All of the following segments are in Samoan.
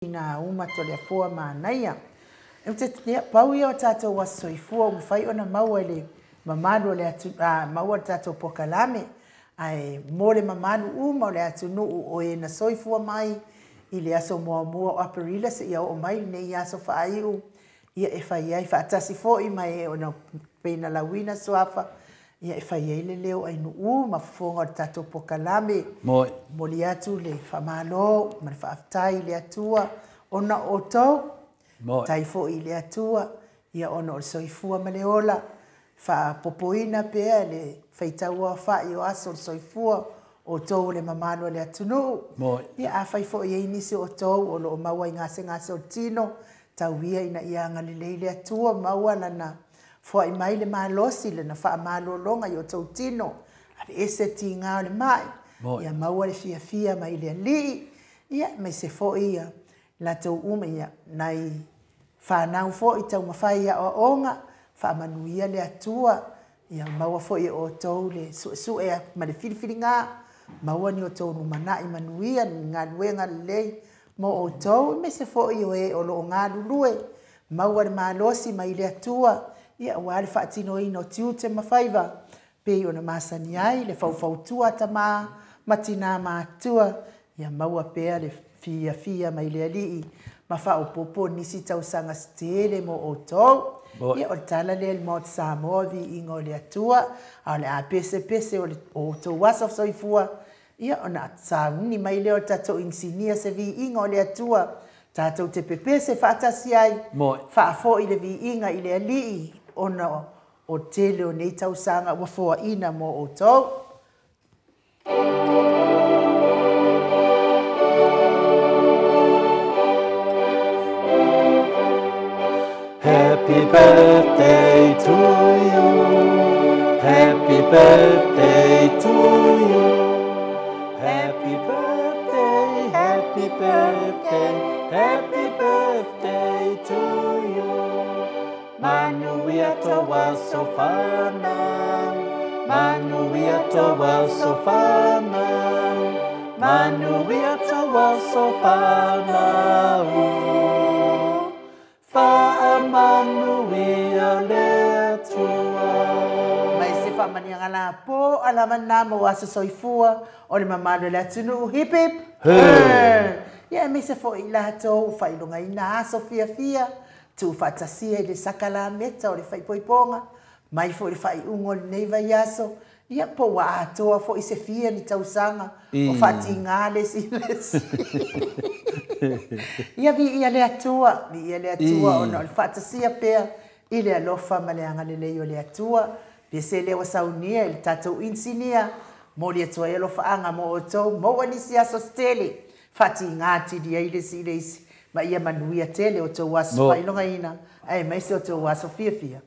Ina uma Toleafoa manaia. Ou te, ia, pau ia o tatou aso soifua ua mafai ona maua e le mamalu o le atu, a, maua le tatou pokalame, ae mo le mamalu uma o le atunuu o e na soifua mai i le aso muamua o Aperila seia oo mai lenei aso faaiu, ia e fai ai faatasi foi ma e ona pei na lauina suafa, ia e fai ai le leo ainuu ma fofoga o le tatou pokalame. Moi. Momoli atu le faamalo ma le faafetai i le Atua ona o outou. Moi. Tai foi i le Atua, ia ona o le soifua ma le ola, faapopoina pea le faitauaofai o aso o le soifua o outou o le mamalu o le atunuu. Moi. Ia afai foi e i ai nisi o outou o lo o maua i gasegase o le tino, tau ia ina ia agalelei le Atua, maua lana foai mai le malosi, lana faamalologa i outou tino, aveese tiga o le mai, ia maua le fiafia mai le Alii, ia aemaise foi ia latou uma, ia nai fanau foi taumafai i aoaoga, faamanuia le Atua, ia maua foi e outou le suesue ma le filifiliga, maua ni outou lumanai manuia, ni galuega lelei mo outou, aemaise foi o e o lo o galulue, maua le malosi mai le Atua, ia aua le faatinoina o tiute ma faiva, pei ona masani ai le faufautua a tama ma tina matua, ia maua pea le fiafia mai le Alii ma faaopoopo nisi tausaga se tele mo outou. Ia o le tala lea i le Maota Samoa, viiga o le Atua, a o le a pesepese o le outou aso soifua, ia ona sauni mai lea o le tatou inisinia se viiga o le Atua, tatou te pepese faatasi ai, faafoi le viiga i le Alii, ona o tele o nei tausaga ua foaina mo outou. Happy birthday to you. Happy birthday to you. Happy birthday, happy birthday, happy birthday to you. Manuia tō aso whānau. Manuia tō aso whānau. Manuia tō aso whānau. Whaamanuia le Atua. Mai se faamaniaga lapo alava lena mo aso soifua o le mamalu o le atunuu. Hip hip hurray! Ia aemaise foi i latou ua faailogaina aso fiafia tuufaatasia i le sakalameta o le faaipoipoga mai foi le faaiuga o lenei vaiaso, ia po ua atoa foi se fia ni tausaga o faatiga le isi i le isi. Ia viia le Atua, viia le Atua ona o le faatasia pea i le alofa ma le agalelei o le Atua. Pese lea ua saunia i le tatou inisinia, momoli atu ai alofaaga mo outou, maua nisi aso se tele, faatiga atili ai le isi i le isi, ma ia manuia tele outou aso faailogaina, aemaise outou aso fiafia.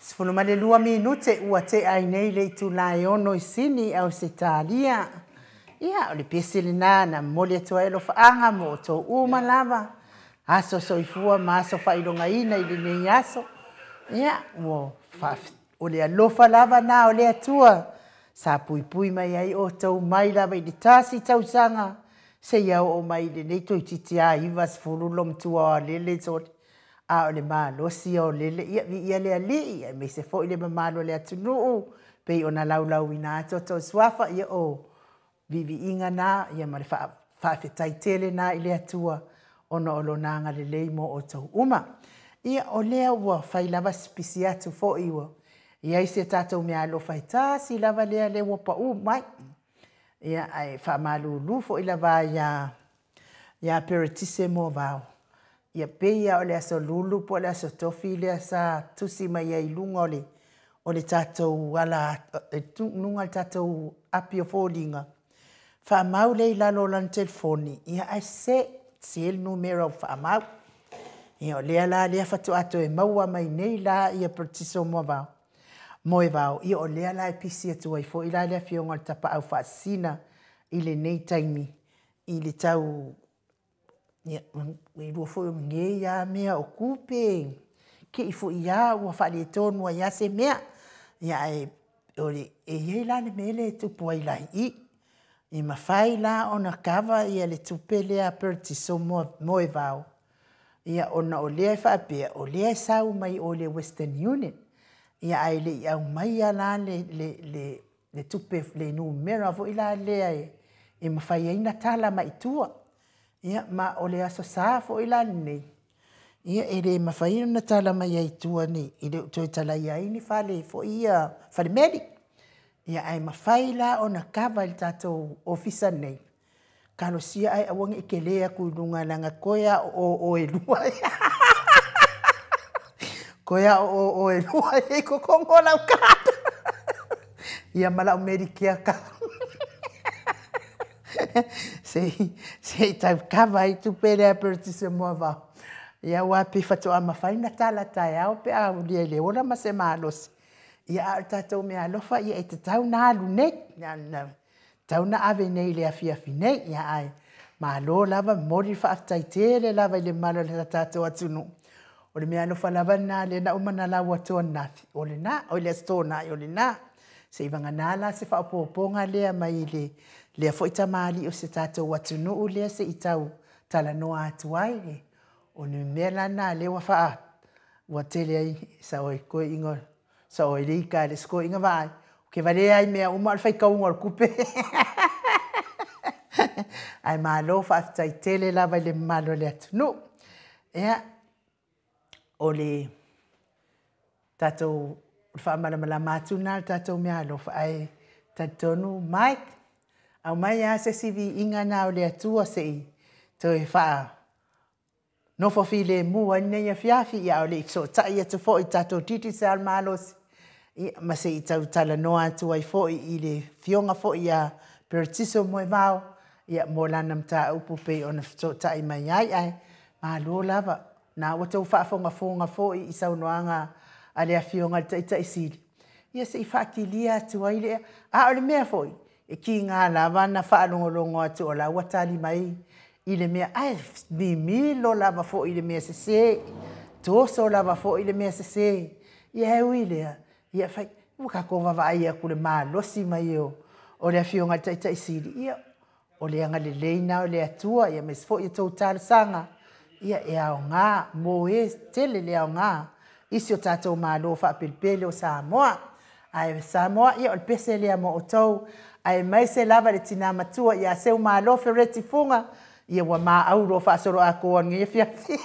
12 minute ua tea ai nei le itula e 6 i Sini, Ausetalia. Ia, o le pese lena na momoli atu ai alofaaga mo outou uma lava, aso soifua ma aso faailogaina i lenei aso. Ia, ua o le alofa lava na o le Atua sa puipui mai ai outou mai lava i le 1 tausaga seia oo mai i lenei toeitiiti lava 90 loomatua o alele sole. A o le malosi o lele, ia viia le Alii, aemaise foi le mamalu o le atunuu, pei ona laulauina atu outou suafa, ia o viiviiga na, ia ma le faafetai tele na i le Atua, ona o lona agalelei mo outou uma. Ia, o lea ua fai lava sipisi atu foi ua i ai se tatou meaalofa e tasi lava lea lea ua pau mai. Ia, ae faamalulu foi lava ia Peretise Moevao. Ia pei lava o le aso Lulu po o le aso Tofi lea sa tusi mai ai i luga o le tatou ala, luga o le tatou api o foliga, faamau lea i lalo o lana telefoni, ia ae se le numera o faamau. Ia o lea la lea faatoa toe maua mai nei la ia Peretise Moevao. Moevao, ia o lea la e pisi atu ai foi la le afioga o le Tapaau Faasisina i lenei taimi, i le tau, ia, e lua foi o nei lava mea o tupe, te i foi lava ua faaletonu ai lava se mea. Ia ae e i ai la le mea lea e tupu ai la i i. E mafai la ona kava ia le tupe lea a Peretiso Moevao, ia ona o lea e faapea, o lea e sau mai o le Western Union. Ia ae le i aumaia la le tupe, le numera foi la lea e mafai ai na tala mai tua. Ia ma o le aso Sa foi la lenei, ia e le mafai ona tala mai ai tua ni, i le toe talaia ai ni fale foi ia falemeli. Ia ae mafai la ona kava i le tatou ofisa nei. Talosia ae aua ne i tele atu i luga leaga toe a o oe lua. Toe a o oe lua i totonu o lau card. Ia ma lau Medicare card. Se i tau kava ai tupe lea Peretise Moevao. Ia ua pei faatoa mafai na tala taeao pe a ulia i le ola ma se malosi. Ia a o le tatou meaalofa, ia e tatau na alu nei. Tau na ave nei i le afiafi nei. Ia ae malo lava, momoli le faafetai tele lava i le mamalu o le tatou atunuu. O le meaalofa lava lena lea na uma na lau atu ananafi, o lena, o le Aso Toonai o lena. Se i vagana la se faaopoopoga lea mai le lea foi tamalii o se tatou atunuu lea se i tau talanoa atu ai. O le mea la lena lea ua faa ua tele ai sao ai koiinga sao ai le ika le skoinga vaai. Ke vale ai mea uma o le faitauga o le tupe. Ae malo faafetai tele lava i le mamalu o le atunuu. Ia, o le tatou faamalamalama atu na le tatou meaalofa, ae talitonu Mike, aumai lava se isi viiga na o le Atua se i toe faa nofo filemu ai lenei afiafi, ia o le i fesootai atu foi i tatou Digicel malosi, ia, ma se i tau talanoa atu ai foi i le afioga foi ia Peretiso Moevao, ia mo lana mataupu pei ona fesootai mai ai, ae malo lava. Na ua tou faafogafoga foi i saunoaga a le afioga i le Taitai Sili, ia se i faatilia atu ai le, a o le mea foi, e kiga lava na faalogologo atu o la ua tali mai i le mea, ae mimilo lava foi i le mea sese, toso lava foi i le mea sese, ia e ui lea, ia fai, ua tatou vaavaai atu le malosi mai o le afioga i le Taitai Sili, ia o le agalelei na o le Atua, ia aemaise foi o tou talosaga, ia e aoga, mo e tele le aoga, isi o tatou malo faapelipele o Samoa. Ae Samoa, ia o le pese lea mo outou, aemaise lava le tina matua ia Seumalo Fereti Fuga, ia ua maaulo faasoloatoa lenei afiafi.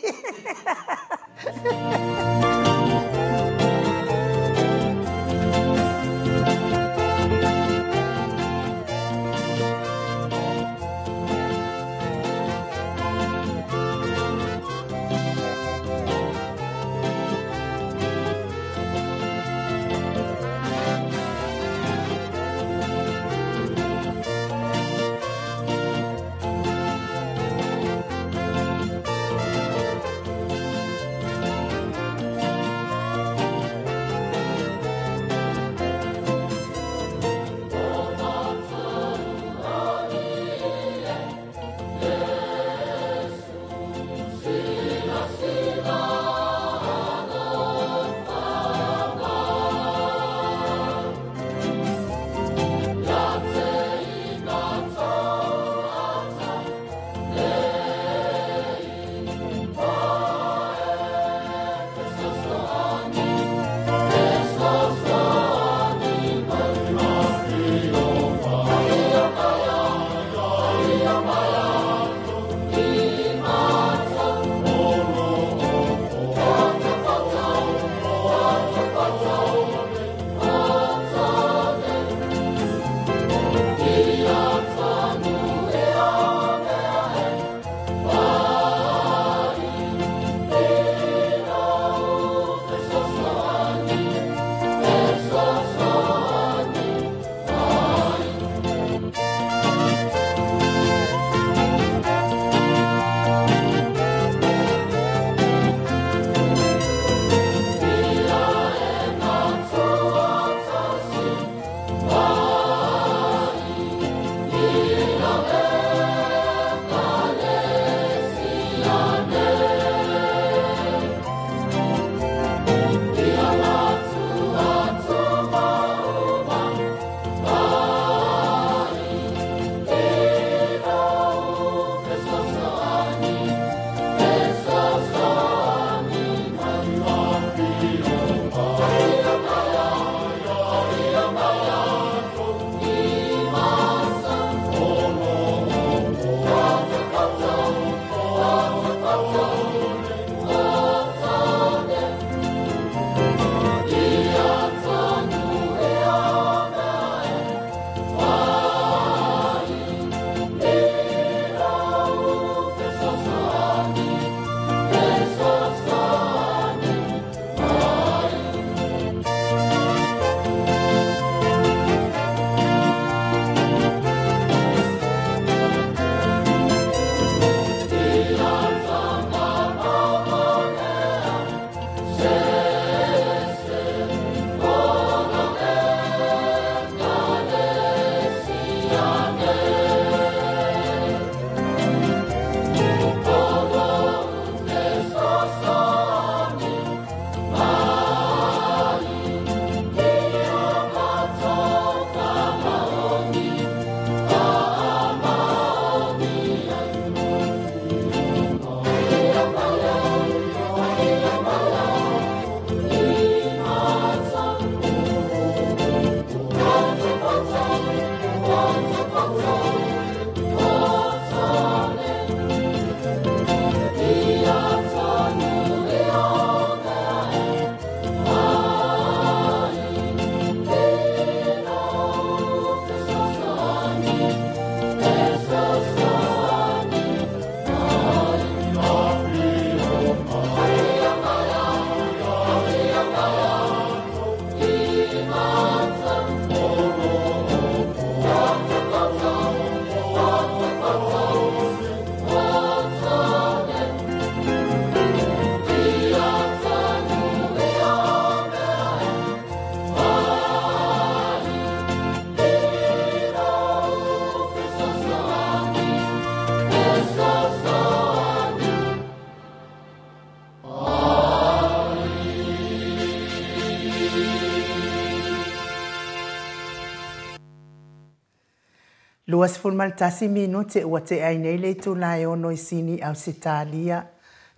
21 minute ua tea ai nei le itula e 6 i Sini, Ausetalia.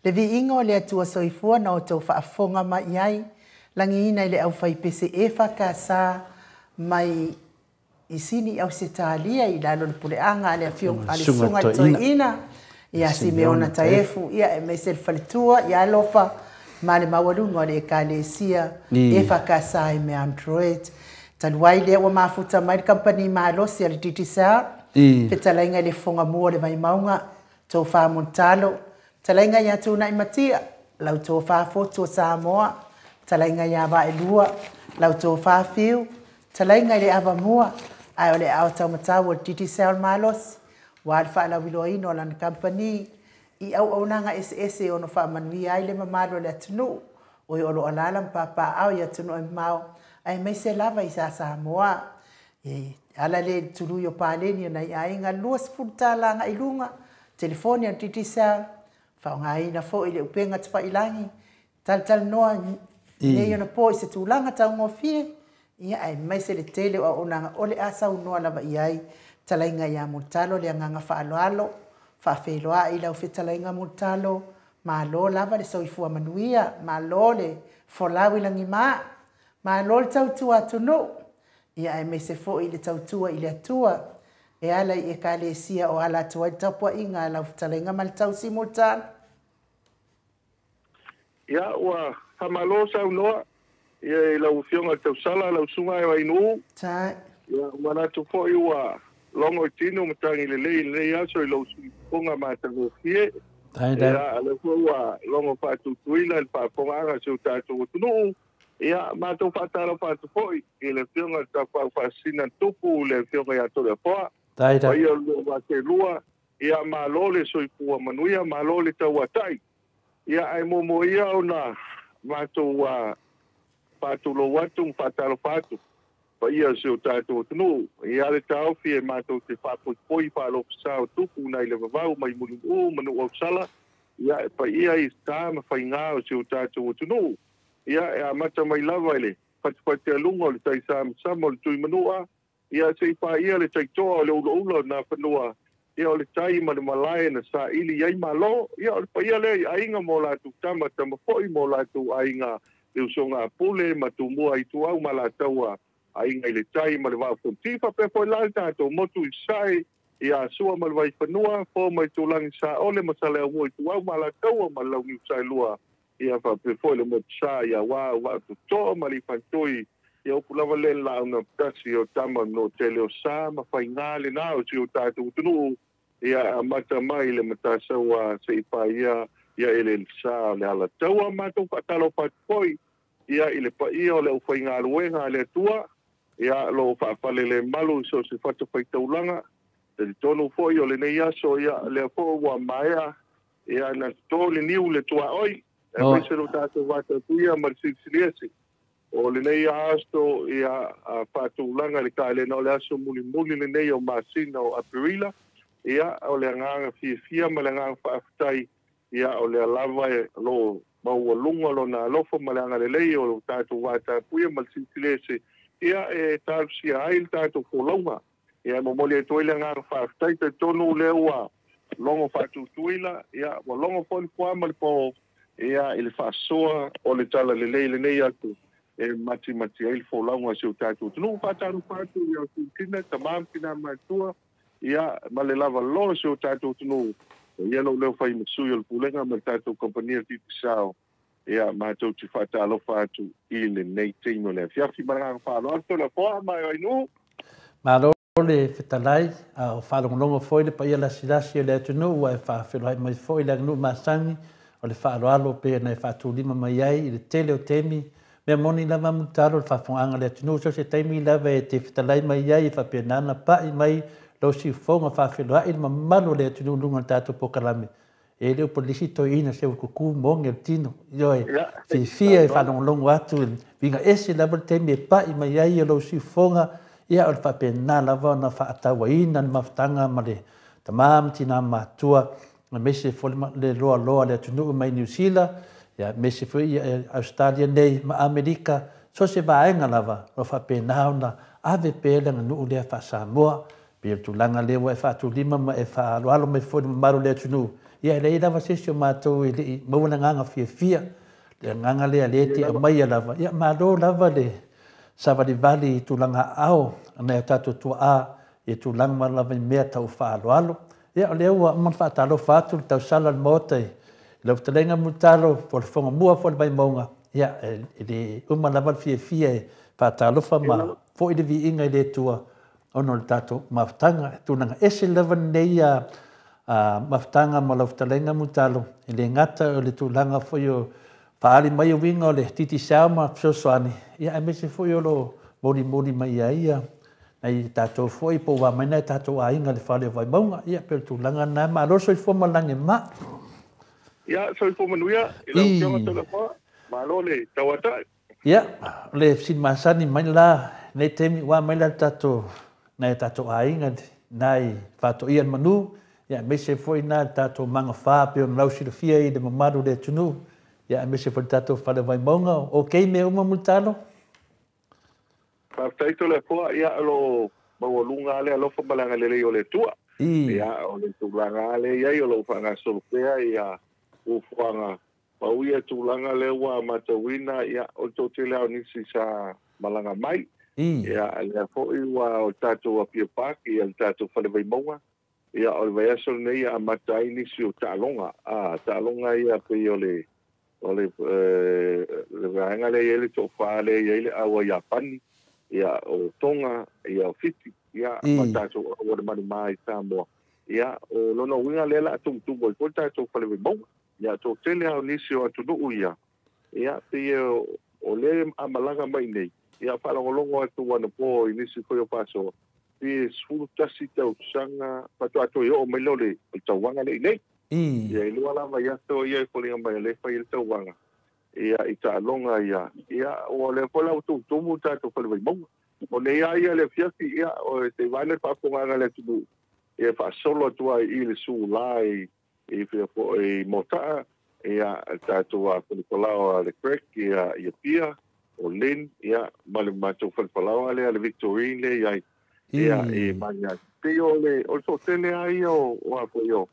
Le viiga o le Atua soifua na outou faafofoga mai i ai, lagiina i le aufaipese EFKS mai i Sini, Ausetalia, i lalo o le puleaga a le afioga a le Susuga i le Toeaina ia Simeona Taefu, ia aemaise le faletua ia Alofa ma le maualuga o le Ekalesia EFKS i Mount Druitt. Talu ai lea ua mafuta mai le kamupani malosi a le Digicel, fetalaiga i le Fofoga Mua o le Vaimauga, Tofa Mulitalo, fetalaiga ia Tunai Matia, lau Tofa Fotu o Samoa, fetalaiga ia Vaelua, lau Tofa Fiu, fetalaiga i le Avamua, ae o le aao taumatau o le Digicel malosi, ua le faalauiloaina o lana kamupani i auaunaga eseese e ono faamanuia ai le mamalu o le atunuu, o e o lo o alaala ma papaaao i atunuu e mamao, aemaise lava i sa Samoa. E ala lea i le tului o paleni o nai aiga $20 agai i luga, telefoni a le Digicel, faaaogaina foi le upega tafailagi, talatalanoa nei ona po i se tulaga taugofie, ia aemaise le tele o auaunaga o le a saunoa lava i ai fetalaiga ia Mulitalo. Le agaga faaaloalo, faafeiloai lau fetalaiga Mulitalo, malo lava le soifua manuia, malo le folau i lagima, malo le tautua atunuu, ia aemaise foi le tautua i le Atua e ala i Ekalesia o ala atu ai le tapuaiga a lau fetalaiga ma le tausi Mulitalo. Ia, ua faamalo saunoa ia i lau Afioga i le Tausala, lau Susuga e Vainuu. Tai. Ia, manatu foi ua logo i tino matagi lelei i lenei aso i lou siufofoga matagofie. Tai tai. Ia, o lea foi ua logo faatutuila i le faafofogaaga a si o tatou atunuu. Ia, matou faatalofa atu foi i le Afioga i le Tapaau Faasisina Tupu, le Afioga ia Toleafoa. Tai tai. Paia o le lua vatelua, ia malo le soifua manuia, malo le tauatai. Ia, ae muamua ia ona matou faatulou atu ma faatalofa atu paia o si o tatou atunuu. Ia le taofi e matou te faapoipoi faalofisa o tupu nai le vavau mai Mulinuu ma Nuuausala. Ia, e paia i sa ma faiga o si o tatou atunuu. Ia, e amata mai lava i le fatufatialuga o le taisamasama o le Tuimanua, ia se i paia le taitoa o le ulaula o Nafanua, ia o le tai ma le malae na saili ai malo. Ia o le paia lea i aiga ma o latou tama, tama foi ma o latou aiga, le usoga a Pule ma Tumua Ituau ma latou aiga i le tai ma le vaa o Fonoti. Faapea foi la le tatou motu i Sasae, ia Sua ma le Vaifanua, Fo ma Itulagi Saole ma Saleaaumua Ituau ma Alataua ma le Launiu Saelua. Ia faapea foi le motu sa ia Ua Vaa Totoa ma Lifantoi. Ia upu lava lea i le laau tasi o tama no tele o sa ma faiga lena o si o tatou atunuu. Ia amata mai le Matasaua se i paia ia ele sa o le Alataua. Matou faatalofa atu foi ia i le paia o le aufaigaluega a le Atua, ia lo faafalele malu i so o se fatafaitaulaga. Talitonu foi o lenei aso, ia lea foi ua maea ia na toto le niu le tuaoi, aemaise lo tatou vatapuia ma le Silisili Ese. O lenei aso ia faatulaga i le kalena o le aso mulimuli lenei o masina o Aperila. Ia o le agaga fiafia ma le agaga faafetai, ia o lea lava e lo maualuga lona alofa ma le agalelei o lo tatou vatapuia ma le Silisili Ese, ia e talosia ai le tatou folauga. Ia e momoli atu ai le agaga faafetai. Talitonu lea ua logo faatutuila, ia ua logo foi le foa ma le po, ia i le faasoa o le talalelei lenei atu e matimati ai le folauga a si o tatou atunuu. Faatalofa atu ia tina, tama ma tina matua, ia ma le lava loa si o tatou atunuu. Ia lou leo fai ma sui o le pulega ma le tatou kamupani o le Digicel, ia matou te faatalofa atu i lenei taimi o le afiafi ma le agaga faaaloalo. Toleafoa ma e Vainuu. Malo le fetalai, a o faalogologo foi le paia lasilasi o le atunuu ua e faafeiloai mai foi le aganuu masani o le faaaloalo pei ona e faatulima mai ai i le tele o taimi. Mea moni lava Mulitalo, le faafofogaaga a le atunuu, so o se taimi lava e te fetalai mai ai e faapena ona pai mai lou siufofoga faafeiloai le mamalu o le atunuu i luga o le tatou polokalame. E le o polisi toeaina se ua kuku moge o le tino. Ioe, fiafia e faalogologo atu, viga ese lava le taimi e pai mai ai o lou siufofoga. Ia o le faapena lava ona faatauaina le mafutaga ma le tama ma tina matua, aemaise foi le loaloa o le atunuu mai Niu Sila, ia aemaise foi ia Ausetalia nei ma Amerika, so o se vaega lava o faapena ona ave pea le aganuu lea faa-Samoa. Pei o le tulaga lea ua e faatulima ma e faaaloalo mai foi i le mamalu o le atunuu, ia e leai lava se isi o matou e le i maua le agaga fiafia, le agaga lea lea e te aumaia lava. Ia malo lava le savalivali i tulaga aao a nai o tatou tuaa i tulaga lava i mea tau faaaloalo. Ia o lea ua uma ona faatalofa atu le tausala o le Maota i lau fetalaiga Mulitalo po o le Fogamua foi o le Vaimauga. Ia e le uma lava le fiafia e faatalofa ma foi le viiga i le Atua ona o le tatou mafutaga. E tulaga ese lava lenei mafutaga ma lau fetalaiga Mulitalo, e le gata o le tulaga foi o faaali mai uiga o le Digicel ma fesoasoani, ia aemaise foi o lo molimoli mai ai nai tatou foi po ua mai nai tatou aiga i le fale o Vaimauga. Ia pei o le tulaga lena, malo le soifua ma le lagi e mama. Ia, soifua manuia i lau Afioga Toleafoa, malo le tauatai. Ia, o le fesili masani mai la nei taimi ua mai la tatou nai tatou aiga nai faatoia le manu, ia aemaise foi na tatou magafa pei ona lausilafia i le mamalu o le atunuu, ia aemaise foi le tatou fale Vaimauga. Ok mea uma Mulitalo? Faafetai Toleafoa, ia o lo o maualuga le alofa ma le agalelei o le Atua. Ia o le tulaga lea i ai o lo o faagasolo pea ia fuafuaga pau ia tulaga lea ua matauina, ia o le toatele lava o nisi sa malaga mai. Ia lea foi ua o tatou Apia Park, ia le tatou fale Vaimauga. Ia o le vaiaso lenei ia amata ai nisi o taaloga. Taaloga ia pei o le vaega lea i ai le toafa lea i ai le aua Iapani, ia o Tonga, ia o Fiti, ia ma tatou aua le manuma i Samoa. Ia o lona uiga lea la tumutumu ai foi le tatou fale Vaimauga. Ia toatele lava o nisi o atunuu ia, ia pei o le amalaga mai nei, ia faalogologo atu anapo i nisi foi o faasoa, pe 11 tausaga faatoa toe oo mai lea o le tauvaga lea i nei. Ia e lua lava i aso ia e foliga mai o lea e fai ai le tauvaga, ia i taaloga ia, ia ua lea foi la ua tumutumu le tatou fale Vaimauga. O nei lava ia le afiafi, ia o se vaai le faafofogaaga a le atunuu, ia faasolo atu ai i le sula i fea foi Motaa, ia tatou falepalao a le Craig, ia Pia, o Lynn, ia ma le matou falepalao lea le Victorine lea i ai, ia e Magiagi. Pei o le toatele lava ia o a foi o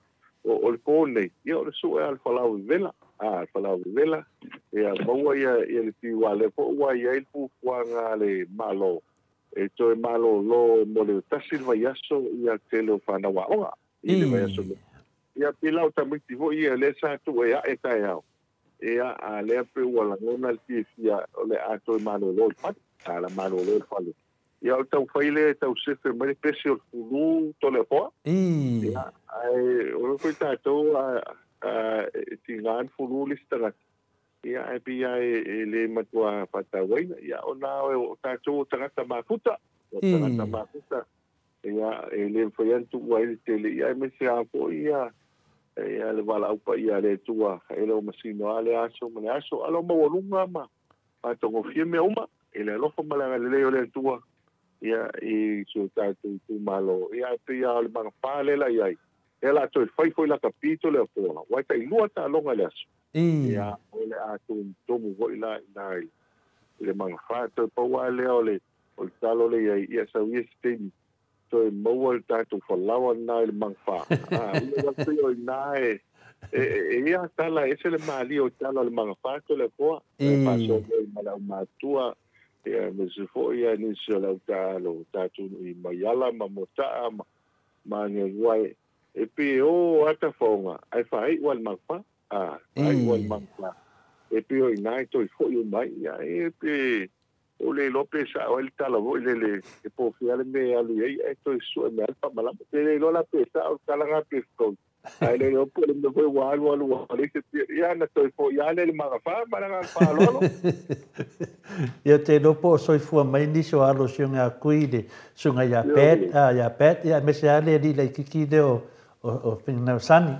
le po nei, ia o le sue a le falau vevela, le falau vevela, ia maua ia le piua lea foi ua i ai le fuafuaga a le Malo, e toe malolo mo le tasi le vaiaso ia tele o fanau aoga i le vaiaso nei. Ia pei la o tamaiti foi ia lea sa tuu e ae taeao, ia a lea pe ua lagona le fiafia o le a toe malolo i le fale, a la malolo i le fale. Ia o le taufai lea e tausefe mai le pese o le fulu Toleafoa. Ia ae o le foi tatou e tiga le fulu le isi tagata, ia ae pei lava e le matua faatauaina. Ia ona o tatou o tagata mafuta, o tagata mafuta, ia e le mafai ona tuua ai le tele, ia aemaise lava foi ia le valaau paia a le Atua, e le o masino lava le aso ma le aso, a lo maualuga ma matagofie mea uma i le alofa ma le agalelei o le Atua, ia i si o tatou itumalo. Ia pei lava o le magafa lea la i ai, ia la toe fai foi la kapito Toleafoa, ua e tailua taaloga i le aso. Ia o le a tumutumu foi la i ina i le magafa, toe pau lava lea o le talo lea i ai, ia sau ia se taimi toe maua le tatou falaoa lena i le magafa. Ua pei o ina e ia tala ese le malie o tala o le magafa Toleafoa, e faasoa foi ma le aumatua, ia aemaise foi ia nisi o le autaalo tatou i Maiala ma Motaa ma Agiagua e pei e o ata faoga ae faaiu lava le magafa. Faaiu lava le magafa. E pei o ina e toe foi uma ai. Ia e pe o le iloa pe sao ai le tala foi lele e pofea le mea e alu i ai ae toe sue mai le faamalama. Pe le iloa la pe sao le tala na pe fetaui. Ae le iloa po o le mea foi ua alu alu ua leai se pia. Ia na toe foi lava lea i le magafa ma le agaga faaaloalo. Ia te iloa po o soifua mai nisi o alo o si oga kui le susuga ia Pat, ia Pat, ia aemaise lava le alii laitiiti lea o Finau Sani,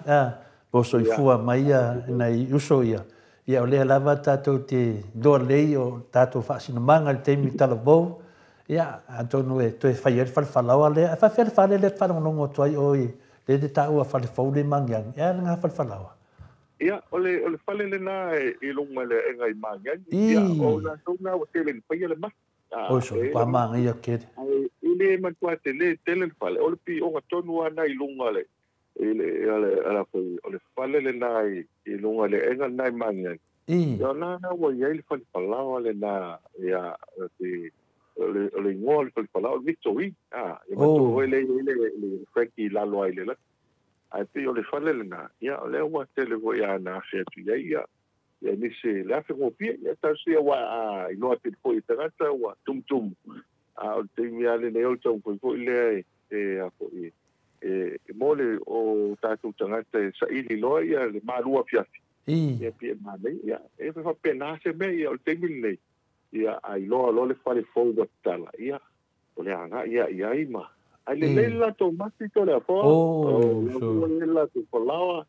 po o soifua mai nai uso ia. Ia o lea lava tatou te iloa lelei o tatou faasinomaga i le taimi talavou, ia atonu e toe fai ai le falefalaoa lea. Ae faafefea le fale lea e faalogologo atu ai oe lea te taua falefou le Magiagi, e a lena falefalaoa? Ia, o le fale lena i luga i le aega i Magiagi, ia o latou na ua tele ina faia le mafi. Oi so, pa manaia tele. le matua tele tele le fale o le piʻoga tonu ana i luga le i le ala foi o le fale lenā i luga le aega lenā i Magiagi. Ia o lena ua i ai le fale falaoa lenā ia te o le igoa o le fale falaoa o le Victory a ia matua foi lea i ai le Frankie i lalo ai i le laki. Ae pei o le fale lenā ia o lea ua tele foi ana afe atu i ai ia ia nisi le afe gofie ia tausia ua a iloa tele foi i tagata ua tumutumu a o le taimi lava lenei o le taumafai foi lea e a foi e mo le o tatou tagata e saili loa ia le malua afiafi ia pei e manaia ia e faapena se mea ia o le taimi lenei ia a iloa loa le fale fou ua tatala ia o le agai ia i ai ma ae lelei le latou mati Toleafoa o le latou falaoa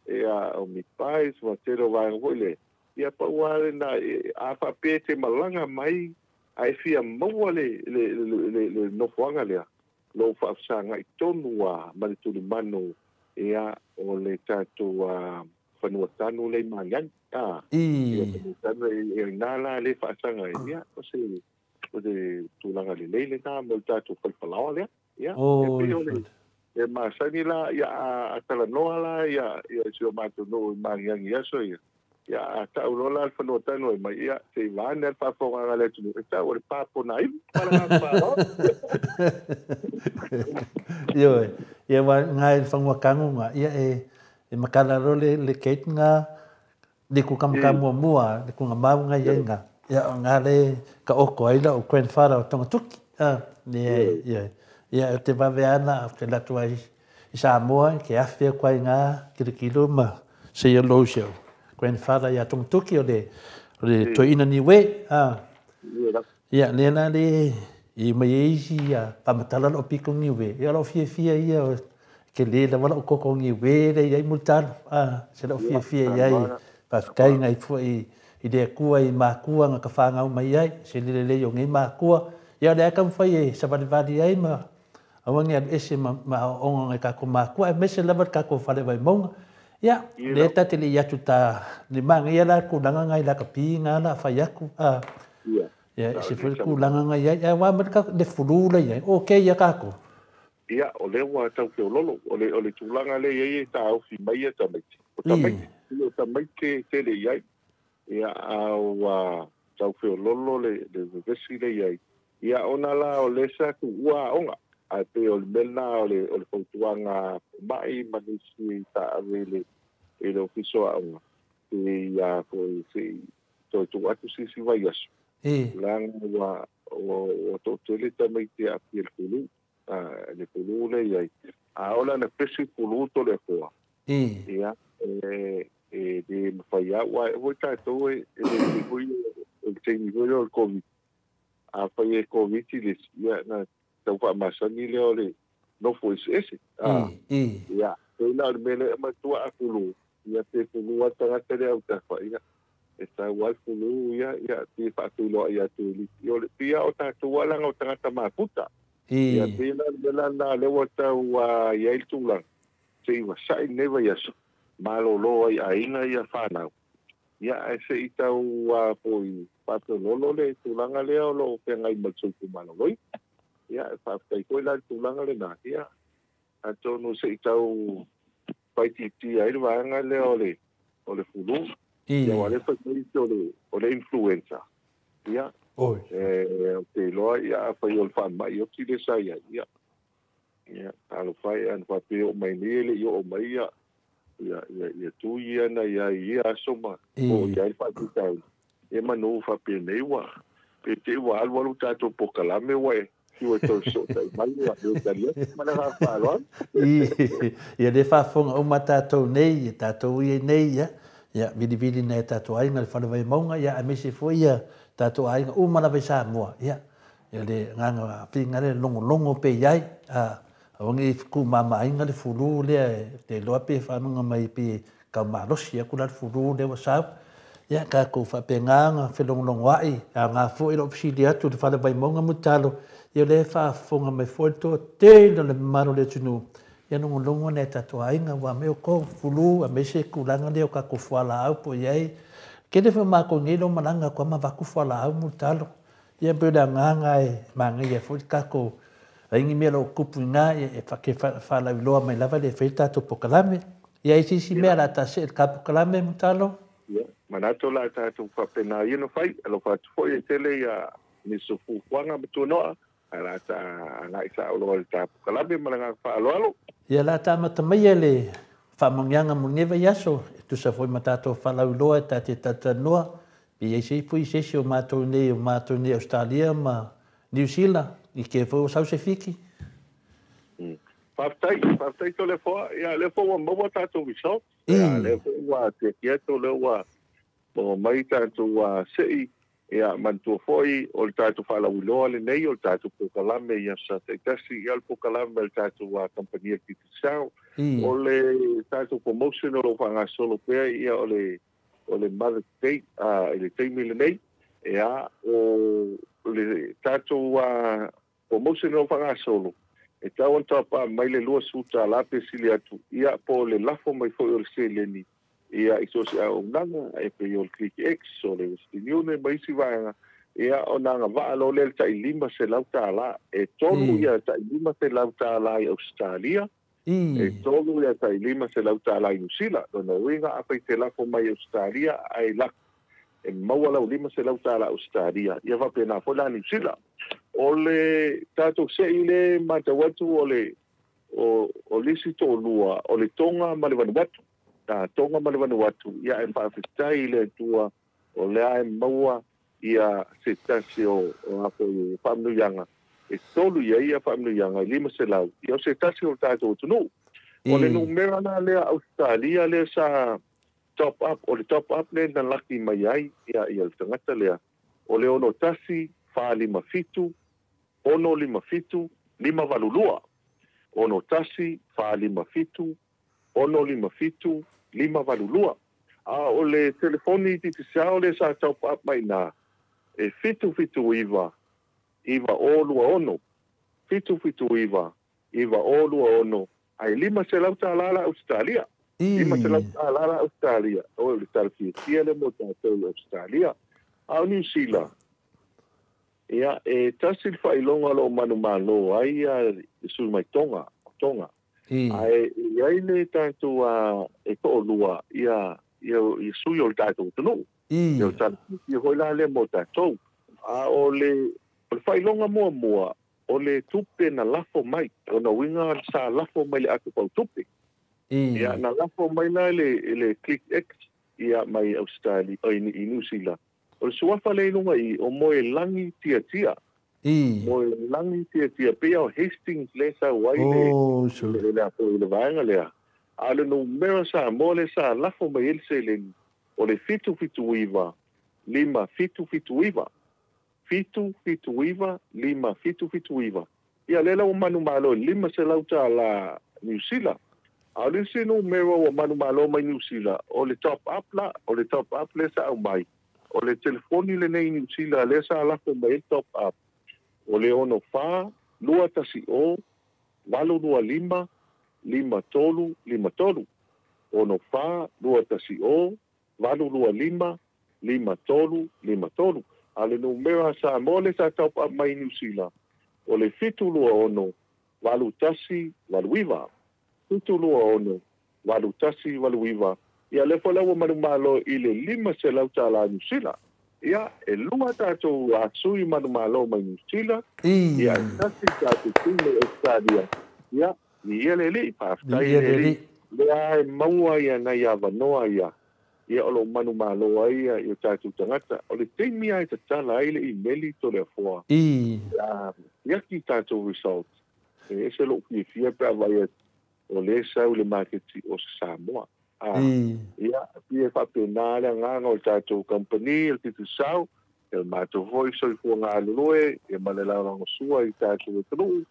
ia o meat pies ma tele o vaega foi lea ia pau lava lena a faapea e te malaga mai ae fia maua le nofoaga lea lou faafesagai tonu lava ma le tulimanu ia o le tatou fanua tanu lea i Magiagi a ia fanua tanu e i ina la le faasaga ai ia o se o le tulaga lelei lenā mo le tatou fale falaoa lea ia e pei o le e masani la ia a talanoa la ia si o matou nuu i Magiagi i aso ia ia a tau loa la le fanua tanu e mai ia se i vaeane le faafofogaga a le atunuu e tau o le pa ponaivi ma le agaga faaaloalo. Ioe, ia wa ngai le fagua kago nga ia e makala loa le gate nga le ku kamaka muamua le kuga mau nga iai nga ia o nga le taoto ai la'u grandfather o Togatuki a ia ia ia o te vave ana ou te alu atu ai i Samoa ke afe atu ai ga kilokilo ma say hello i si o'u grandfather iā Togatuki o le toeaina Niue a ia lea la le i mai ai isi ia faamatala la'u pito Niue ia o la'u fiafia ia ke lē lava la'u toto Niue lea i ai mulitalo a se la'u fiafia i ai faafetai nai fo'i i le Atua i makua na tafāgau mai ai se le lelei o nei makua ia o lea taumafai e savalivali ai ma aua ne alu ese ma aoaoga nai tatou makua aemaise lava le tatou fale Vaimauga ia lea ta te le'i atu ta le manaia la tulaga nai lakapi ga la fai atu a ia ese foi le tulaga na i ai ae ua mai le fulu la i ai o kēia tatou. Ia, o lea ua tau feololo, o le tulaga lea i ai e taofi mai ia tamaiti. O tamaiti, o tamaiti e tele i ai. Ia, a ua tau feololo le vevesi lea i ai. Ia, ona la o lea sa tuua aoga. Ae pei o le mea lena o le fautuaga fomai ma nisi sa ave i le ofisa o aoga. Se ia foi se i toe tuu atu sisi vaiaso. Leaga ua toatele tamaiti e aafia i le fulu. Le fulu lea i ai. A ola na pesi fulu Toleafoa. Ia, e le mafai a ua e foi tatou e le foi o le taimi foi lea o le Covid. A fai e Covid le ia na tau faamasani lea o le nofo eseese. Ia, pei la o le mea lea e matua a fulu, ia pe fulu a tagata lea autafa, ia e tau ai fulu ia ia te faafeiloai atu i lisi. O le pia o tatou alaga o tagata mafuta. Ia pei la le mea la lea ua tau i ai le tulaga. Se i vasa'i lenei vaiaso, malolo ai aiga ia fanau. Ia ae se i tau foi faafeololo le tulaga lea o lo o feagai ma le soifua maloloina. Ia e faafetai foi la i le tulaga lenā. Ia atonu se i tau faaitiitia ai le vaega lea o le fulu. Ia aua o lea fai mai isi o le influenza. Ia e ou te iloa ia afai o le faamai oti lea sa i ai. Ia ia talofa e ana faapea e oo mai nei e le i oo mai ia ia ia ia tui ia na i ai i ia aso ma o i ai le faafitauli. Ia manu faapenei ua pe te i ua alualu tatou polokalame ua e fiu e toe fesootai mai ua le tali atu ma le agaga faaaloalo. Ia lē faafofoga uma tatou nei e tatou ia nei ia ia vilivili nai o tatou aiga le fale Vaimauga ia aemaise foi ia tatou aiga uma lava i Samoa ia ia le agaga finagalo logologo pea i ai a aua nei tuumamaina le fulu lea e te iloa pe faalogo mai pe taumalosi atu la le fulu lea ua sau ia tatou faapena ona felogologoa'i aoga foi la'u fesili atu i le fale Vaimauga mulitalo ia lea faafofoga mai foi le toatele o le mamalu o le atunuu ia logologo nai tatou aiga ua mea outou fulu aemaise tulaga lea o tatou fualaau po o i ai tele foi o matou nei leo malaga atu ma avatu fualaau mulitalo ia pei o le agaga e manaia foi le tatou. Ai ni mea o kupu ina e fa ke faalauiloa mai lava le fai tatou pokalame. Ia isi isi mea la ta se ka pokalame mutalo. Ia, manatu la tatou faapena ia no fai, alofa atu foi e tele ia nisi o fuafuaga ma tuanoa, ae la ta agai sao loa le ta pokalame ma le agaga faaaloalo. Ia la ta amata maia le faamanuiaga mo lenei vaiaso, e tusa foi ma tatou faalauiloa e ta te talatalanoa, pe i ai se foi se isi o matou nei o matou nei Australia ma Niu Sila, i ke foi o sau se fiki. Faafetai, faafetai Toleafoa. Ia, lea foi ua maua tatou result. Ia, lea foi ua tiatia atu lea ua maua mai tatou sei. Ia, manatua foi o le tatou faalauiloa lenei o le tatou pokalame i aso taitasi, ia o le pokalame o le tatou kamupani a le Digicel. O le tatou promotion o lo o faagasolo pea ia o le Mother's Day i le taimi lenei. Ia, o le tatou promotion o lo o faagasolo, e tau ona tapa mai le $20 pe sili atu, ia po o le lafo mai foi o le seleni, ia i so o se auaunaga, e pei o le Click X, o le Western Union ma isi vaega, ia ona agavaa loa lea le tai $500. E tolu ia tai $500 i Australia, e tolu ia tai $500 i Niu Sila. Lona uiga afai te lafo mai i Australia ae laki e maua lau $500 Australia, ia faapena foi la Niu Sila. O le tatou sei le matau atu o le o lisi to'alua o le Tonga ma le Vanuatu. Tonga ma le Vanuatu, ia e faafetai i le Atua o lea e maua ia se tasi o afoi faamanuiaga e tolu ia ia faamanuiaga e 500, ia o se tasi o le tatou atunuu. O le numera la lea Australia lea sa top up, o le top up lea na laki mai ai ia le tagata lea, o le 61 457 657 582. 61 457 657 582. A o le telefoni Digicel le sa top up mai na e 779 9026 779 9026 ai $500 la Australia. $500 la Australia. O le tala fiafia le mo tatou i Australia. A o Niu Sila, ia e tasi le faailoga o lo o manumalo ai ia le sui mai Tonga, Tonga. Ae i ai le tatou e to'alua ia sui o le tatou atunuu. Ia o le tala fiafia foi la lea mo tatou. A o le faailoga muamua, o le tupe na lafo mai, ona uiga sa lafo mai le ato pautupe. Ia na lafo mai la le Click X ia mai Australia i Niu Sila. O le suafa le iluga i o Moelangi Tiatia. Moelangi Tiatia pe o Hastings le sa wai le le apo i le vaega lea. A le numera sa mo le sa lafo mai ele seleni o le 779 5779 779 5779. Ia le la ua manumalo $500 Niu Sila. A o le isi numera ua manumalo mai Niu Sila, o le top up la, o le top up le sa au mai. O le telefoni lenei Niu Sila le sa lafo mai le top up. O le 64 210 825 53 53. 64 210 825 53 53. A le numera sa mo le sa top up mai Niu Sila, o le 726 81 89. 726 81 89. Ia le foi la ua manumalo i le $500 Niu Sila. Ia, e lua tatou sui manumalo mai Niu Sila. Ia, e tasi tatou sui mai Australia. Ia, ia le alii, faafetai le alii. Lea e maua ia nai avanoa ia. Ia o lo manumalo ai ia o tatou tagata. O le taimi ai tatala ai le imeli Toleafoa. Ia ki tatou result. E ese lou fiafia pe a vaai atu o le sau le maketi o Samoa. Ia, pia faapena le agaga o le tatou company, o le Digicel, e le matou foi soifua galulue, ia ma le lagolagosua i tatou atunuu.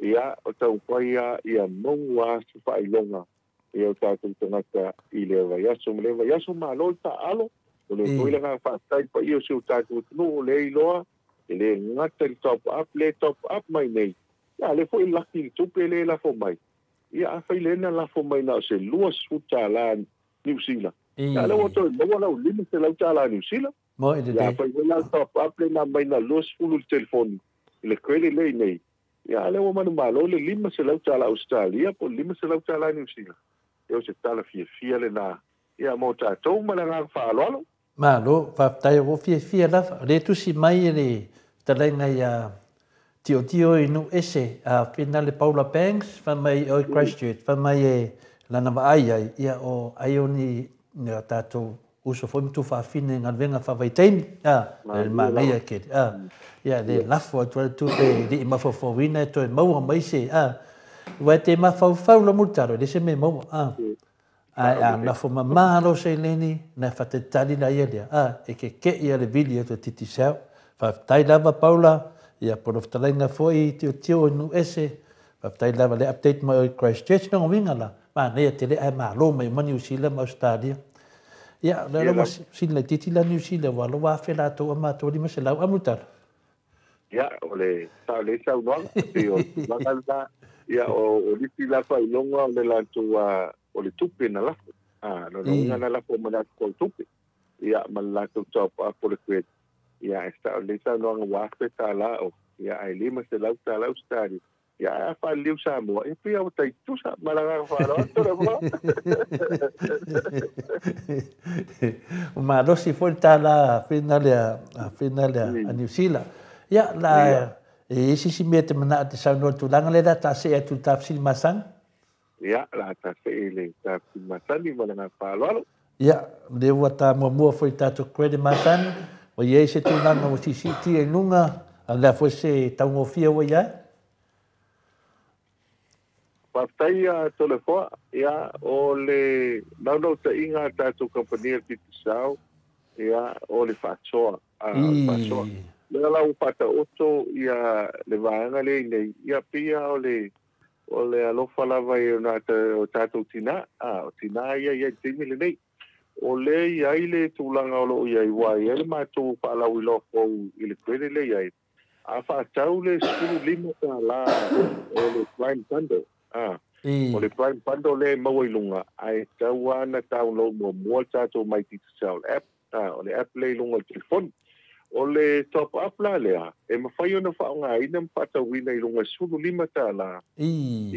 Ia, o taumafai ia maua se faailoga ia o tatou tagata i le vaiaso ma le vaiaso. Malo le taalo, o le foi le agaga faafetai paia o si o tatou atunuu o lea iloa, e le gata i le top up, le top up mai nei. Ia, le foi laki le tupe le lafo mai. Ia, afai le na lafo mai na o se $20 Niu Sila. Ia, le ua toe maua lau $500 Niu Sila. Mo i le Ia, afai foi la top up le na mai na 20 le telefoni. I le credit le nei. Ia lea ua manumalo le $500 Ausetalia po o le $500 Niu Sila. Ia o se tala fiafia lenā ia mo tatou ma le agaga faaaloalo. Malo, faafetai ua fiafia lava. O lea tusi mai e le fetalaiga ia Tiotio i Nuu Ese, a fina le Paula Banks, fai mai oi Christchurch, fai mai e lana vaai ai, ia o ai o ni o tatou uso foi ma tufaafine i galuega faavaitaimi, a, le manaia tele, a, ia le lafo atu ai le tupe e le i mafaufauina e toe maua mai se, a, aua e te mafaufau la mulitalo, e leai se mea e maua, a. Ae a lafo mamā lou seleni, ona e faatalitali laia lea, a, e keke'i lava le vili atu e Digicel. Faafetai lava Paula, ia po o lau fetalaiga foi i Tilotilo i Nuuese, faafetai lava i le update mai o i Christchurch. Lona uiga la, manaia tele ae malo mai uma Niu Sila ma Ausetalia. Ia, o lea la ua sili laitiiti la Niu Sila aua o la ua $1,000 latou a matou e $500. A Mulitalo? Ia, o le sao lelei saunoaga, e pei o le tulaga lena. Ia, o nisi la faailoga o le latou o le tupe na lafo. A, lona uiga na lafo ma le latou tupe. Ia, ma le latou top up o le credit. Ia, e sao lelei saunoaga ua $1,000 o, ia, ae $500 Ausetalia. Ia, ae a faaliliu Samoa, ia pei lava ua tai tutusa ma le agaga faaaloalo Toleafoa. Ua malosi foi le tala finale a Niu Sila. Ia, la, e i ai se isi mea e te manao e te saunoa i le tulaga lea o le a taasee atu i le ta fesili masani? Ia, o le a taasee i le ta fesili masani ma le agaga faaaloalo. Ia, o lea ua ta muamua foi i le tatou credit masani, ua i ai se tulaga ua siisiitia i luga, a o le a foi se taugofie ua i ai? Faafetai ia Toleafoa. Ia, o le naunautaiga a le tatou kamupani a le Digicel, ia, o le faasoa. O le faasoa. Lea la ua faataoto ia le vaega lea i inei, ia pei lava o le O le alofa lava ia o tatou tinā, o tinā ia e i ai i le taimi lenei. O lea e i ai le tulaga o lo o i ai, ua i ai le matou faalauiloa fou i le credit lea e i ai, a faatau le $15 o le Prime Bundle, o le Prime Bundle lea e maua i luga, ae tatau lava ona download muamua le tatou My Digicel app, o le app lea i luga o le telefoni. O le top up la lea, e mafai ona faaaogaina ma faatauina i luga e $15,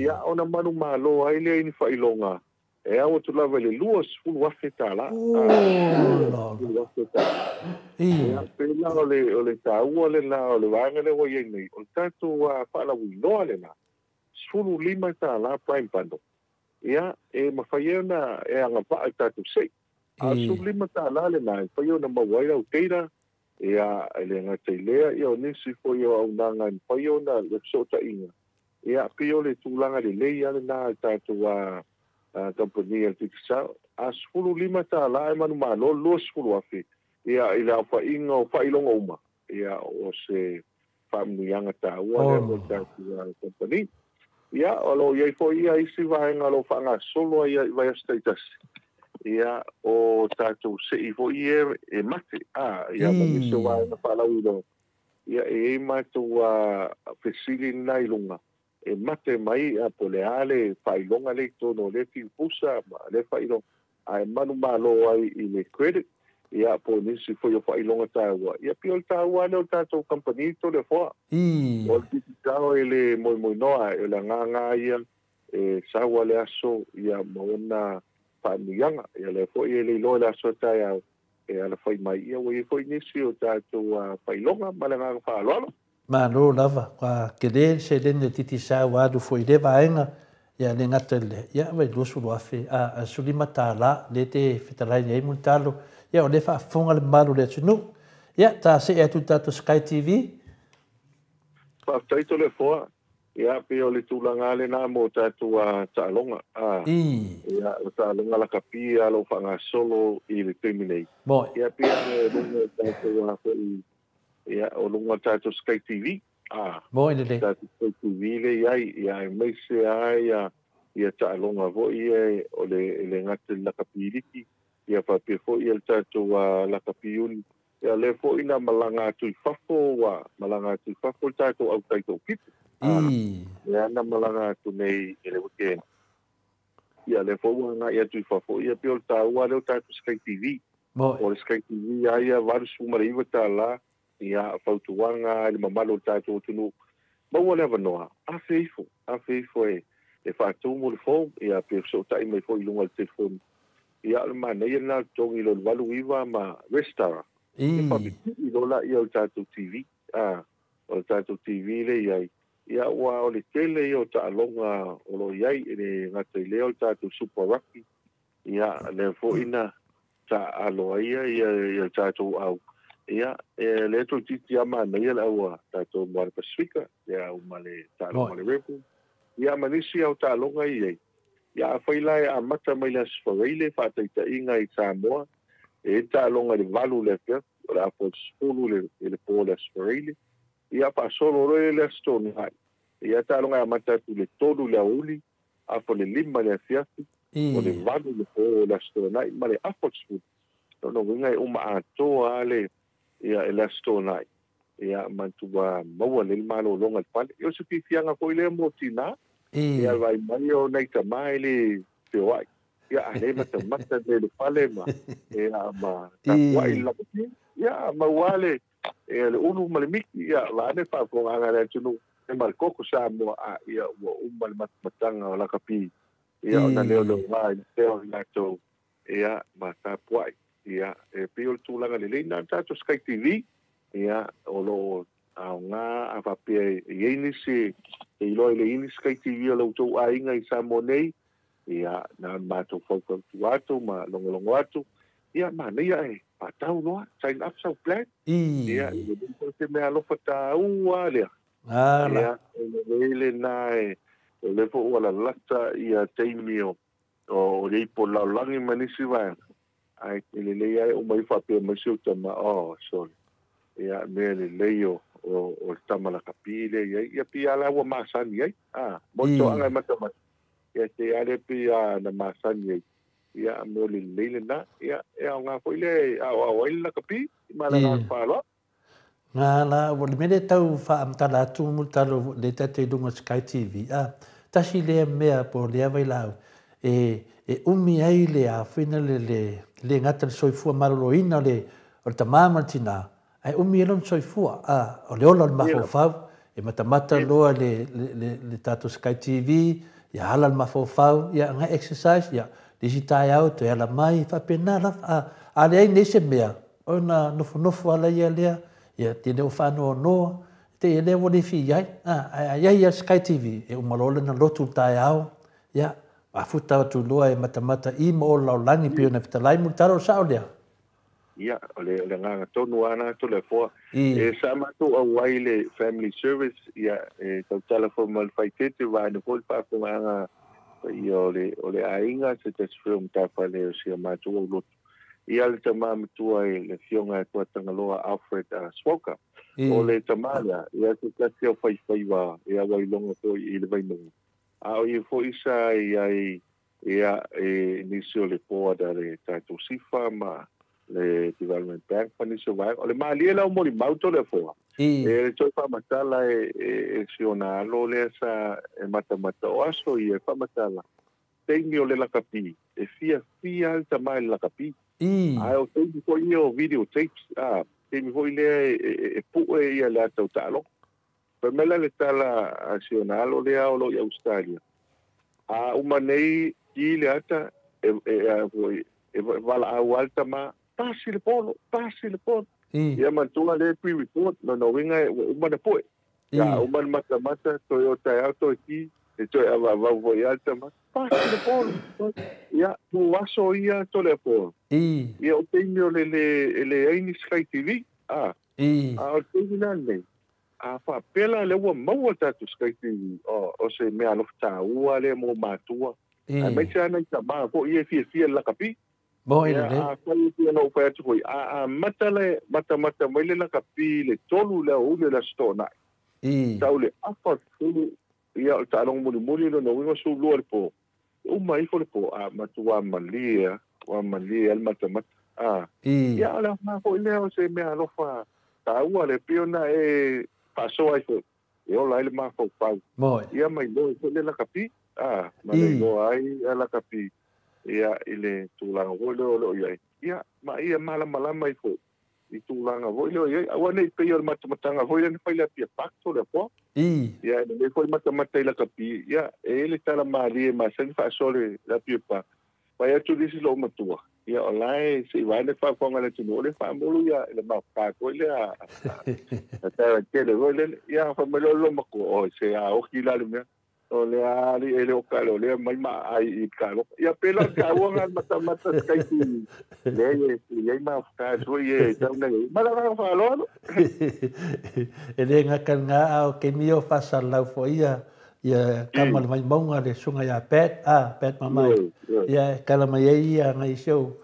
ia ona manumalo ai lea i ni faailoga e ao atu lava i le $20,000. $20,000. Ia, pei la o le taua lena o le vaega lea ua i ai nei, o le tatou faalauiloa lena, $15 Prime Bundle, ia, e mafai ai ona e agavaa i tatou sei. A o le $15 lena e mafai ona maua ai lau data, ia, e le gata i lea, ia o nisi foi o auaunaga e mafai ona le fesootaiga, ia, pei o le tulaga lelei lava lena a le tatou kamupani a le Digicel. A $15 e manumalo le $20,000, ia, i le aofaiga o faailoga uma, ia, o se faamanuiaga taua lea mo le tatou kamupani. Ia, o lo o i ai foi ia isi vaega o lo o faagasolo ai i vaiaso taitasi, ia, o tatou sei foi ia e mate, a, ia, ma nisi o vaega faalauiloa, ia, e i ai matou fesili na i luga, e mate mai po o le a le faailoga lea i totonu o lea tiupusa ma lea faailoga, ae manumalo ai i le credit, ia, po o nisi foi o faailoga taua, ia, pei o le taua lava lea o le tatou kamupani Toleafoa. O le Digicel e le moimoinoa, o le agaga lava ia e sau lava le aso ia ma ona faamanuiaga. Ia lea foi e le iloa i le aso a taeao e alafai mai, ia ua i ai foi nisi o tatou faailoga ma le agaga faaaloalo. Malo lava, ua tele le seleni a le Digicel ua alu foi i lea vaega, ia le gata i lea, ia ua $20,000, a $15 lea e te fetalai ai Mulitalo, ia o lea e faafofoga le mamalu o le atunuu. Ia, ta see atu i le tatou Sky TV. Faafetai Toleafoa. Ia, pei o le tulaga lava lena mo tatou taaloga. Ia, o taaloga lakapi lava o lo o faagasolo i le taimi nei. Ia, pei lava o luga o tatou foi, ia, o luga o tatou Sky TV. Tatou Sky TV lea e i ai, ia, aemaise lava ia taaloga foi ia o le, e le gata i le lakapi liki, ia faapea foi le tatou lakapi uni. Ia lea foi na malaga atu i fafo, ua malaga atu i fafo le tatou au taitoafitu. Lea na malaga atu nei i le weekend. Ia lea foi ua agai atu i fafo, ia pei o le taua lea o tatou Sky TV. O le Sky TV lava ia $89, ia fautuaga i le mamalu o le tatou atunuu. Maua le avanoa, afe ifo, afe ifo e faatumu le form, ia pe fesootai mai foi i luga o le telefoni. Ia o le manaia lena o le totogi i lo le 89 ma resitala. Ia faapipii loa laia o le tatou TV, a, o le tatou TV lea e i ai, ia aua o le tele ia o taaloga o lo o i ai, e le gata i lea o le tatou Super Rugby, ia lea foi na taaalo ai ia le tatou au, ia e lea toeitiiti lava manaia le au a tatou Moana Pasifika, le au ma le taaloga a le Rebel, ia ma nisi au taaloga e i ai. Ia afai la e amata mai le Aso Faraile faataitaiga i Samoa, e i ai le taaloga i le 8 i le afiafi, o le a po i le 10 i le po o le Aso Faraile, ia faasolo loa le Aso Toonai. Ia taaloga e amata atu i le 3 i le aoauli, afa le 5 i le afiafi, o le 8 i le po o le Aso Toonai ma le afa o le 10. O lona uiga e uma atoa lava le ia le Aso Toonai, ia matua maua lelei le malologa i le fale. Ia o se fiafiaga foi lea mo tina, ia vaai mai o nai tama e le feoai. Ia a le matamata le le fale ma ia ma tapuai le lakapi. Ia maua le ia le ulu ma le miki, ia vaeane faafofogaaga a le atunuu e ma le koko Samoa, a ia ua uma le matamataga o lakapi. Ia ona leoleo i le pea o i latou ia ma tapuai. Ia e pei o le tulaga lelei na o le tatou Sky TV, ia o lo o aoga a faapea e i ai nisi e iloa e leai ni Sky TV o la outou aiga i Samoa nei, ia na ona matou faufautua atu ma logologo atu, ia manaia e faatau loa, sign up sau plan. Ia e lelei foi se meaalofa taua lea. Ia e lelei lena e o lea foi ua lalata ia taimi o o le ipo lalolagi ma nisi vaega, ae e lelei lava e uma ifo faapea mai si ou tama, oh sole, ia mea lelei o o le tama lakapi lea i ai, ia pei lava la ua masani ai, a, mo le toaga e matamata, ia te lava lea pei lava na masani ai, ia mea lelei lena, ia e aoga foi lea e aoao ai le lakapi ma le agaga faaaloalo. Nga la, ua le mea lea tau faamatala atu Mulitalo lea tatou i luga o Sky TV, a, tasi lea mea po o lea vailaau e e umi ai le afina le le le gata le soifua maloloina o le o le tama ma le tina, ae umi ai lona soifua, a, o le ola o le mafaufau, e matamata loa le le le tatou Sky TV, ia ala le mafaufau, ia agai exercise, ia le isi taeao toe ala mai, faapena lava, a, a leai nei se mea, Ona nofonofo ala ia lea, ia te leo faanoanoa, te ia lea ua le fia i ai. A, ae a i ai ia Sky TV, e uma loa lana lotu i le taeao, ia, mafuta atu loa e matamata i ma o lalolagi pei ona fetalai Mulitalo, o le sao lea? Ia, o le, o le agaga tonu lava lena Toleafoa. E sa matou auai i le Family Service, ia, e tautala foi ma le faaeteete vaeane foi le faafofogaaga paia o le, o le aiga, se tasi foi o matafale o si a matou aulotu. Ia le tama matua i le Afioga ia Tuatagaloa Alfred Smoker. O le tama lea, ia se tasi o faifaiva ia Wailoga foi i le Vaimauga. A o ia foi sa i ai ia i nisi o le board a le tatou SIFA ma le Development Bank ma nisi o vaega. O le malie la o molimau Toleafoa, e le toe faamatala e si ona alo lea sa e matamata o aso ia e faamatala. Taimi o le lakapi, e fiafia lava le tama i le lakapi. Ae o taimi foi ia o video tapes, a, taimi foi lea e pue ia le ata o taaloga. Fai mai la le tala a si ona alo lea o lo o i Ausetalia, a uma nei ki le ata, e valaau lava le tama, pasi le polo, pasi le polo. Ia manatua lea e pre-record, lona uiga ua uma ona pue. Ia uma le matamata, toe o taeao toe ki, e toe avaavau foi lava le tama, pasi le polo. Ia, tu aso ia Toleafoa. Ia o taimi o le le, e leai ni Sky TV, a, a o le taimi la lenei, a faapea la lea ua maua le tatou Sky TV, o se mea alofa taua lea mo matua, aemaise lava nai tama foi ia e fiafia i le lakapi. Moi lelei. Ia, afai e pei ona ou fai atu foi, a amata le matamata mai le lakapi i le 3 i le aoauli o le Aso Toonai, tau le afa tolu, ia o le taaloga mulimuli lona uiga o 12 i le po, e uma ifo le po, a matua malie lava, ua malie lava le matamata. A, ia o le aoga foi lea o se mea alofa taua lea, pei ona e faasoa ai foi, e ola ai le mafaufau. Moi. Ia ma iloa ai foi le lakapi, a, ma le iloa ai a lakapi ia i le tulaga foi lea o lo o i ai, ia, ma ia malamalama ai foi I tulaga foi lea o i ai. Aua ne i pei o le matamataga foi lea na fai i le Apia Park Toleafoa. Ia e lelei foi le matamata i lakapi, ia e i ai le tala malie e masani faasoa le Apia Park. Fai atu le isi loomatua, ia o la e se i vaai le faafofoga a le atunuu, o lea e faamolu ia le mafuta foi lea a Darren Tele foi lele. Ia fai mai loa le loomatua, oi se a oki la le mea. O lea alii e le o kale o lea mai ma ai i ka lo. Ia pela ka ua nga mata mata kai ti. Le ye ye ma ka so ye tau nei. Ma la ga fa lo. E le nga kan nga au ke mi o fa sa lau fo ia ia kama le mai maunga le sunga ia Pat a Pat mamai. Ia kala mai ai ia ngai show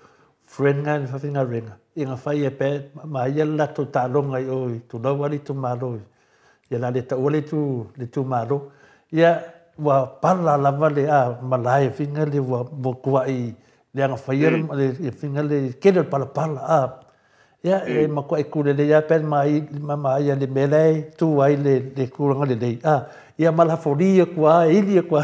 friend nga fa finga renga. Ia nga fai e Pat ma ia la to talonga i o tu lau ali tu malo. Ia la le tau le tu malo. Ia ua pala lava le a malae finga le ua mokuai le anga faia le finga le kele pala pala a. Ia e makuai kule le ia pen mai mama ia le mele tu ai le kuranga le lei a. Ia malafolia kua ilia kua.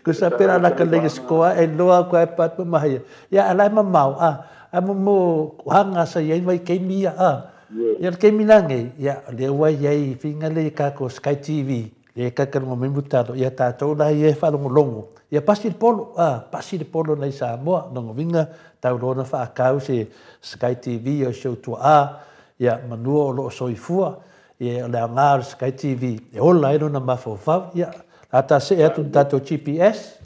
Ko sa pera la ka le skoa e loa kua e pat mahia. Ia ala mamau a. A mo hanga sa ia mai kemia a. Ia le kemi nange, ia le ua iai finga le kako Sky TV, le kaka ngo memutalo, ia tātou la ia whalongolongo. Ia pasi le polo, a, pasi le polo nei Samoa, nongo vinga, tau lona whaakau se Sky TV o show tua a, ia manua o loo soifua, ia le anga o Sky TV, e ola e nona mafofau, ia, ata se e atu tātou GPS.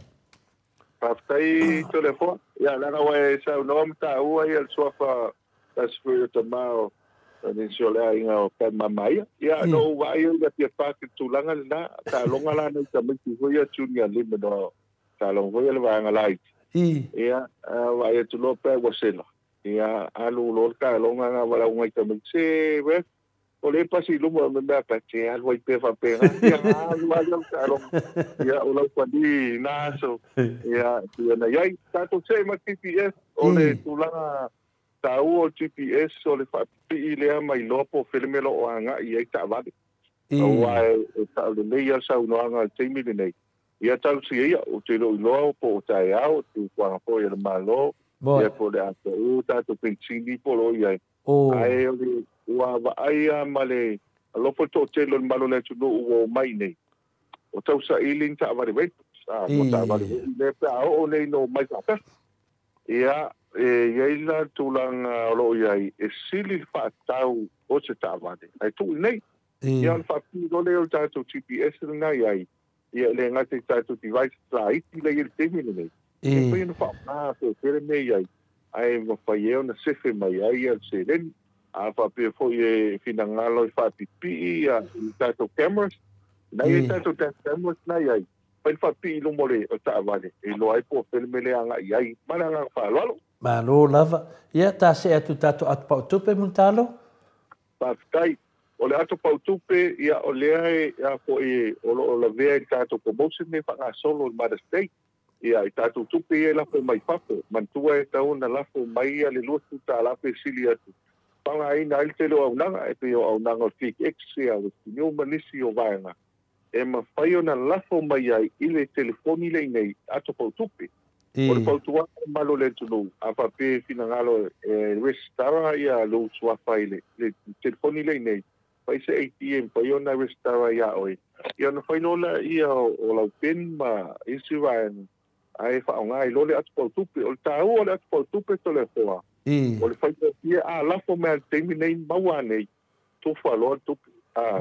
Paftai telefon, ia lana wae sa unoa mta ua ia le suafa tasfui o tamao, nisi o lea inga o ka mamaia. Ia no vai o ia pia pake tulaga lena, taaloga la nei tamaiti foi ia junior lima no taaloga foi le vaega laiti. Ia vai atu loa pe ua sela. Ia alu loa le taaloga ga valaauga i tamaiti. Se ref, o le pasi i luma me mea pa te alu ai pe faapega. Ia alu alu le taaloga. Ia o lau fali na aso. Ia tia na iai. Tatou se ma GPS o le tulaga tau o GPS o le whaapii lea mai loa po felemelo o anga i ai taavale. Aua e tau le nei a saunoaga le taimi lenei. Ia tau si ia o te loi loa po o tae ao, te kuanga po i le malo, ia po le ata u, tātou pensini po lo iai. Ae o le ua vaai a ma le alofa tō telo le malo le atu ua o mai nei. O tau sa ili ni taavale wei. Mo taavale wei. Le pe a o nei no mai whapef. Ia, e iai la tulaga o loo iai e sili le faatau o se taavale. Ae tuu nei. Ia o le faapilo lea o le tatou GPS lena iai. Ia le gata i tatou device laiti lea i le taimi lenei. E fai ona faaaoga pelepele mea iai. Ae mafai ai ona sefe mai ai ia le seleni. A faapea foi e finagalo i faapipii ia i tatou cameras. Na ia tatou cameras na iai. Fai le faapipii i luma o le taavale. E iloa ai po o fele mea le agai ai. Ma le agaga faaaloalo. Malo lava. Ia ta se atu tatou atu pautupe Mulitalo? Faafetai. O le atu pautupe, ia o lea e a foi o lo o lavea i tatou promotion nei faagasolo i Mother's Day. Ia i tatou tupe ia e lafo mai fafo. Manatua e tau na lafo mai ia le $20 pe sili atu. Faaaogaina ai le tele o aunaga, e pei o aunaga o Click X, ia o New ma nisi o vaega. E mafai ona lafo mai ai i le telefoni lea nei atu pautupe. O le fautuaga malo le atunuu, a faapea finagalo e restara ia lou suafa i le telefoni lea nei. Fai se ATM, fai ona restara ia oe. Ia ona fai loa lea ia o lau PIN ma isi vaega. Ae faaaoga ai loa le atu pautupe. O le taua o le atu pautupe toleafoa. O le faigofie a lafo mai le taimi nei maua nei. Tofa loa le tupe.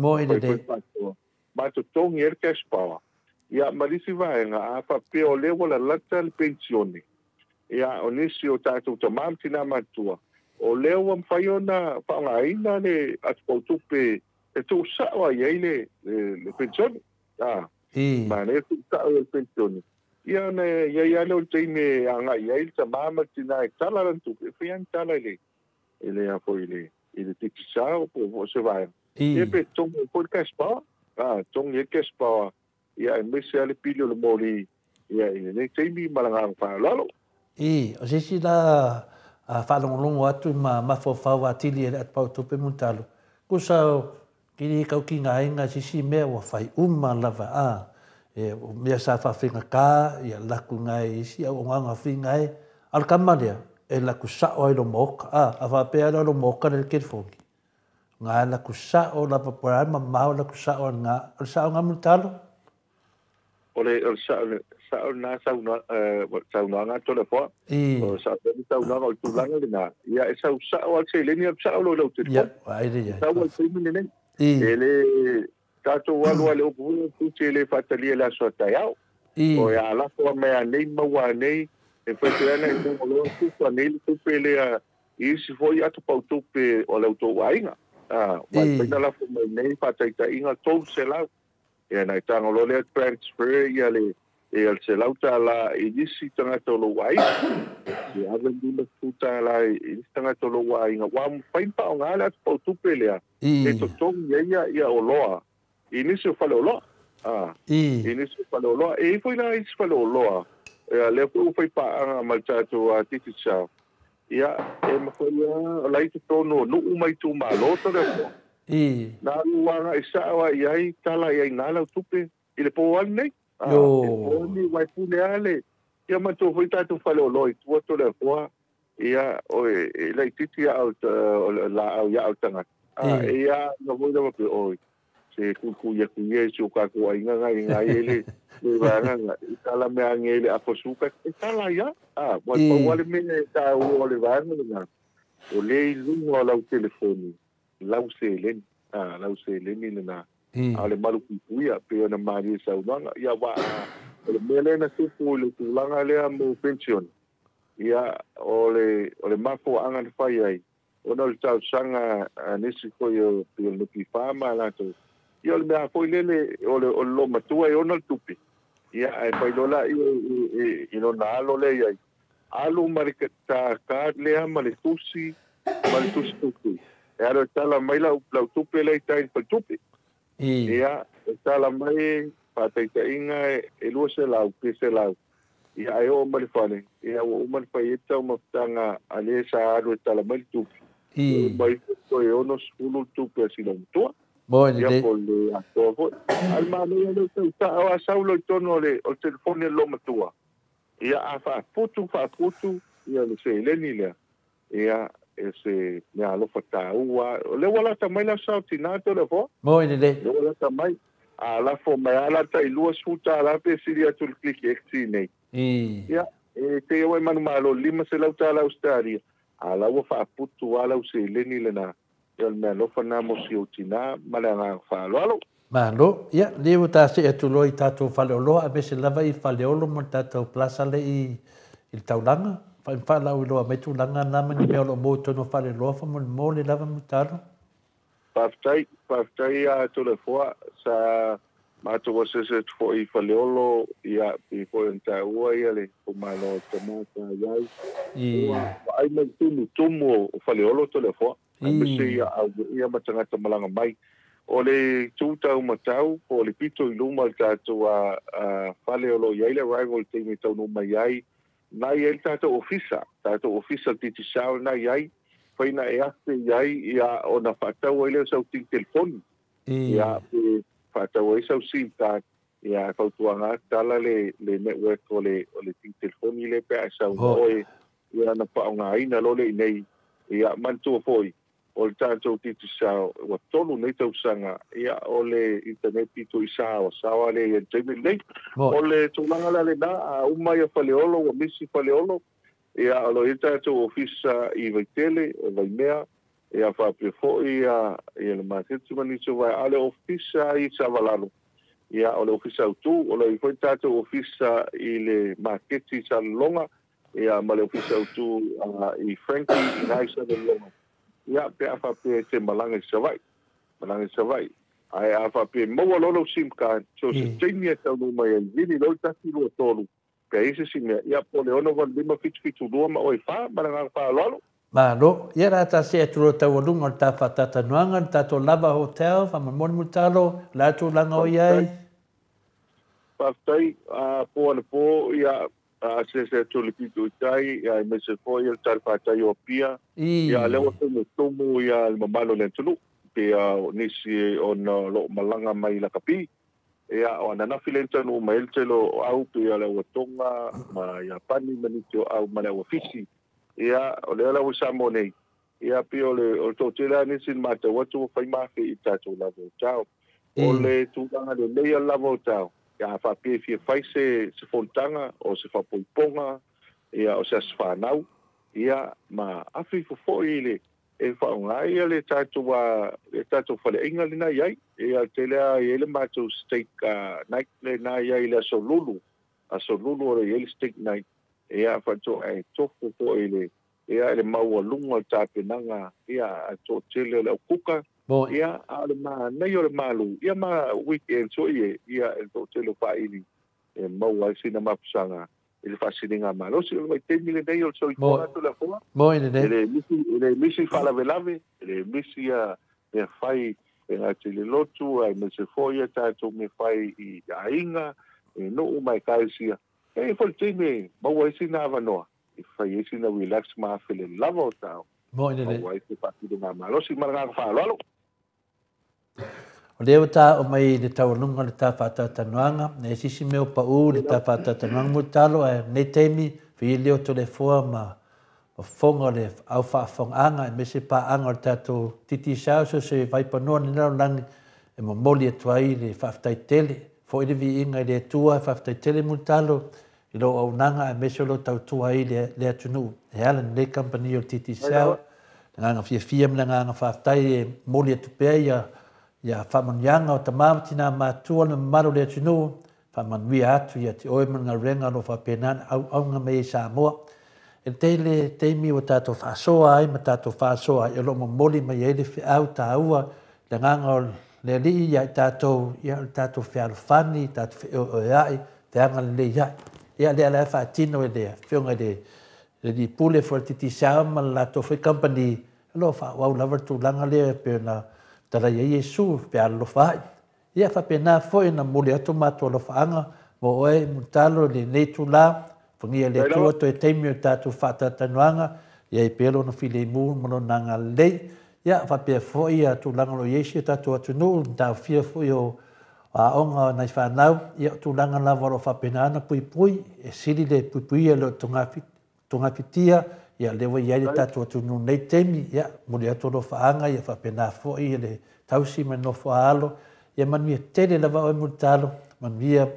Mo i le fai foi ma totogi ai le cash power. Ia ma nisi vaega, a faapea o lea ua lalata le pensione. Ia o nisi o tatou tamā ma tinā matua. O lea ua mafai ona faaaogaina le atu pautupe e tuusao ai ai le pensione. Ma le tuusao ai le pensione. Ia na ia ia le o le taimi e agai ai le tamā ma le tinā e tala lana tupe. E fai lava ni tala i le a foi i le tikisao po o se vaega. Ia pe togi ai foi le cash power. Togi ai le cash power. Ia e maise lava le pili o le moli ia i lenei taimi ma le agaga faaaloalo. O se isi la faalogologo atu ma mafaufau atili e le atu pautupe Mulitalo. Kusa kili kaukiga aiga se isi mea ua fai uma lava a. E o mea sa faafegakā ia laku gae isi auaugaga figa e. A o le kama lea, E alu atu sa'o lava i lou maota, a faapea a o lou maota le telefoni, na alu atu sa'o lava po o le a le mamao, alu atu sa'o lava i ina. O le sa'o lena Mulitalo? O le sa'o lena saunoaga Toleafoa. O sa'o le saunoaga o le tulaga lena, ia e sau sa'o lava le seleni alu sa'o loa i lau telefoni. Vaai le i ai. Sau ai le taimi lenei. E le tatou alu lava i le upu foi lea tusi e le faatalia i le aso a taeao. O e alafo mai anei maua anei e fai pea ona e tago loa tufa nei le tupe lea i isi foi atopautupe o le outou aiga. Ua e mafai ona lafo mai nei faataitaiga $300. Ia ona e tago loa lea transfer ia le ia le $100 i isi tagata o lou aiga. Ia ave le $50 i isi tagata o lou aiga. Ua mafai ona faaaoga le atopautupe lea e totogi ai ia oloa i nisi o faleoloa. I nisi o faleoloa. E i ai foi la isi faleoloa, ia lea foi ua fai paaga ma le tatou Digicel. Ia, e mafai lava, o la e i totonu o nuu ma itumalo Toleafoa. Na alu agai sao lava i ai, tala i ai i ina lau tupe i le po lava lenei. I le po lenei, aua e pule lava le... Ia manatua foi tatou faleoloa i tua Toleafoa, ia, e laitiiti aa o le laau i aa o le tagata. E ia na foi lava pe oi, se kuikui atu ia i si o tatou aiga na i nai ele le vaega na i tala mea ane le apo suka e tala ia. Ua pau lava le mea e taua o le vaega lena, o lea i luga o lau telefoni, lau seleni, lau seleni lena. A o le malupuipuia, pei ona malie saunoaga. Ia, aua o le mea lea na tupu i le tulaga lea mo penisione, ia, o le mafuaaga na fai ai, ona o le talosaga a nisi foi o pei o le NPF ma latou, ia o le mea foi lele o le loomatua e ona le tupe, ia ae fai loa laia i lona alo lea i ai, alu ma le card lea ma le tusi ma le tusi tupe, e alu e tala mai lau tupe lea i tai i le faletupe. Ia, e tala mai faataitaiga e 200 pe 100. Ia ae oo mai le fale, ia ua uma ona fai ai le taumafataga a le sa alu e tala mai le tupe. Ua uma ifo toe 60 le tupe a sina matua. Ia po o le atoa foi. A o le manaia lea o tautaa a sau loa i totonu o le telefoni a le loomatua, ia a faaputu faaputu ia le seleni lea, ia e se mea alofa taua. O lea ua lata mai le aso Saotina Toleafoa. Moi lelei. O lea ua lata mai. A lafo mai lava la tai $20 pe sili atu i le kliki XT nei. Ia, e te iai manumalo $500 Ausetalia, a la ua faaputu lava lau seleni lena. Ia o le mea alofa lena mo si ou tina ma le agaga faaaloalo. Malo. Ia, lea ua ta see atu loa i tatou faleoloa aemaise lava i Faleolo ma le tatou plaza lea i le taulaga. Faalauiloa mai tulaga na ma ni mea o lo o maua i totonu o faleoloa faamolemole lava Mulitalo. Faafetai, faafetai ia Toleafoa, sa matou asiasi atu foi i Faleolo, ia, pei foi ona taua ia le itumalo o tama sa i ai. Ua vaai mai i tumutumu o Faleolo Toleafoa, aemaise ia auia ma tagata malaga mai. O le itu taumatau po o le pito i luma o le tatou fale o lo o i ai le arrival i le taimi e taunuu mai ai, na i ai le tatou ofisa, tatou ofisa o le Digicel na i ai, fai na e afe i ai ia ona faatau ai lea o sau tini telefoni, ia pe faatau ai sau sim card, ia e fautuaga atu tala le network o le tini telefoni lea pe a e sau ma oe, ia ona faaaogaina loa lea i inei. Ia manatua foi, o le tatou Digicel ua 3 nei tausaga, ia o le internet pito i saoasaoa lea i ai i le taimi lenei. O le tulaga la lena, a uma ia Faleolo ua misi Faleolo, ia o lo o i ai le tatou ofisa i Vaitele, o Vaimea, ia faapea foi ia le maketi ma nisi o vaega. A o le ofisa i Savalalo, ia o le ofisa autu, o lo o i ai foi le tatou ofisa i le maketi i Salelologa, ia ma le ofisa autu i Frankie i ina i Salelologa. Ia, pe a faapea e te malaga i Savaii, malaga i Savaii. Ae a faapea e maua loa lau sim card, so se taimi e taunuu mai ai, vili loa le 1, 2, 3, pe a i ai se isi mea, ia po o le 6, 8, 5, 7, 7, 2 ma oe 4, ma le agaga faaaloalo. Malo. Ia la ta see atu loa taualuga o le ta faataatanoaga, le tatou Lava Hotel, faamolemole Mulitalo, o le a tulaga o i ai? Faafetai. Po anapo, ia, asiasi atu i le pito i tai, ia, aemaise foi o le talafatai o Apia. Ia, a lea ua tumutumu ia le mamalu o le atunuu, pei o nisi ona o lo o malaga mai i Lakapi. Ia, o ananafi lea na taunuu mai ai le tele o au, pei o le au a Tonga ma Iapani ma nisi o au ma le au a Fisi. Ia o lea la ua Samoa nei, ia pei o le toatele lava nisi na matau atu ua fai mafe i le tatou lava o tao. O le tulaga lelei o le lava o tao, ia a faapea e fia fai se fonotaga o se faapoipoga, ia o se aso fanau, ia ma afe ifo foi i le e faaaoga ai le tatou le tatou faleaiga lena e i ai. Ia tele lava e i ai le matou steak night lena e i ai i le aso Lulu, aso Lulu o lo o i ai le steak night, ia faatoa e tofu foi i le ia i le maualuga o le tapenaga ia a toatele o le aukuka, ia a o le manaia o le malu, ia ma weekend foi e ia e toatele o faaili e maua ai sina mapusaga i le faasiliga malosi. O le vaitaimi lenei o le soifua atu le afoga, e le misi faalavelave, e le misi mea fai e gata i le lotu, aemaise foi ia tatou mea fai i aiga, e nuu ma ekalesia. E i ai foi le taimi e maua ai sina avanoa e fai ai sina relax ma afe le lava o tao, maua ai se faasiliga malosi. Ma le agaga faaaloalo. O lea ua tao'o mai i le taualuga o le ta faatalatalanoaga, e i ai se isi mea o pa'u i le ta faatalatalanoaga mulitalo, ae lenei taimi, fai leo Toleafoa ma fofoga o le au faafofogaaga aemaise paaga o le tatou Digicel so o se vaipanoa o lenei lalolagi e momoli atu ai le faafetai tele foi le viiga i le Atua. Faafetai tele mulitalo i lou auaunaga aemaise o lou tautua ai i le atunuu e ala i lenei kamupani o le Digicel. Le agaga fiafia ma le agaga faafetai e momoli atu pea ia faamanuiaga o tama ma tina matutua le mamalu o le atunuu, faamanuia atu ia te oe ma le galuega o lo o faapena ona auauna mai ai i Samoa. E tele taimi ua tatou faasoa ai ma tatou faasoa ai o lo o momoli mai ai le feau taua i le agaga o le Alii ia i tatou, ia o le tatou fealofani, tatou feoeoea'i, feagalelei ai. Ia lea la e faatino e le Afioga i le Alii Pule foi o le Digicel ma le latou foi kamupani, o lo o faaauau lava le tulaga lea e pei ona fetalai ai Iesu, fealolofa ai. Ia faapena foi ona momoli atu matou alofaaga mo oe Mulitalo i lenei itula, alofagia e le Atua toe taimi o le tatou faatalatalanoaga, ia i ai pea lona filemu ma lona agalelei. Ia faapea foi ia tulaga o lo o i ai si o tatou atunuu, le taofia foi o aoga o nai fanau, ia o tulaga lava o lo o faapena ona puipui, e sili le puipuia i lo togafitia, ia lea ua i ai le tatou atunuu i lenei taimi, ia momoli atu alofaaga, ia faapena foi le tausi ma le nofo a alo, ia manuia tele lava oe Mulitalo, manuia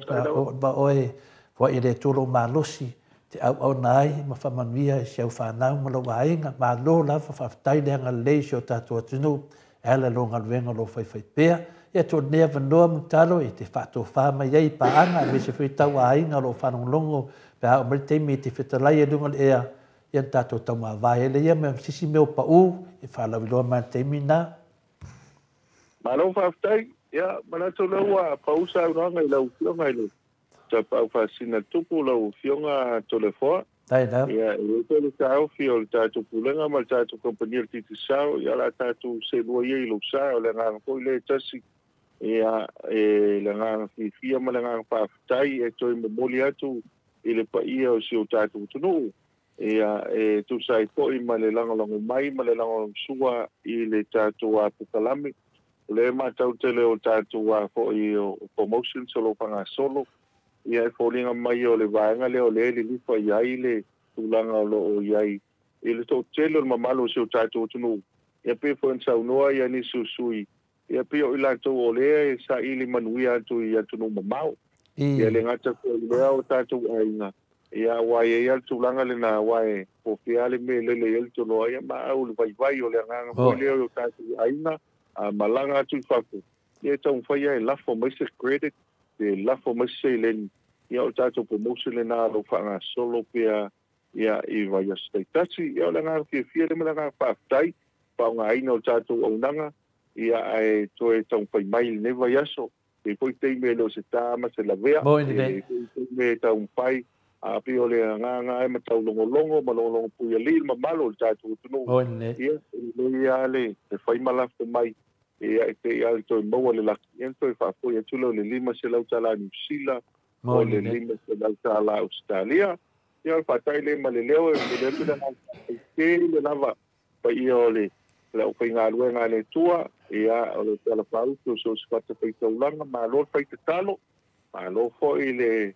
oe foai e le Atua lou malosi te auauna ai ma faamanuia i si au fanau ma lou aiga. Malo lava, faafetai le agalelei i si o tatou atunuu e ala i lou galuega o lo o faifaipea. Ia tuu lenei avanoa Mulitalo e te faatofa mai ai i paaga aemaise foi tau aiga o lo o faalogologo pe a oo mai le taimi e te fetalai ai i luga o le ea, ia na tatou taumavae ai lea ia ma se isi mea o pau e faalauiloa mai i le taimi lena. Malo faafetai. Ia, manatu o lea ua pau saunoaga i lau Afioga i le Tapaau Faasisina Tupu, lau Afioga Toleafoa. Ia, e i ai foi le taofi o le tatou Pulega ma le tatou Kamupani o le Digicel, ia o le a tatou seelua ia i lou sa. O le agaga foi lea e tasi, ia, e le agaga fiafia ma le agaga faafetai e toe momoli atu i le paia o si o tatou atunuu, ia, e tusa ai foi ma le lagolago mai ma le lagolagosua i le tatou polokalame. O lea e matau tele o tatou foi o promotions o lo o faagasolo, ia e foliga mai o le vaega lea o lea e lilifa i ai le tulaga o lo o i ai i le toatele o le mamalu o si o tatou atunuu. Ia pei foi ona saunoa ia nisi o sui, ia pei o i latou o lea e saili manuia atu i atunuu mamao. Ia le gata foi i lea o tatou aiga, ia aua e i ai lava le tulaga lena, aua e po o fea lava le mea e lele i ai le toloa, ia ma au le vaivai o le agaga foi lea o tatou aiga, a malaga atu i fafo, ia e taumafai lava e lafo mai se credit, pe lafo mai se seleni, ia o le tatou promotion lena o lo o faagasolo pea ia i vaiaso taitasi. Ia o le agaga fiafia lea ma le agaga faafetai, faaaogaina o le tatou auaunaga, ia ae toe taumafai mai i lenei vaiaso. E i ai foi taimi e le o se ta ma se lavea, e i ai foi taimi e taumafai, a pei o le agaga e mataulogologo ma logologo puialii le mamalu o le tatou atunuu, ia e lelei lava le fai ma lafo mai, ia e te i lava le toe maua le laki, ia ona toe faafoi atu lea o le $500 Niu Sila, o le $500 Ausetalia. Ia o le faata'i lea ma le leo e momoli atu le agaga faafetai tele lava paia o le aufaigaluega a le Atua, ia o le tala faautu o so o se fatafaitaulaga, malo le fai tatalo, malo foi le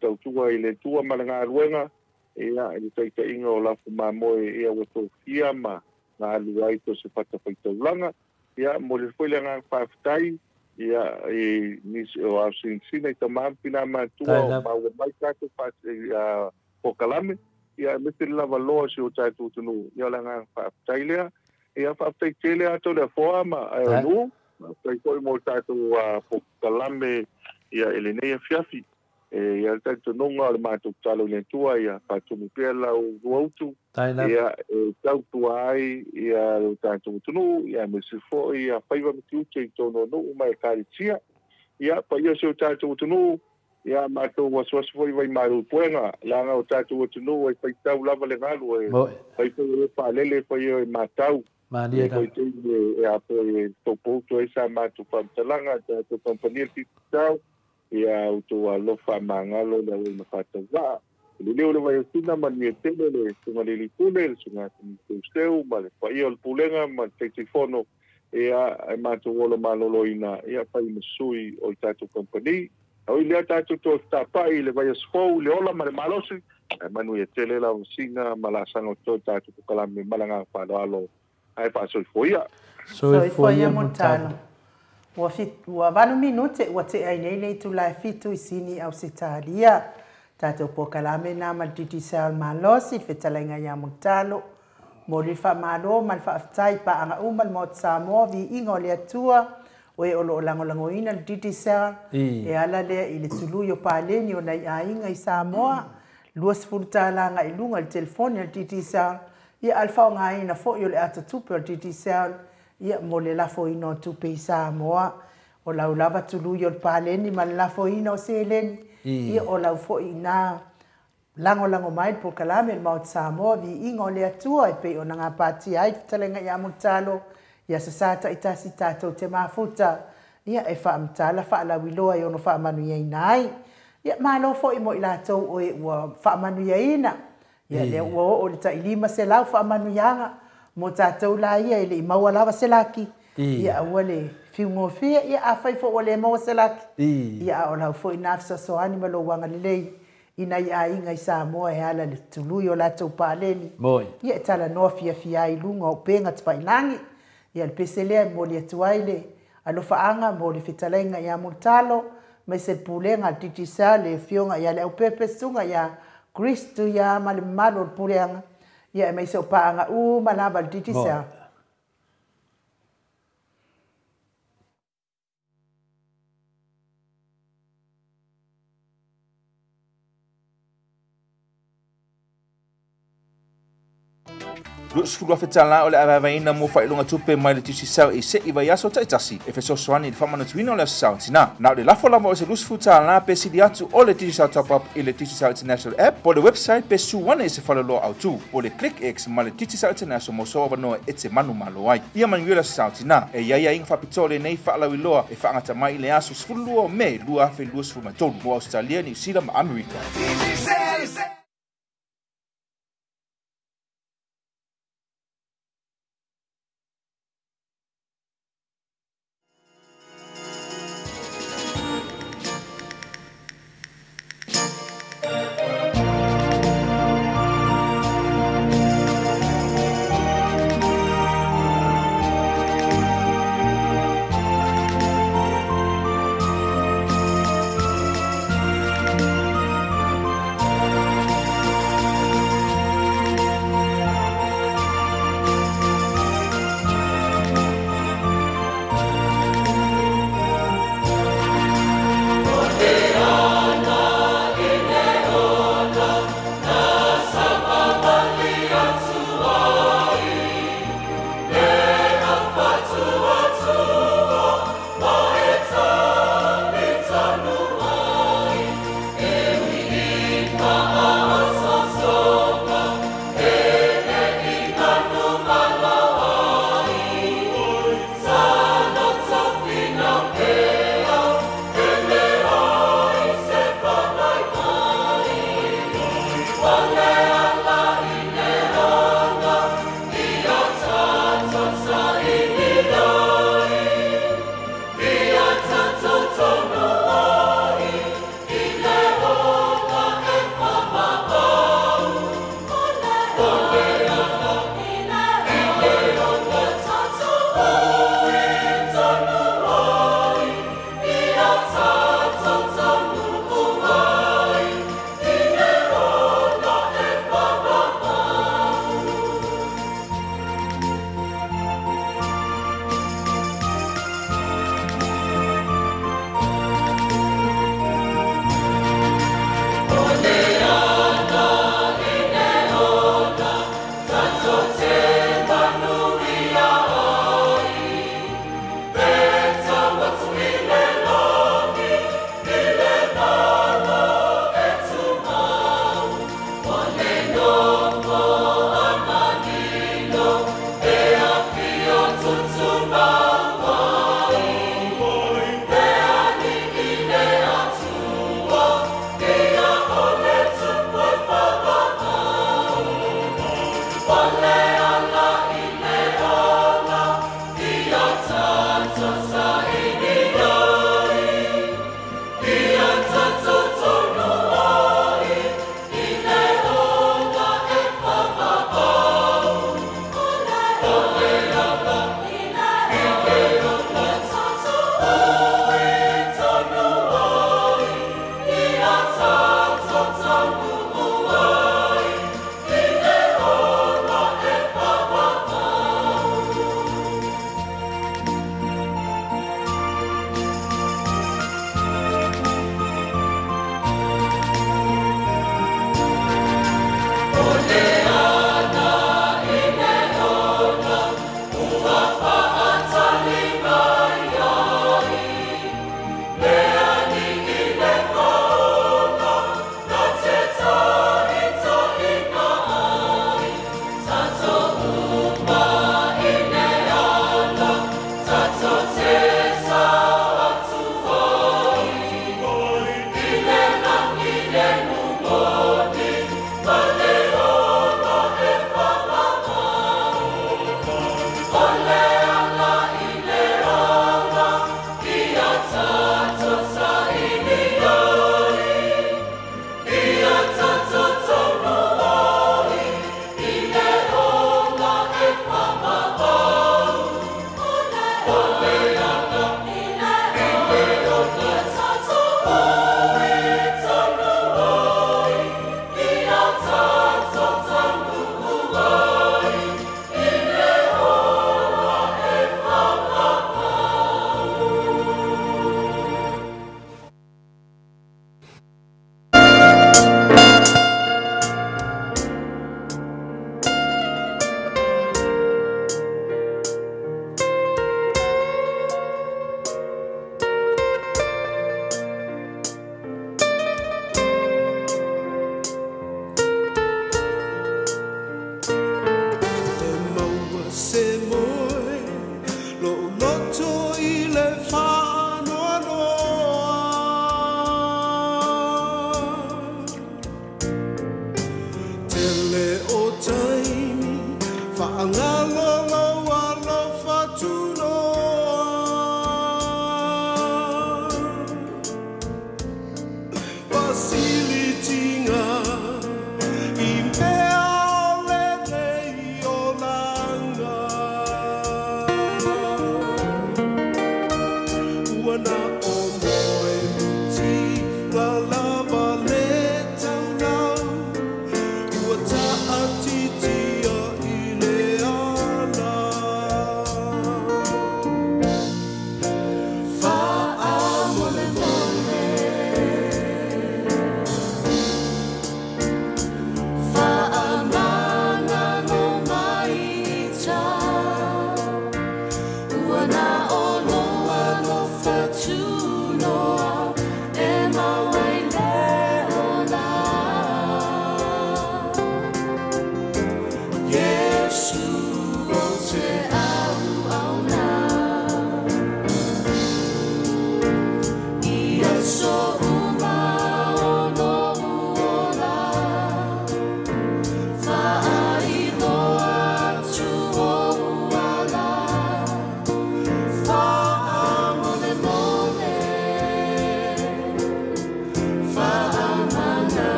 tautua i le Atua ma le galuega, Ia i le taitaiga o lafo mamoe ia ua tofia ma galulue ai so o se fatafaitaulaga. Ia momoli foi le agaga faafetai ia i nisi o aosinasina i tama ma tina matutua o maua mai tatou polokalame, ia aemaise le lavaloa o si o tatou atunuu. Ia o le agaga faafetai lea. Ia faafetai tele lava Toleafoa ma Aeonuu, faafetai foi mo le tatou polokalame ia i lenei afiafi. E i ai le talitonuga o le matou tatalo i le Atua ia faatumu pea lau utu ia e tautua ai ia lo tatou atunuu, ia aemaise foi ia faiva ma tiute i totonu o nuu ma ekalesia. Ia paia o si o tatou atunuu, ia matou asuasu foi vaimalu i puega, leaga o tatou atunuu e faitau lava le galu, e fai foi e faalele, fai e matau. Malie lava. E a foi e topoutu ai sa matou faamatalaga, tatou kamupani le Digicel, ia outou alofa magalo le auauna faatauvaa. I le leo o le Vaiosina, manuia tele le Susuga i le Alii Pule, le Susuga ia Teuseu ma le paia o le Pulega ma le Taitaifono, ia e matou ola maloloina, ia fai ma sui o le tatou kamupani. Oi lea tatou toe fetapai i le vaiaso fou i le ola ma le malosi, ae manuia tele lau sina ma laasaga o totoe tatou polokalame ma le agaga faaaloalo ae faasoifua ia. Soifua ia Mulitalo. Ua ua 8 minute ua tea ai nei le itula e 7 i Sini, Ausetalia. Tatou polokalame na ma le Digicel malosi le fetalaiga ia Mulitalo. Momoli le faamalo ma le faafetai i paaga uma le Maota Samoa, viiga o le Atua, o e o lo o lagolagoina le Digicel, e ala lea i le tului o paleni o nai aiga i Samoa, $20 agai i luga i le telefoni a le Digicel, ia a o le faaaogaina foi o le atatupe o le Digicel, ia mo le lafoina o tupe i Samoa. O lau lava tului o le paleni ma le lafoina o seleni, ia o lau foi ina lagolago mai le polokalame le Maota Samoa, viiga o le Atua e pei ona gapatia ai le fetalaiga ia Mulitalo i aso Sa taitasi tatou te mafuta, ia e faamatala faalauiloa e ono faamanuiaina ai. Ia malo foi mo i latou o e ua faamanuiaina. Ia lea ua oo i le tai 500 faamanuiaga mo tatou la ia e le i maua lava se laki. Ia aua le fiugofie, ia afai foi ua le maua se laki, ia a o lau foi na fesoasoani ma lou agalelei i nai aiga i Samoa e ala i le tului o latou paleni. Ia e talanoa fiafia ai i luga o upega tafailagi. Ia le pese lea e momoli atu ai le alofaaga mo le fetalaiga ia Mulitalo, aemaise le pulega a le Digicel, le afioga ia Leaupepe, susuga ia Kristu ia ma le mamalu o le puleaga, ia aemaise o paaga uma lava a le Digicel. $20,000 o le avaeavaeina mo faailoga tupe mai le Digicel i se'i vaiaso taitasi e fesoasoani i le faamanatuina o le Aso Sa o Tina. Na o le lafo lava o se $20 pe sili atu o le Digicel Top Up i le Digicel International App po o le website pe su ane i se faleoloa autu po o le ClickX ma le Digicel International mo sou avanoa e te manumalo ai. Ia manuia le Aso Sa o Tina. E i ai aiga faapitoa o lenei faalauiloa e faagata mai i le aso 12 o Me 2023 mo Ausetalia, Niu Sila ma Amerika. Lo'u loto i le faanoanoa. Tele o taimi faagalo lou alofa tunoa. Fasilitiga i mea o lenei olaga.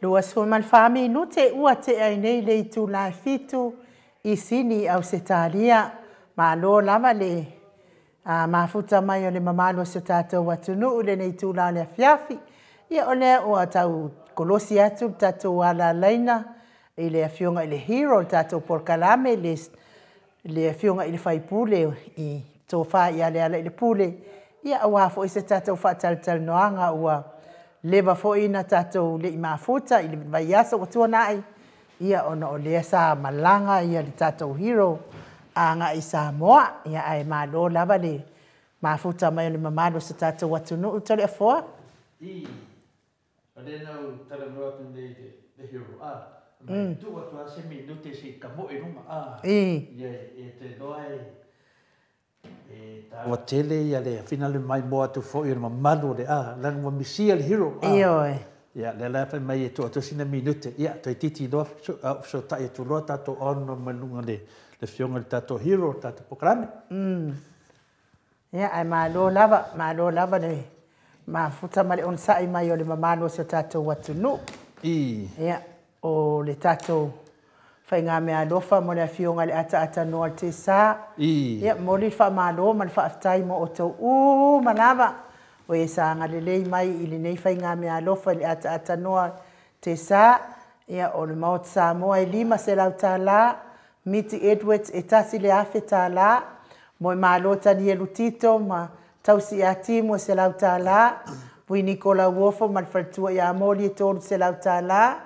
24 minute ua tea ai nei le itula e 7 i Sini, Ausetalia. Malo lava le mafuta mai o le mamalu o si o tatou atunuu i lenei itula o le afiafi. Ia o lea ua tau kolosi atu le tatou alalaina i le afioga i le hero o le tatou polokalame, le afioga i le faipule i Tofa ia Lealailepule, ia aua foi se tatou faatalatalanoaga ua leva foi na tatou lei mafuta i le vaiaso ua tuanai, ia ona o lea sa malaga ia le tatou hero agai i Samoa. Ia ae malo lava le mafuta mai o le mamalu o se tatou atunuu. Toleafoa. I, o lea na ou talanoa atu nei i le hero, a, mai tuu atu lava se minute se i tamoe i luga, a. Ia e te iloa e taua tele ia le finale maimoa atu foi o le mamalu o le a, leaga ua misia le hero, a. Ioe. Ia, lea la fai mai e tuu atu sina minute, ia, toeitiiti loa fesootai atu loa tatou on mai luga le afioga i le tatou hero, le tatou polokalame. Ia, ae malo lava le mafuta ma le onosai mai o le mamalu o si o tatou atunuu. Ia, o le tatou faigameaalofa mo le afioga i le Ataatanoa o le Tesa. Ia, momoli le faamalo ma le faafetai mo outou uma lava o e sa agalelei mai i lenei faigameaalofa i le Ataatanoa Tesa. Ia, o le Maota Samoa e $500, Miti Edwards e $1,000, Moemalo Tanielu Tito ma Tausi Atimu e $100, Vui Nikola Uofo ma le faletua ia Moli e $300,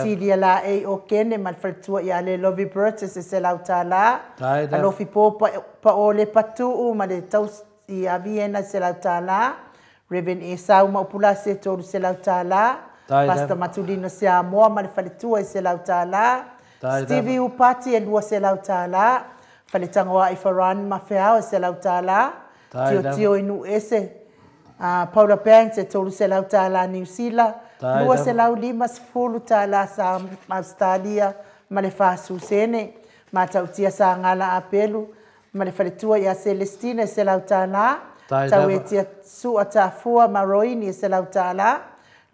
Silia Laei o Kene ma le faletua ia Le Lovi Burgess e $100, Alofi Po Pao Le Patuu ma le tausi ia Viena e $100, Reverend Esau Maupulasi e $300, Pastor Matulino Siamoa ma le faletua e $100, Stevie Upati e $200, Faletagoai Faran Mafeao e $100, Tio Tio Inu Ese, Paula Banks e $300 Niu Sila, $250 sa Australia ma le 40 sene, Matautia Sagala Apelu ma le faletua ia Celestina e $100, Tauetia Sua Tafua ma Roini e $100,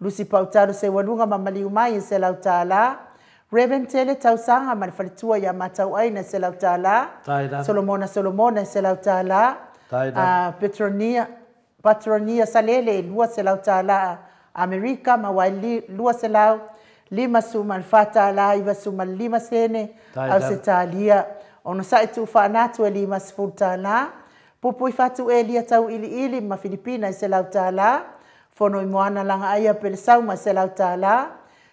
Lusi Pautalo Seualuga ma Maliu mai e $100, Reverend Tele Tausaga ma le faletua ia Matauaina e $100, Solomona Solomona e $100, Petronia Patronia Salele e $200 Amerika ma wai $254 95 sene Ausetalia. Ono sa'i tuufaanatu e $50, Pupui Fatu Elia Tau Iliili ma Filipina e $100, Fono i Moana Laga Aia Pelesauma e $100,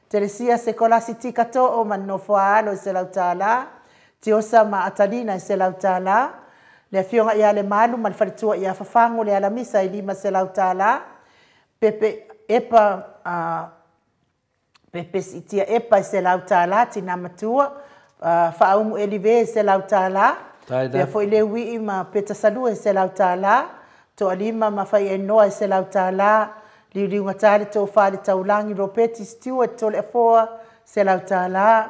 Telesia Sekolasi Tika To'o ma Nofo Alo e $100, Tiosa ma Atalina e $100, le afioga ia Le Malu ma le faletua ia Fafago le Alamisa e $500, Pepe Epa Pepe Sitia Epa e $100, Tina Matua Faaumu Elive e $100, pea foi le Uii ma Peta Salua e $100, Toalima ma Faiainoa e $100, Liuliugatā le Tofa le Taulagi Ropeti Stewart Toleafoa $100,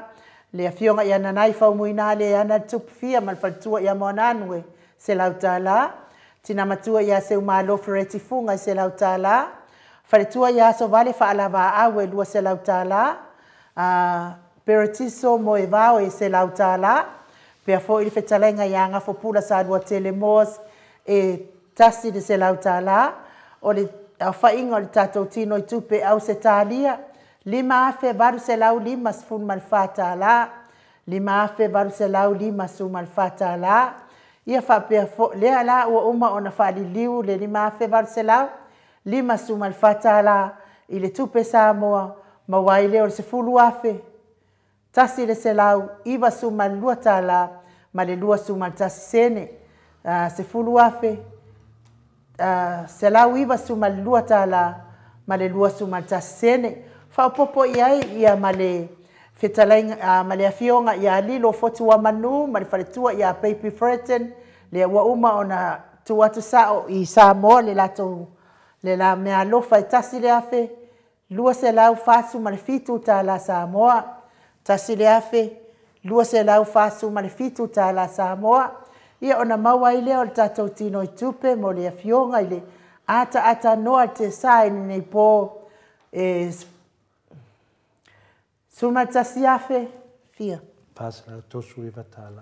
le afioga ia Nanai Faumuina le ana le Tupufia ma le faletua ia Moananu e $100, Tina Matua ia Seumalo Fereti Fuga e $100, faletua ia Asovale Faalavaau e $200, Peretiso Moevao e $100, pea foi le fetalaiga ia Gafopula Saluatele Moss e $100. O le aofaiga o le tatou tino i tupe Ausetalia, $5,854, $5,854. Ia faapea lea la ua uma ona faaliliu le $5,854 i le tupe Samoa, maua ai lea o le $10,192 ma le 21 sene, $10,192 ma le 21 sene. Faaopoopo i ai ia ma le fetalaiga ma le afioga ia Lilo Fotuamanu ma le faletua ia Baby Freton, lea ua uma ona tuu atu sao i Samoa le latou le la meaalofa e $1,247 Samoa, $1,247 Samoa. Ia ona maua ai lea o le tatou tino i tupe mo le afioga i le Ataatanoa Tesa i lenei po e 11,000 fia. $439.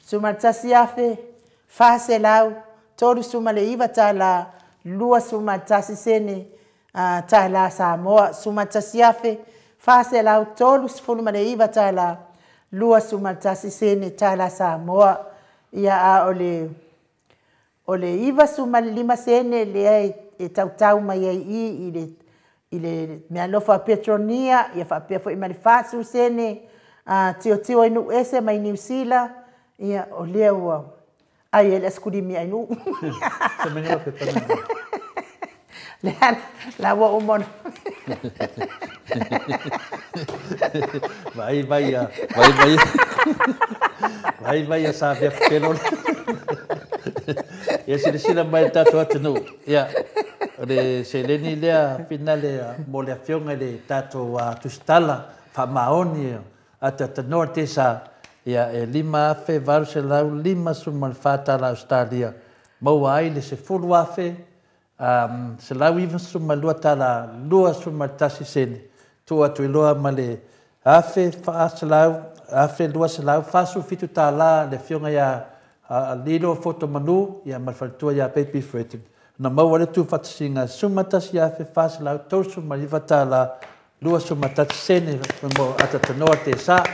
$11,439 21 sene tālā Samoa. $11,439 21 sene tālā Samoa. Ia a o le 95 sene lea e tautau mai ai i le mealofa Petronia, ia faapea foi ma le 40 sene tiotio ai nuu ese mai Niu Sila, ia o lea ua ai e le askulimi ai nuu. Se menga pe pana. Lea la ua uma ona. Vai vai a vai vai. Vai vai a sa via pelo. Ia silasila mai le tatou atunuu. Ia o le seleni lea finale mo le afioga i le tatou tusitala faamaoni atatanoa tesa ia e $5,854 tala Australia maua ai le 10,000 192 tala 21 sene tuu atu i loa ma le 1,400 1,247 tala le afioga ia Lilo Foto Manu ia ma le faletua ia Baby Fred na maua le tuufaatasiga $11,439 tala 21 sene mo atatanoa tesa.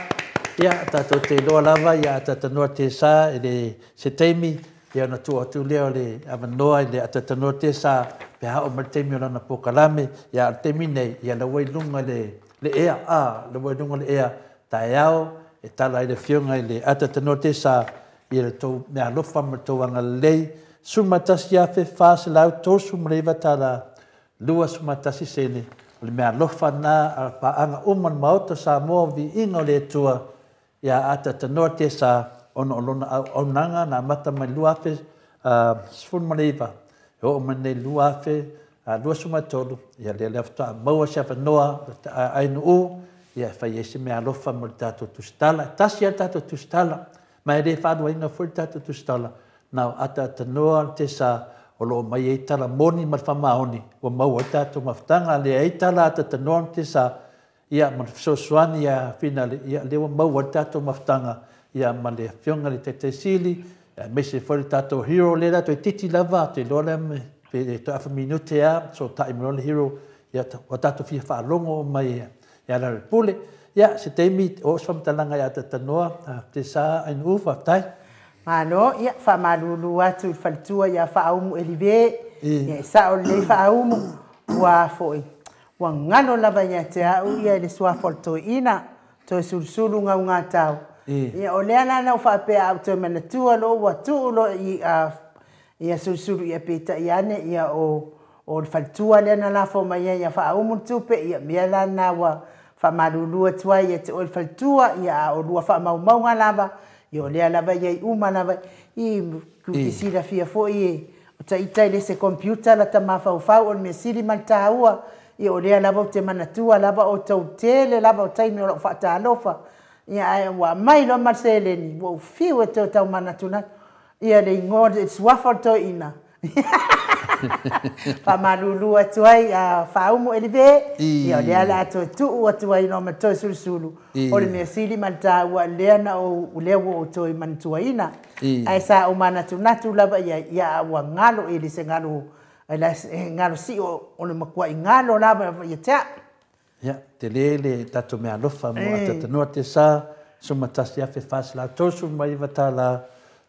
Ia tatou te iloa lava ia atatanoa tesa i le se taimi ia ona tuu atu lea o le avanoa i le atatanoa tesa pe a oo mai le taimi o lana pokalame. Ia o le taimi nei ia lau ai luga le ea a lau ai luga le ea taeao e tala ai le afioga i le atatanoa tesa ia le tou meaalofa ma le tou agalelei $11,439 tala 21 sene o le meaalofa na a paaga uma le Maota Samoa viiga o le Atua ia atatanoa tesa ona o lona auaunaga na amata mai 2019 e oo mai nei 2023 ia lea lea faatoa maua se avanoa ainuu ia e fai ai se meaalofa mo le tatou tusitala. E tasi lava le tatou tusitala ma e le faaluaina foi le tatou tusitala na o atatanoa le tesa o loo mai ai tala moni ma le faamaoni ua maua ai tatou mafutaga lea ai tala atatanoa le tesa ia ma le fesoasoani ia finale ia lea ua maua ai le tatou mafutaga ia ma le afioga le Taitaisili aemaise foi le tatou hero lea latou itiiti lava te iloa lea pe toe afa minute a sotai mai loa le hero ia ua tatou fia faalogo mai e ala le pule ia se taimi o se faamatalaga ia atatanoa tesa ainuu faafetai. Malo, ia faamalulu atu i le faletua ia Faaumu Elive. Ia e sao lelei Faaumu, ua foi ua galo lava ia te au ia i le suafa o le toeaina toe sulusulu gaugatau. Ia o lea la na ou faapea au toe manatua lo ua tuu lo i ia sulusulu ia peitai ane ia o le faletua lea na lafo mai ai ia Faaumu le tupe ia mea la na ua faamalulu atu ai ia te oe le faletua ia a o lua faamaumauga lava ia o lea lava ia i uma lava i te silafia foi e o taita i le se computer la tamafaufau o le mea sili ma le taua ia o lea lava ou te manatua lava o tou tele lava o taimi o lau faatalofa ia ae ua aumai loa ma le seleni ua ou fiu e toe tau manatunatu ia le igoa le suafa o le toeaina. Faamalulu atu ai a Faaumu Elive ia o lea la a toe tuu atu ai loa ma toe sulusulu o le mea sili ma le taua lea na ou lea ua ou toe manatuaina ae sa ou manatunatu lava ia ia ua galo i le se galo la galo sio o le makuai galo lava ia te au. Ia tele le tatou meaalofa mo atatanoa tesa $11,439 tala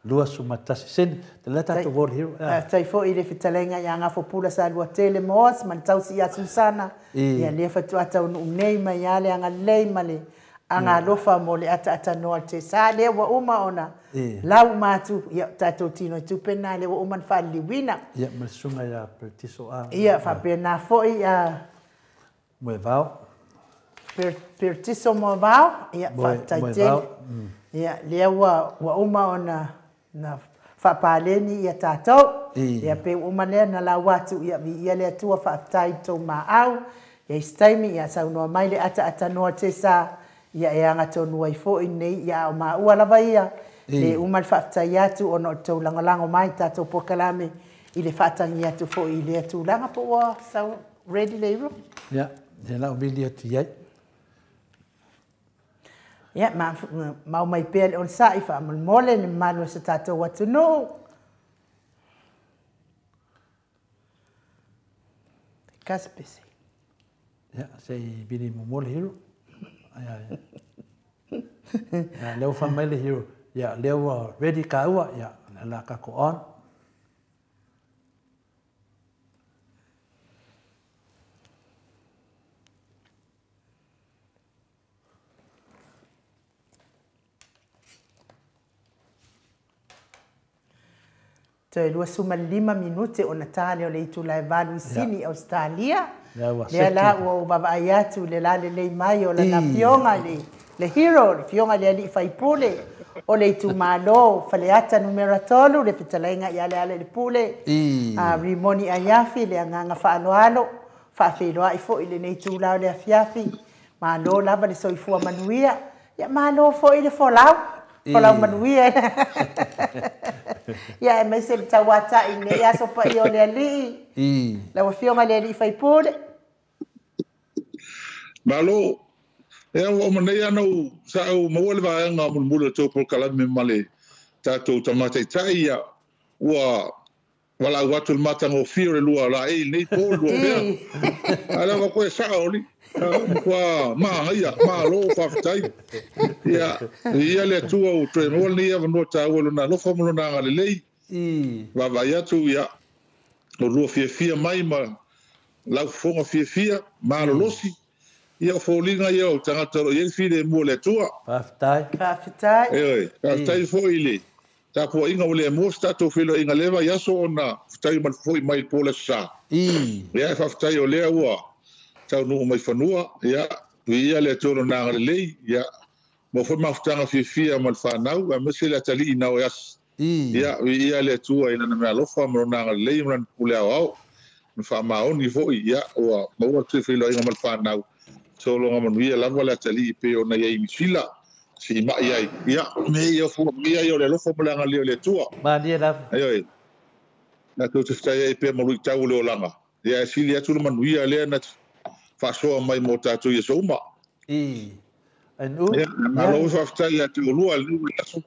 21 sene te le tatou World Hero. Tai foi i le fetalaiga ia Gafopula sa lua tele Moas ma le tausi ia Susana ia lea faatoa taunuu nei mai a le agalelei ma le agalofa mo le ataatanoa le tesa lea ua uma ona lau uma atu ia tatou tino i tupe na lea ua uma ona faaliliuina. Ia ma le susuga ia Pertiso a ia faapena foi a Moevao Pertiso Moevao ia faafetai tele ia lea ua uma ona na faapaleni ia tatou ia pe uma lea na lau atu ia viia le Atua faafetai i tou maau ia isi taimi ia saunoa mai le ataatanoa tesa ia e agatonu ai foi nei ia o maua lava ia le uma le faafetai atu ona o tou lagolago mai tatou pokalame i le faatagi atu foi i lea tulaga po ua sau ready le iro. Ia le lau vili atu i ai. Ia, ma mai pea le onosai faamolemole le mamalu o se tatou atunuu. Kasi pese. Ia, se i vili muamua le hero. Ia, ia, lea ua fai mai le hero. Ia, lea ua ready kāua. Ia, o le a tatou on. Toe 25 minute ona ta lea o le itula e 8 i Sini, Ausetalia. Lea la ua ou vaavaai atu le lalelei mai o lana afioga le hero, le afioga i le alii faipule o le itumalo Faleata numera 3, le fetalaiga ia Lealailepule, Rimoni Aiafi, le agaga faaaloalo, faafeiloai foi lenei itula o le afiafi. Malo lava le soifua manuia. Ia malo foi le folau. Folau manuia. Ia aemaise le tauatai i lenei aso paia o le alii. Lau afioga i le alii faipule. Malo. Ea ua uma nei ana ou sa ou maua le vaega mulimuli o le tou polokalame ma le tatou tamataitai ia ua valaau atu le matagofie o le lua laei lenei po le lua pea. Ae lava koe sao oli. Matua manaia, malo faafetai. Ia, ia le Atua ua toe maua lenei avanoa taua i lona alofa ma lona agalelei. Vaavaai atu ia o lua fiafia mai ma lau fofoga fiafia, malolosi. Ia o foliga ia o tagata o lo o i ai le filemu o le Atua. Faafetai. Faafetai. Ioe, faafetai foi i le tapuaiga ua le maua se tatou feiloaiga lea vaiaso ona faafetai ma le fofo'i mai i le po le Aso Sa. Ia, faafetai o lea ua taunuu mai fanua. Ia, viia le Atua i lona agalelei. Ia, maua foi mafutaga fiafia ma le fanau, aemaise le atalii nao e asi. Ia, viia le Atua i lana meaalofa ma lona agalelei ma lana pule aoao. Ma faamaoni foi, ia, ua maua le toe feiloaiga ma le fanau. Sologa manuia lava le atalii pei ona i ai i Niu Sila, siimai ai. Ia, mea ia o fua manuia ia o le alofa ma le agalelei o le Atua. Malie lava. Ioe, tatou te fetai ai pea ma luitau o le olaga. Ia, ae sili atu le manuia lea na faasoa mai mo tatou i aso uma. Ia, malo faafetai ia te oulua i lenei vaiaso.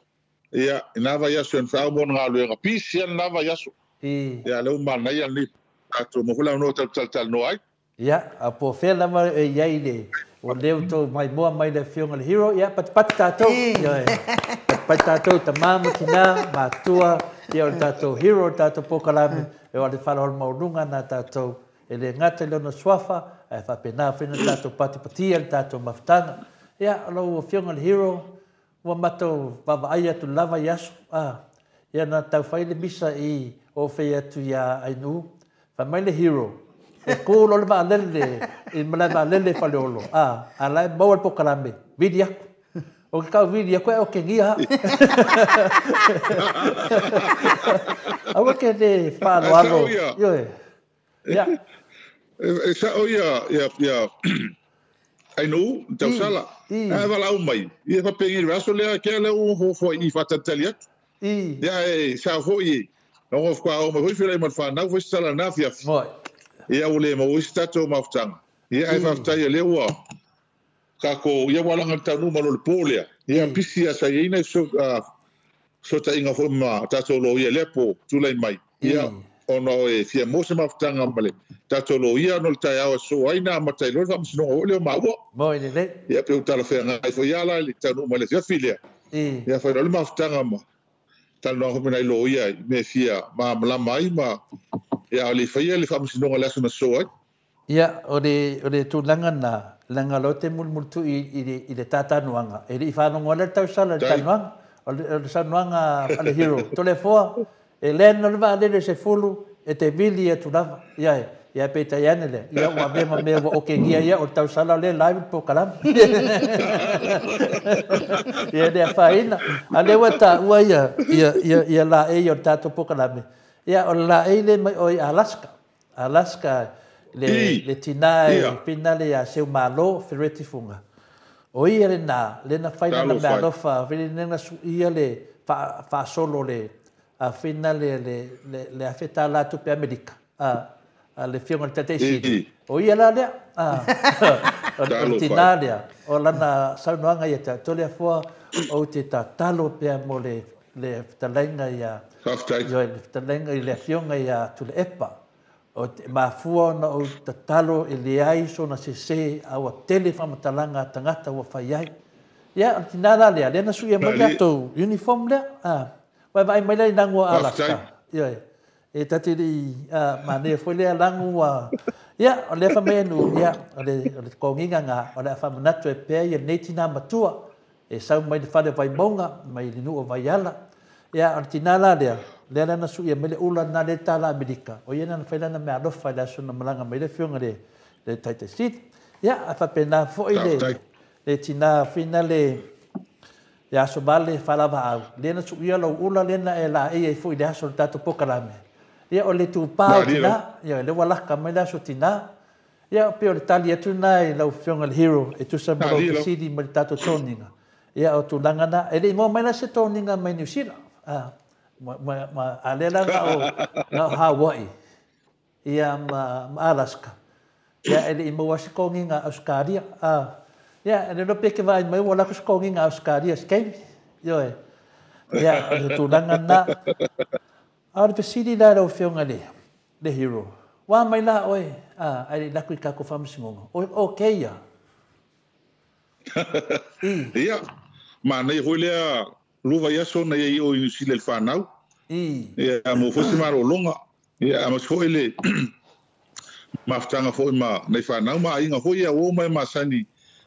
Ia, i na vaiaso e na mo na galuega. Pisi ia na vaiaso. Ia, lea ua manaia lenei tatou maua foi le avanoa tatou talatalanoa ai. Ia, a po o fea lava e i ai le o lea ua outou maimoa mai le afioga i le hero, ia patipati tatou. Ioe. Patipati tatou, tama ma tina, matua, ia o le tatou hero o le tatou polokalame, e o le faaaloalo maualuga na tatou e le gata i lona suafa, ae faapena foi ona tatou patipatia le tatou mafutaga. Ia, o lau afioga i le hero, ua matou vaavaai atu lava i aso, a, ia na tau fai le misa i o fei atu iā Ainuu, fai mai le hero, e kū loa le vaalele i le malae vaalele i Faleolo, a, a la e maua le polokalame, vili aku. O ke kau vili aku e okegia haʻi. Aua ke le faaaloalo. Ioe. Ia. E sao ia ia ia Ainuu, le tausala. Ae valaau mai, ia faapeni le vaiaso lea kea lea ua nofonofo ai i i faatalitali atu. Ia e sao foi e logo faatoa oo mai foi feiloai ma le fanau fai se tala i lena afiafi. Ia ua le maua ai se tatou mafutaga. Ia ae faafetai o lea ua tatou, ia ua laga le taunuu malo i le po lea. Ia pisi lava sa i ai nai fesootaiga foi ma tatou loia i lea po, tulai mai. Ia ona e fia maua se mafutaga ma le tatou loia ona o le taeao e sosoo ai na amata ai loa le faamasinoga foi lea o maua. Moi lelei. Ia pe ua talafeagai foi lava la i le taunuu mai i le afiafi lea. Ia fai loa le mafutaga ma talanoaga foi ma nai loia i mea e fia malamalama ai ma ia a o le i faia le faamasinoga i le aso na sosoo ai. Ia, o le, o le tulaga lena, leaga o lea ou te mulimulitui i le, i le ta talanoaga, e le i faalogo lava le tausala i le talanoaga. O le, o le saunoaga a le hero, Toleafoa, e land loa le vaalele i le 10, e te vili atu lava. Ia, ia peitai ane lea, ia ua avea ma mea ua okegia ia, o le tausala o lea e live le polokalame. Ia e le afaina. A o lea ua taua ia, ia, ia, ia laei o le tatou polokalame, ia o le laei lea mai o i Alaska. Alaska, le, le tinā e finale iā Seumalo Fereti Fuga. O ia lenā, lea na fai lana meaalofa, lea na suia le faasolo le finale le, le, le $1,000 tupe Amerika a, a le Afioga i le Taitaiseini. O ia la lea. A, O le tinā lea, o lana saunoaga ia te au, tole afua ou te tatalo pea mo le fetalaiga ia, ioe, le fetalaiga i le afioga ia Tuilaepa. O te mafua ona ou tatalo e leai sona sese, a ua tele faamatalaga a tagata ua fai ai. Ia, o le tinā la lea, lea na suia mai le tatou uniform lea. Ua e vaai mai la i lagu o Alaska. Ioe. E ta te le i manaia foi lea lagu ua. Ia, o lea fai mai e nuu, ia, o le totogiga na, o le a faamanatu ai pea ia lenei tinā matua, e sau mai le fale o Vaimauga, mai le nuu o Vaiala. Ia, o le tinā la lea, lea la na suia mai le ula lena lea i le tala Amerika, o ia na fai lana meaalofa i le aso na malaga mai le afioga i le Taitai Sili. Ia, a faapena foi le tinā whina le aso vale faalavaau, lea na suia lou ula lea na e laei ai foi i le aso o le tatou polokalame. Ia, o le tupā o tinā, ia, lea ua laka mai le aso tinā. Ia, pei o le tali atu lena i lau afioga i le Hero e tusa ma lou fesili ma le tatou toniga. Ia, o tulaga na, e le i maua mai la se toniga mai Niu Sila. A lea la na o Hawaii, ia ma Alaska. Ia, e le i maua se toniga Australia. Ia, e le iloa pe ke vaai mai ua lako se toniga Australia se taimi. Ioe. Ia, o le tulaga lena. A o le fesili la lau afioga i le Hero, ua mai la oe, ae le i lako i tatou faamasinoga. O keia. Ia, manaia foi lea 2 vaiaso na iai o i Niu Sila i le whanau. Ia, mo foi se malologa. Ia, aemaise foi le mafutaga foi ma nai whanau ma aiga foi ia o mai masani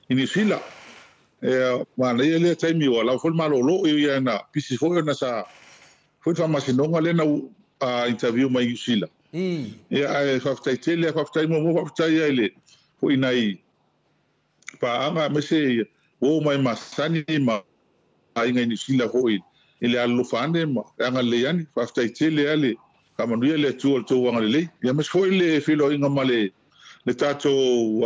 i Niu Sila. Ia, manaia lea taimi o lau foi le malolo ia na pisi foi ona sa foi faamasinoga lea na interview mai Niu Sila. Ia, ae faafetai tele, faafetai mo faafetai ai le foi nai paaga aemaise o mai masani ma aiga i Niu Sila foi i le alolofa ane ma le agalelei ane. Faafetai tele ale faamanuia le Atua i le tou agalelei. Ia, aemaise foi le feiloaiga ma le tatou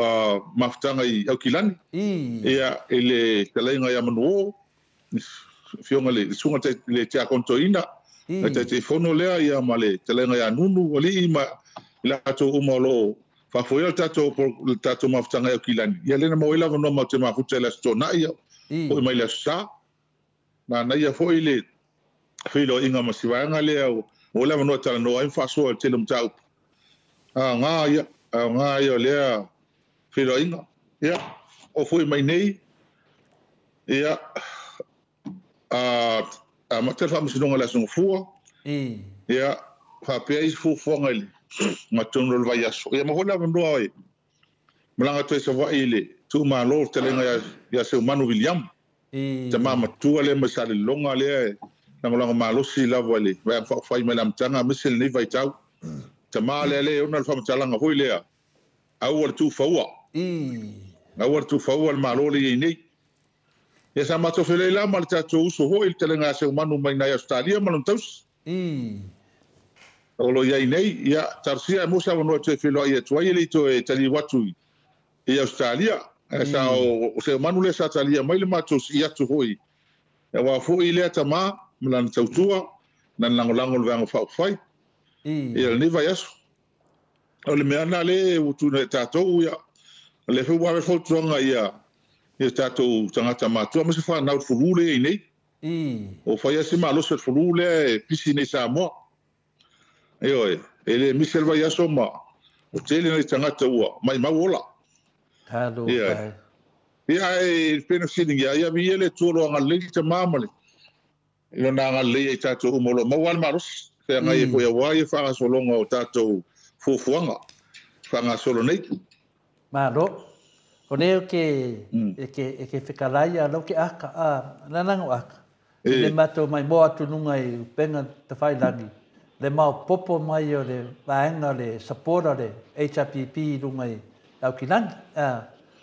mafutaga i Aukilani. Ia, i le talaiga ia Manuo, afioga le susuga le Tiakono Toeaina, le Taitaifono lea, ia ma le talaiga ia Nunu alii ma i latou uma o lo o faafoea le tatou mafutaga i Aukilani. Ia, lea na maua ai le avanoa matou te mafuta i le Aso Toonai, foi mai le Aso Sa. Manaia foi le feiloaiga ma si vaega lea o le avanoa talanoa ai ma faasoa i le tele o mataupu. Aoga ia o lea feiloaiga. Ia, o foi mai nei, ia, amata le faamasinoga i le Aso Gafua. Ia, faapea isi fuafuaga i le gatonu o le vaiaso. Ia, ma foi le avanoa e malaga atu ai Savaii i le tuumalo le taleiga ia Seumanu William. Tama matua lea mai Salelologa lea e lagolago malosi lava i le vaega faaufai mai le amataga aemaise lenei vaitau. Tama lea lea e ona le faamatalaga foi lea, aua le tuufaua. Aua le tuufaua le Malo le i ai nei. Ia, sa matou feiloai la ma le tatou uso foi le taleiga ia Seumanu mai nai Australia ma lona tausi. O lo i ai nei, ia, talosia e mo se avanoa e toe feiloai atu ai e le i toe taliu atu i Australia. Sa o Seumanu lea sa talia mai le matou sii atu foi. Ia, aua foi lea tama ma lana tautua, lana lagolago le vaega faaupufai. Ia, lenei vaiaso. O le mea na le ua tuuina i tatou, ia, o lea foi ua ave fautuaga ia tatou tagata matua ma se whanau le fulu lea i nei. O whai ase malosi o le fulu lea e pisi nei Samoa. Ioe, e le misi le vaiaso ma o tele nei tagata ua mai mau ola. Ia, e pena feeling ia, ia vi le tuolo agalelei te mama le. I lona agalelei ai tatou uma o lo maua le malosi. Whea ngai e foi aua ia whangasologa o tatou fuafuaga whangasolo nei. Malo. O lea ke e ke fekalai a lau ke aka a nanango aka. Le matou mai moa atu nunga i upenga tawhailangi. Le mau popo mai o le vaenga le support o le HRPP i lunga i Aukilani.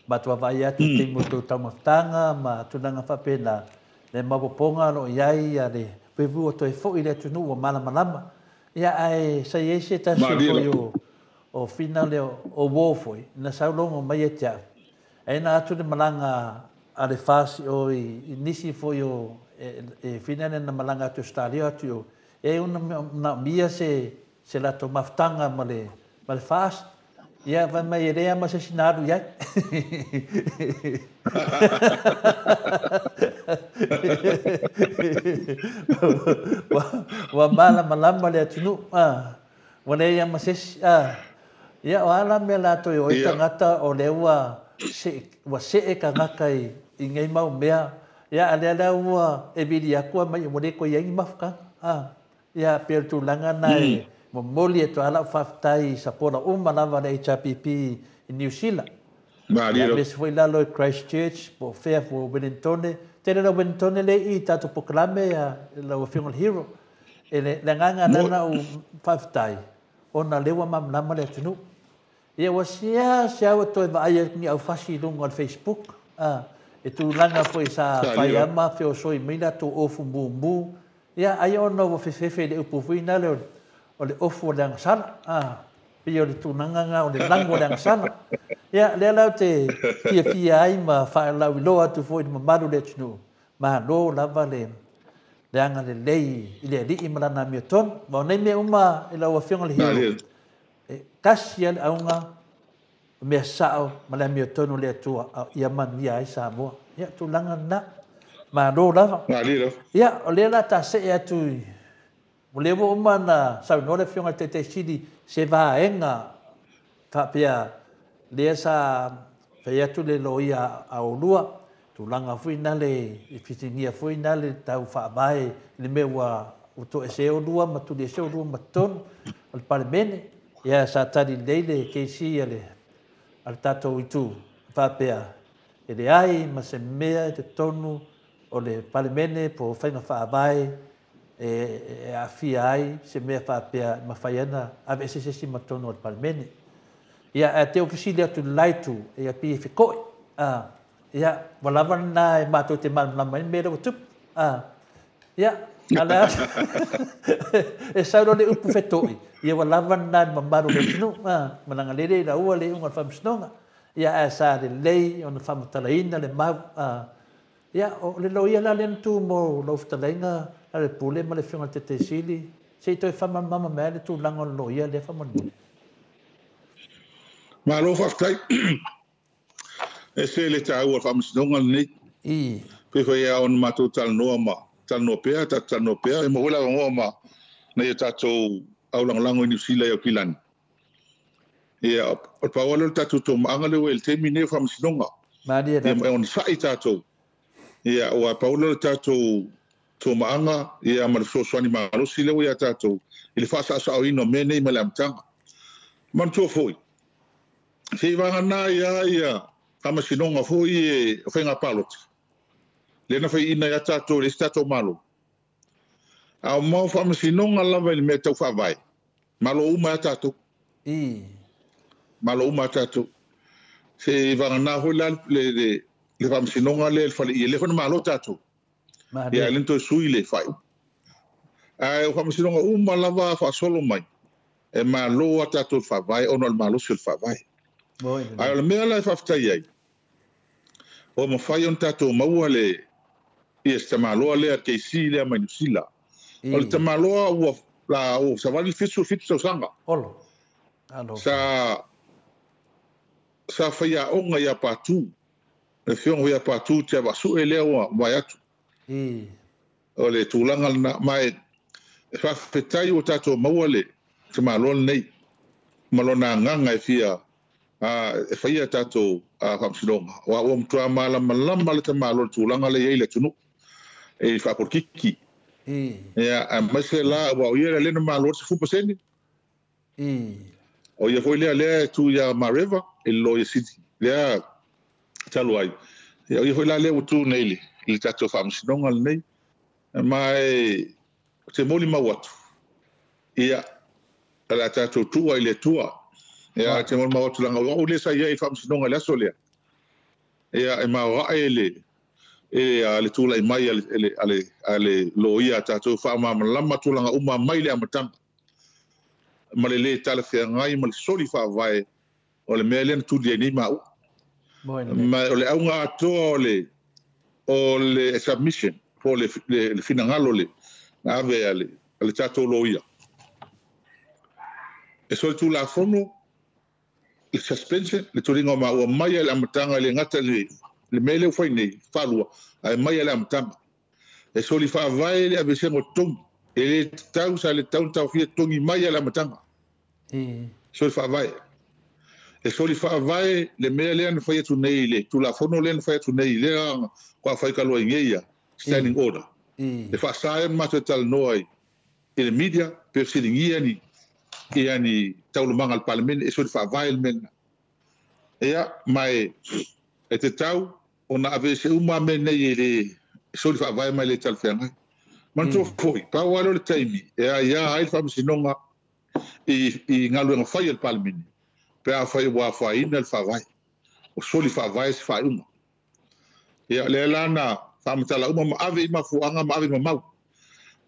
Matua vai atu te motu taumafutanga ma tulaga faapena. Le mapoponga lo iai a le pevu o toe foi le atunuu ua malamalama. Ia ae sa iai se tasi foi o fina le o wō foi, na saulogo mai e te au. Ae na atu le malaga a le fasi o i nisi foi o e fina le na malaga atu Australia atu o e una na mia se latou mafutaga ma le fasi. Ia fai mai e leai ma se isi na alu i ai. Ua malamalama le atunuu, ua leai lava ma se isi. Ia o a la mea latou e o ai tagata o lea ua ua see tagata i nei mau mea, ia a o lea la ua e vili atu mai ua le toe i ai ni mafutaga. Ia pei o le tulaga lena e momoli atu ai lau faafetai i sapola uma lava a le HRPP i Niu Sila. Ia aemaise foi lalo i Christchurch po o fea po o Wellingtone. Tele lau Wellingtone lea i i tatou polokalame a lau Afioga i le Hero. E le agaga lena na ou faafetai ona o lea ua malamalama le atunuu. Ia ua seasea ua toe vaai atu ni aufasi i luga o le Facebook, a, e tulaga foi sa fai lava ma feosoi mai latou ofu mumu. Ia ai ona ua fefefe i le upu foi lena o le ofu o le agasala, a, pei o le tulaga lena o le lago o le agasala. Ia lea la ou te fiafia ai ma faalauiloa atu foi i le mamalu o le atunuu, malo lava le le agalelei i le Alii ma Lana amiotonu. Ma o nei mea uma i lau Afioga i le Hero, e tasi lava le auga, o mea sao ma le amiotonu o le Atua ia manuia ai Samoa. Ia, tulaga lena. Malo lava. Ia, o lea la ta see atu i... O lea ua uma ona saunoa le Afioga i le Taitai Sili se vaega faapea lea sa fai atu le loia a oulua, tulaga foi nale e fesiligia foi nale tau faavae i le mea ua toesea oulua ma tuliesea oulua ma totonu o le Palemene. Ia sa tali lelei le KC a le a le tatou itu faapea e leai ma se mea i totonu o le Palemene po o faiga faavae e aafia ai se mea faapea e mafai ai ona aveese se isi ma totonu o le Palemene. Ia, ae te fesili atu i le la itu, ia pei e feto'i. Ia, ua lava lena e matou te malamalama ai le mea lea ua tupu. Ia, a o le a e sau loa le upu feto'i, ia ua lava lena i le mamalu o le atunuu, malaga lele i laua le iuga o le faamasinoga. Ia, ae sa lelei ona faamatalaina le mau. Ia, o le loia la lea na tu mo lau fetalaiga Lealailepule ma le Afioga i le Taitai Sili, se i toe faamalamalama mai le tulaga o le loia lea faamolemole. Malo faafetai. Ese le taua o le faamasinoga lenei. Pei foi lava ona matou talanoa ma talanoa pea, tatou talanoa pea, e maua foi le avanoa ma nai o tatou aulagolago i Niu Sila i Aukilani. Ia, o le pau lava lea o le tatou tomaaga lea ua i le taimi lenei o faamasinoga. Malie Ia, ma e onosai tatou. Ia, aua pau lea o le tatou tomaaga, ia, ma le fesoasoani malosi lea ua ia tatou i le faasaasaoina o mea nei mai le amataga. Manatua foi, se i vagana ai lava ia faamasinoga foi e o faiga palota, lea na faiaina ai lava tatou e le isi tatou Malo. A o mau faamasinoga lava i le mea tau faavae, malo uma ai lava tatou. Malo uma lava tatou. Se i vagana foi la le faamasinoga lea i le faleie, lea foi na malo tatou. Ia, e le toe sui le faaiuga. Ae o faamasinoga uma lava faasolo mai, e malo lava tatou i le faavae ona o le malosi o le faavae. Ae o le mea la e faafetai ai, ua mafai ona tatou maua le ia se tamaloa lea KC lea mai Niu Sila. O le tamaloa ua la ua savali le 77 tausaga. Sa faiaoga ia Patu, le afioga foi ia Patu Tiavaasue lea ua mavae atu. O le tulaga lena, ma e faafetai ua tatou maua le tamaloa lenei ma lona agaga e fia e faia tatou faamasinoga. Aua ua matua malamalama le tamaloa i le tulaga lea e i ai le atunuu e faapolokiki. Ia, aemaise la, aua o ia lea na malo le 10%. O ia foi lea lea e tu ia Mareva i le Loia Sili lea talu ai. Ia, o ia foi la lea ua tu nei i le tatou faamasinoga lenei. Ma e ou te molimau atu, ia, o le a tatou tua i le Atua. Ia, ou te molimau atu leaga o au lea sa i ai i le faamasinoga i le aso lea. Ia, e maoae le tulai mai a le loia a tatou, faamalamalama tulaga uma mai le amataga ma le lē talafeagai ma le soli faavae o le mea lea na tuli ai nei maua. Ma o le auga atoa o le submission po o le finagalo le na ave a le tatou loia e solitulafono Le suspension, le tuliga o maua mai lava i le amataga e le gata i le mea lea ua fai nei, faalua, ae mai lava i le amataga. E soli faavae le aveesega o totogi. E le tatau, sa le tatau ona taofia totogi mai lava i le amataga. Soli faavae. E soli faavae le mea lea na fai atu nei, le Tulafono lea na fai atu nei, lea ua fai talu ai nei ia, Standing Order. E faasa ai ona matou talanoa i le media pe fesiligia ni ia ni taualumaga a le Palemene, e soli faavae le mea lena. Ia, ma e tatau ona aveese uma mea nei e le soli faavae ma e le talafeagai. Manatua foi, pau lava lea o le taimi e aia ai le Faamasinoga i galuega fai a le Palemene pe afai ua afaina le Faavae, o soli faavae se faaiuga. Ia, lea la na faamatala uma ma ave i mafuaaga ma ave i mamau.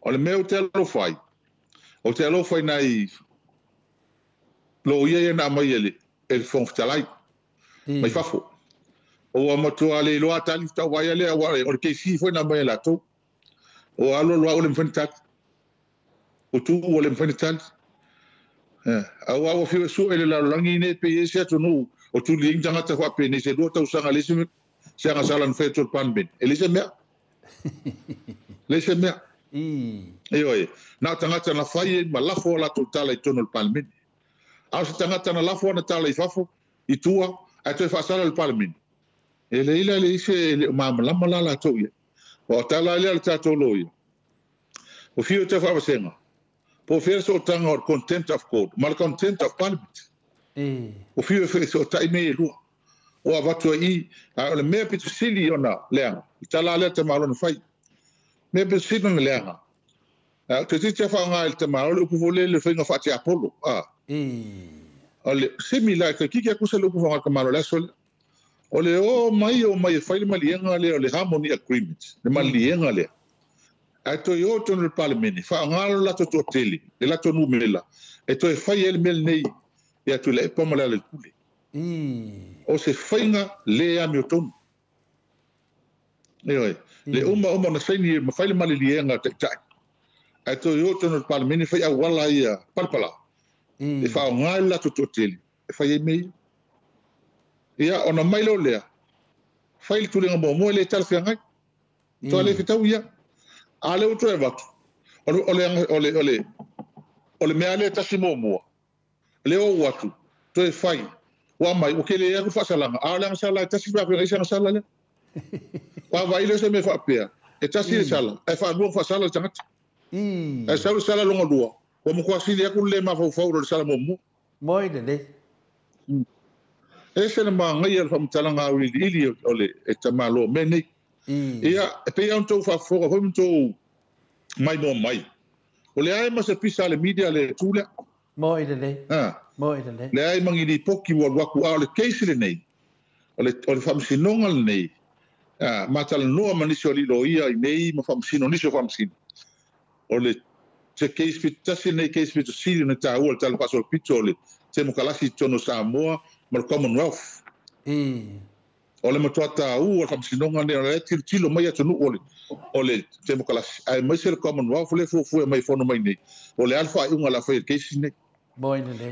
O le mea ou te alofa ai, ou te alofa i nai loia ia na aumai e le Fofoga Fetalai mai fafo. Ua matua le iloa tali tauvaia lea, aua o le keisi foi na aumai e latou. Ua alu alu lava ua le mafai ona tali. Ua tu ua le mafai ona tali. Aua ua fiu e sue le lalolagi nei pe i ai se atunuu o tuli ai ni tagata faapenei se 2 tausaga e leai se agasala na fai atu e le Palemene. E leai se mea. Leai se mea. Ioe, na o tagata na fai ai ma lafo a latou tala i totonu o le Palemene. A o se tagata na lafo ana tala i fafo, i tua, ae toe faasala i le Palemene, e leai la leai se, e le o malamalama la latou i ai. Aua o tala lea a le tatou loia, ua fiu e tau faavasega, po o fea le sootaga o le contempt of court ma le contempt of parliament. Ua fiu e fesootai mea ia e lua. Ua avatu ai i, a o le mea pito sili ona leaga, i tala lea tamaloa na fai. Mea pito sili ona leaga, a toeitiiti lava faaaoga e le tamaloa le upu foi lele le faiga faatiapolo. A. O le similar, toeitiiti lava kusa le upu faaaoga e le tamaloa i le aso lea. O le o mai o mai e fai le maliega lea o le Harmony Agreement, le maliega lea. Ae toe o i totonu o le Palemene, faaaoga lo latou toatele, le latou numera, e toe fai ai le mea lenei ia Tuilaepa ma Lealailepule. O se faiga le amiotonu. Ioe, le uma uma ona saini ma fai le maliliega a Taitai, ae toe o i totonu o le Palemene fai auala ia palapala, e faaaoga ai le latou toatele e fai ai mea ia. Ia, ona mai lea o lea, fai le tuliga muamua e le talafeagai. Toa le fetau ia. A lea ua toe avatu, o le mea lea tasi muamua, lea ua atu, toe fai, ua aumai, ua tele atu le faasalaga, a o le agasala e tasi pe a fea ai se agasala lea. Ua vaai lea o se mea faapea, e tasi le sala, ae faalua ona faasala le tagata. Ae sau le sala lona lua, ua matua sili atu le le mafaufau i lo le sala muamua. Moi lelei. E ese le manaia o le faamatalaga auiliili o le tamaloa mea nei. Ia, e pei lava ona outou faafofoga foi ma outou maimoa mai, o leai ma se pisa a le media le tu lea. Moi lelei. Moi lelei. Leai ma ni lipoti ua alu atu, a o le case lenei, o le faamasinoga lenei, ma talanoa ma nisi o alii loia i nei ma faamasino, nisi o faamasino, o le se case pito tasi lenei case pito sili ona taua i le tala faasolopito o le temokalasi i totonu o Samoa ma le Commonwealth. O le matua taua o le faamasinoga lenei, o la e tilotilo mai atunuu o le temokalasi, aemaise le Commonwealth lea e fuafua e aumai e fono mai nei, o le a le faaiuga o le a fai e le case lenei.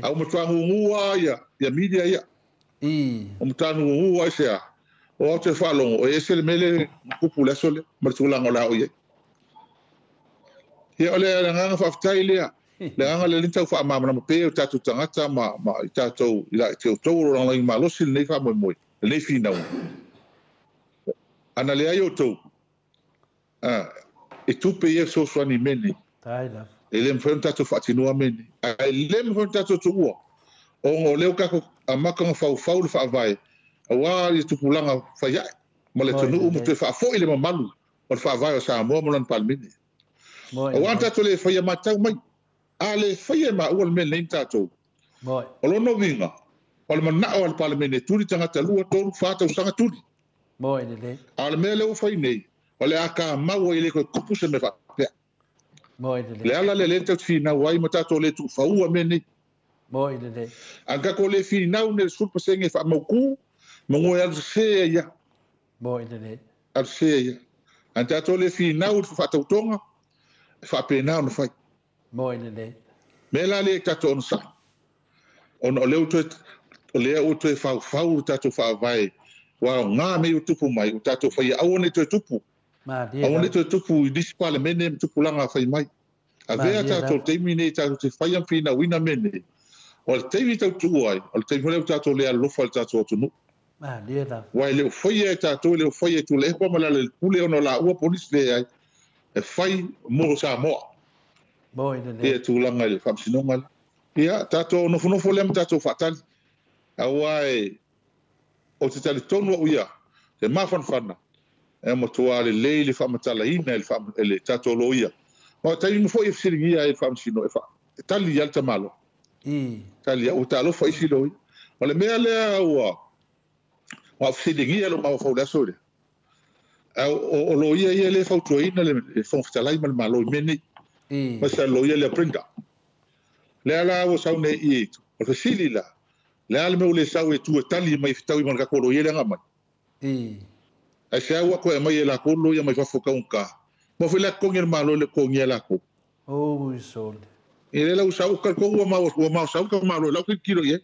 A ua matua gugu lava ia media ia. Ua matua gugu lava i se a? O au te faalogo, e ese le mea lea na tupu i le aso lea ma le tulaga o le a oo i ai. Ia, o le agaga faafetai lea, le agaga lea lea tau faamalamalama pea o tatou tagata ma i tatou i la te outou o lo o lagolago malosi lenei faamoemoe, lenei finauga. Ana leai outou, e tupe ia fesoasoani i mea nei. E le mafai ona tatou faatinoa mea nei. Ae le mafai ona tatou tuua, ona o lea ua tatou amata ona faufau le faavae aua le tupulaga fai ae ma le atunuu ma toe faafoi le mamalu o le faavae o Samoa ma lana Palemene. Aua tatou le faia matau mai, a le faia e maua le mea lenei ma tatou. O lona uiga, o le manao a le Palemene e tuli tagata 2, 3, 4 tausaga tuli. A o le mea lea ua fai nei, o le a kamau ai e le toe tupu se mea faapea. Le ala lea lea tatou te finau ai ma tatou le tuufaua mea nei. A na tatou le finau nei i le 10% e faamautu, manu e alu sese ai ia. Alu sese ai ia. A na tatou le finau i le faatautoga, e faapena ona fai. Mea la lea i tatou onosai, ona o lea ua toe O lea ua toe faufau le tatou faavae, ua aoga mea ua tupu mai, ua tatou faia aua ne i toe tupu. Aua ne i toe tupu i nisi Palemene ma tupulaga fai mai. Avea tatou taimi nei tatou te faia ma finauina mea nei. O le taimi tau tuua ai, o le taimi foi lea ua tatou le alolofa i le tatou atunuu. Aua e le o faia e tatou, e le o faia e Tuilaepa ma Lealailepule ona o laua po o nisi leai, e fai mo Samoa. Ia tulaga i le faamasinoga lea. Ia, tatou nofonofo lea ma tatou faatali. Aua e, ou te talitonu au ia, te mafanafana, e matua lelei le faamatalaina e le tatou loia. Ma o taimi foi e fesiligia ai le faamasino, e tali ai le tamaloa. Tali ai, ua talofa isi loia. O le mea lea ua fesiligia lou mafaufau i le aso lea. O loia ia lea e fautuaina le Fofoga Fetalai ma le Malo i mea nei. Ma se loia lea Brenda. Lea la ua sau nei i o le fesili la, le a le mea ua le sau e tu e tali mai fetaui ma le tatou loia lea na aumai. Ai se au ako e aumai e lakou loia mai fafo taugata. Ma foi la totogi e le Malo i le totogia e lakou. Oi sole. I le lau sau talitonu ua mao sau ka Malo i lau tilotilo i ai.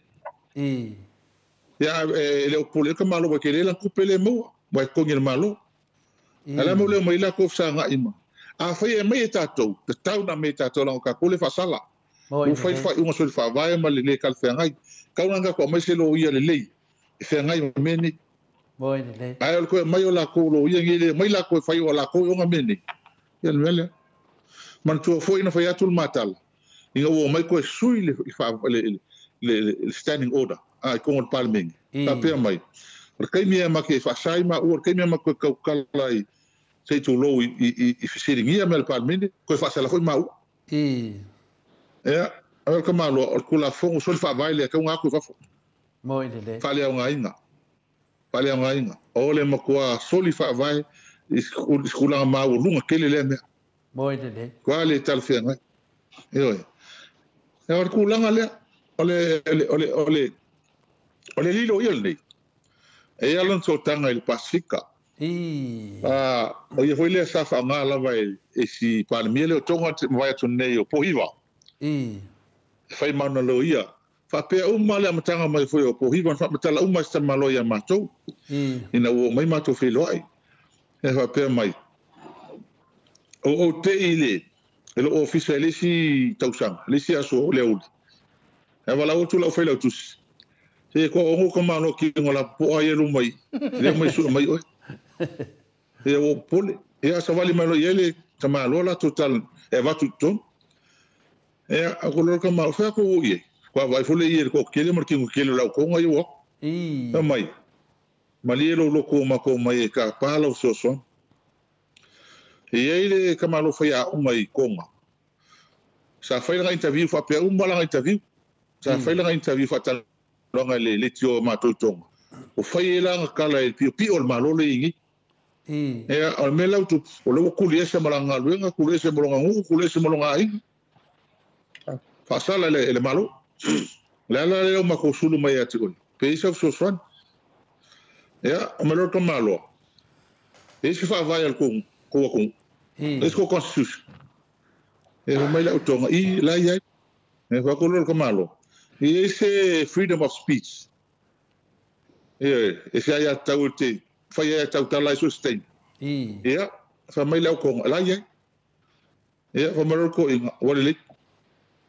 Ia e le o pule ka Malo ua tele lana tupe le maua, ua e totogi e le Malo. A le a mea ua le omai lakou fesagai ma. Afai e aumai e tatou, tatau ona aumai e tatou leaga o tatou le faasala. Ua fai le faaiuga soli faavae ma le le talafeagai. Tau ona tatou aumai se loia lelei e feagai ma mea nei. Ae o le toe aumai o lakou loia nei, le aumai lakou e fai o lakou e ona mea nei. Ia le mea lea. Manatua foi na fai atu le matala, ina ua omai toe sui le standing order i totonu o le Palemene. Faapea mai, o le taimi e make faasai ma ua, o le taimi e make tautala i se i tulou i fesiligia mea le Palemene, toe faasala foi maua. Ia, o le tamaloa, o le Tulafono soli faavae lea, tau atu i fafo. Faaleaogaina. Faaleaogaina. O le matua soli faavae i se tulaga maualuga tele lea mea. Tua le talafeagai. Ioe. O le tulaga lea, o le lilo ia lenei, e i ai lona sootaga i le Pasefika. O ia foi lea sa faaaoga lava e si Palemia lea o Tonga mavae atu nei o Pohiva. E fai ma ona loia. Faapea uma le amataga mai foi o Pohiva, na faamatala uma e se tamaloa ia matou. Ina ua oo mai matou feiloai. E faapea mai, o ou te i le lou ofisa i le isi tausaga, le isi aso o le aoauli. E valaau atu lau failautusi. Se ko ongo ka malo ki ngo la po ai lu mai. Le mai su mai oi. E o pole. E a savali mai lo iele ta malo la total e vatu ton. E a ko lo ka ma fa ko ie. Ko vai fole ie ko kele mar ki ngo kele la ko ngai o. E mai. Malie lo lo ko ma ko mai e ka pa lo so so. E ei le ka malo fa ia o mai konga. Sa fai la interview fa pe uma la interview. Sa fai la interview fa ta longa le tio matou tonga. O fai e langa kala e pio pio o le malo le ingi. E o le mea lau tupu, o le ua kuli ese ma langa galuega, kuli ese ma longa nuu, kuli ese ma longa aiga. Faasala e le malo. Le ala lea o matou sulu mai ia te oe. Pe i sa fesoasoani. Ia, o mea ka maloa. E isi faavae a le kou atunuu. E isi kou constitution. E mai lau tonga, i la iai. E whakolo ka malo. I e se freedom of speech. E se ai a tau te whai ai a tau tala i so stein. Ia, wha mai lau konga, la iai. Ia, wha mai ko inga, wale le.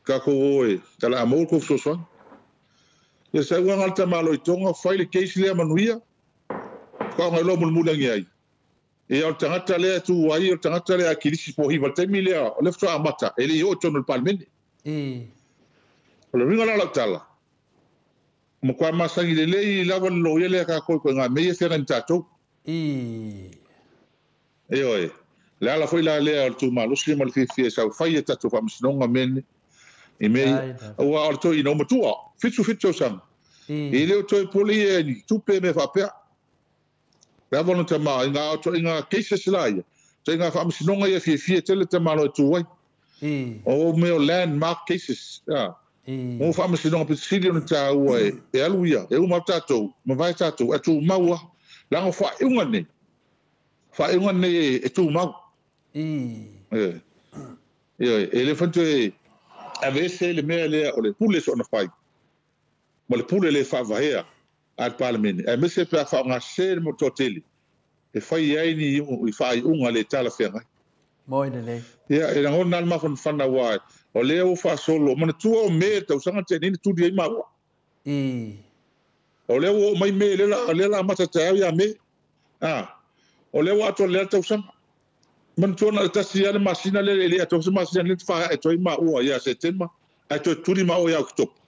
Ka ko oe, tala a mou ko fesoasoani. Ia sa ua ngalta malo i tonga, whai le case lea manuia. Ka ngai lo mulmula ngi ai. Ia o le tagata lea tu ai, o le tagata lea Akilisi Pohiva, le taimi lea, o le faatoa amata, e le i oo i totonu o le Palemene. O le uiga la o lau tala, matua masani lelei lava le loia lea tatou i ngā mea ia feagai ma tatou. Ioe, le ala foi la lea o le tumalosi ma le fiafia e saufai e tatou faamasinoga mea nei. I mea ia, aua o le toeaina o matua, 77 tausaga. E le o toe pole ia i tupe mea faapea. Le ava ona tama i ngā cases la ia, tai ngā faamasinoga ia fiafia tele te malo e tū ai. O mea o landmark cases. Mo faamasinoga pe sili ona tāua e alu ia, e uma tātou, mavae tātou, e tū maua. Langa whaeunga nei. Whaeunga nei e tū mau. E le whantu e avese le mea lea o le pule so ona whai. Ma le pule le faavaea a le Palemene, aemaise pe a faaaogasese le toatele e fai ai ni i faaiuga le talafeagai. Moi lelei. Ia, e lagona le mafanafana aua o lea ua faasolo, manatua o Me tausaga te nei na tuli ai maua. O lea ua oo mai Me, lea la amata taeao ia Me. O lea ua atoa lea tausaga. Manatua na o le tasi lava le masina lea e le atoa se masina lea na faaae atu ai maua ia Setema, ae toe tuli maua ia Oketopa.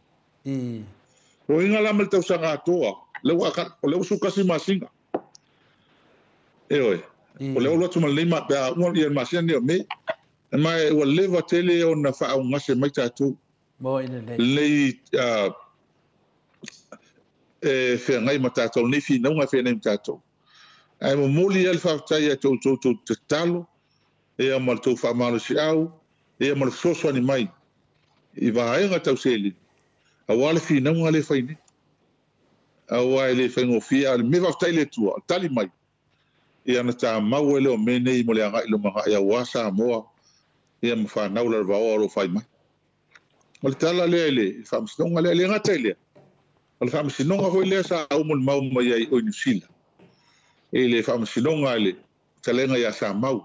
Loiga la ma le tausaga atoa, o lea ua 11 masina. Ioe, o lea ua alu atu ma lenei pe a uma le masina lenei o Me. Ma ua leva tele ona faaugase mai tatou. Moi lelei. Lenei e feagai ma tatou, lenei finauga e feagai ma tatou. Ae momoli lava le faafetai ia te outou tou tatalo, ia ma le tou faamalosiau, ia ma le fesoasoani mai i vaega tau seleni, aua le finauga lea e fai nei. Aua e le faigofie, a o le mea faafetai i le Atua, o le tali mai, ia na tamau ai lea o mea nei mo le agai i lumanai aua Samoa, ia ma fanau lalovaoa o lo o fai mai. O le tala lea i le faamasinoga lea, e le gata i lea, o le faamasinoga foi lea sa aumolimau mai ai o i Niu Sila, i le faamasinoga i le fetalaiga ia Samau.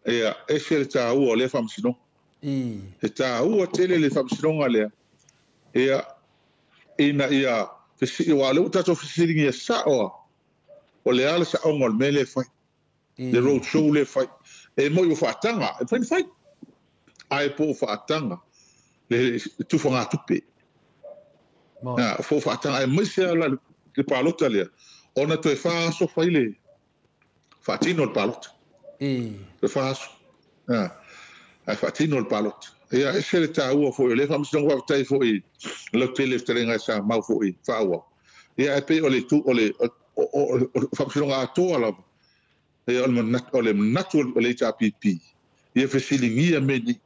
Ia, ese le taua o lea faamasinoga. E taua tele le faamasinoga lea, ia, ina ia aua o lea ua tatou fesiligia sao lava, o le a le saoga o le mea lea e fai, le road show lea e fai. E moi ua faataga, e mafai ona fai, ae po o faataga le tufagatupe. Po o faataga, aemaise lava le palota lea, ona toe 4 aso fai le faatino le palota. Toe 4 aso. Ae faatino le palota. Ia, ese le taua foi o lea faamasinoga, faafetai foi lautele fetalaiga e Samau foi faaauau. Ia, ae pei o le faamasinoga atoa lava. Ia, o le manatu o le HRPP, ia fesiligia mea nei.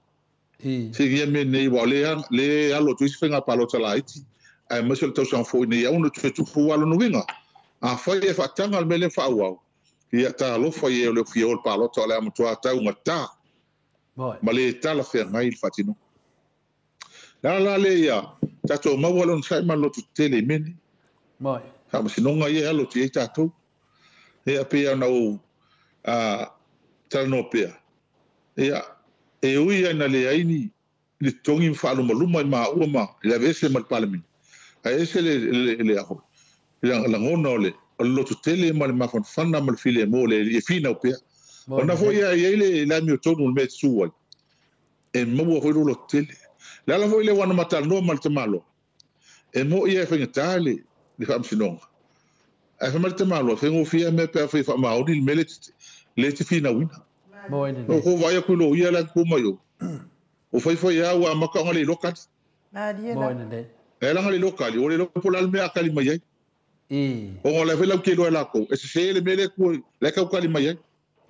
Fesiligia mea nei, aua o lea alo atu isi faiga palota laiti, aemaise o le tausaga foi nei, aua na toe tupu alo nuiga. Afai e faataga le mea lea faaauau, ia talofa ia o le fia o le palota o le amatua taugata. Ma le talafeagai le faatinoga. La la le ia, tatou maua lona sai ma lotu tele i mea nei. Faamasinoga ia e alo atu i ai tatou. Ia pei ona ou talanoa pea. Ia, e ui ai na leai ni le totogi ma faalumaluma i maua ma le aveese ma le Palemene. Ae ese le aho, le lagona o le lotu tele ma le mafanafana ma le filemu le e finau pea. Ona foi ia i ai le amiotonu le mea e su ai. E maua foi lo lotu tele. Le ala foi le wana matalanoa ma le tamaloa. E mo ia e faigata le faamasinoga. Ae fai mai le tamaloa, faigofie mea pe a fai faamaoni le mea le te finauina. O ko vai aku lo ia la ku mai o. O fai fai a ua amaka o ngale lokali. E la ngale lokali, o le lopo la le mea akali mai ai. O ngale fai lau ke loa lako. E se le mea le ku le kau kali mai ai.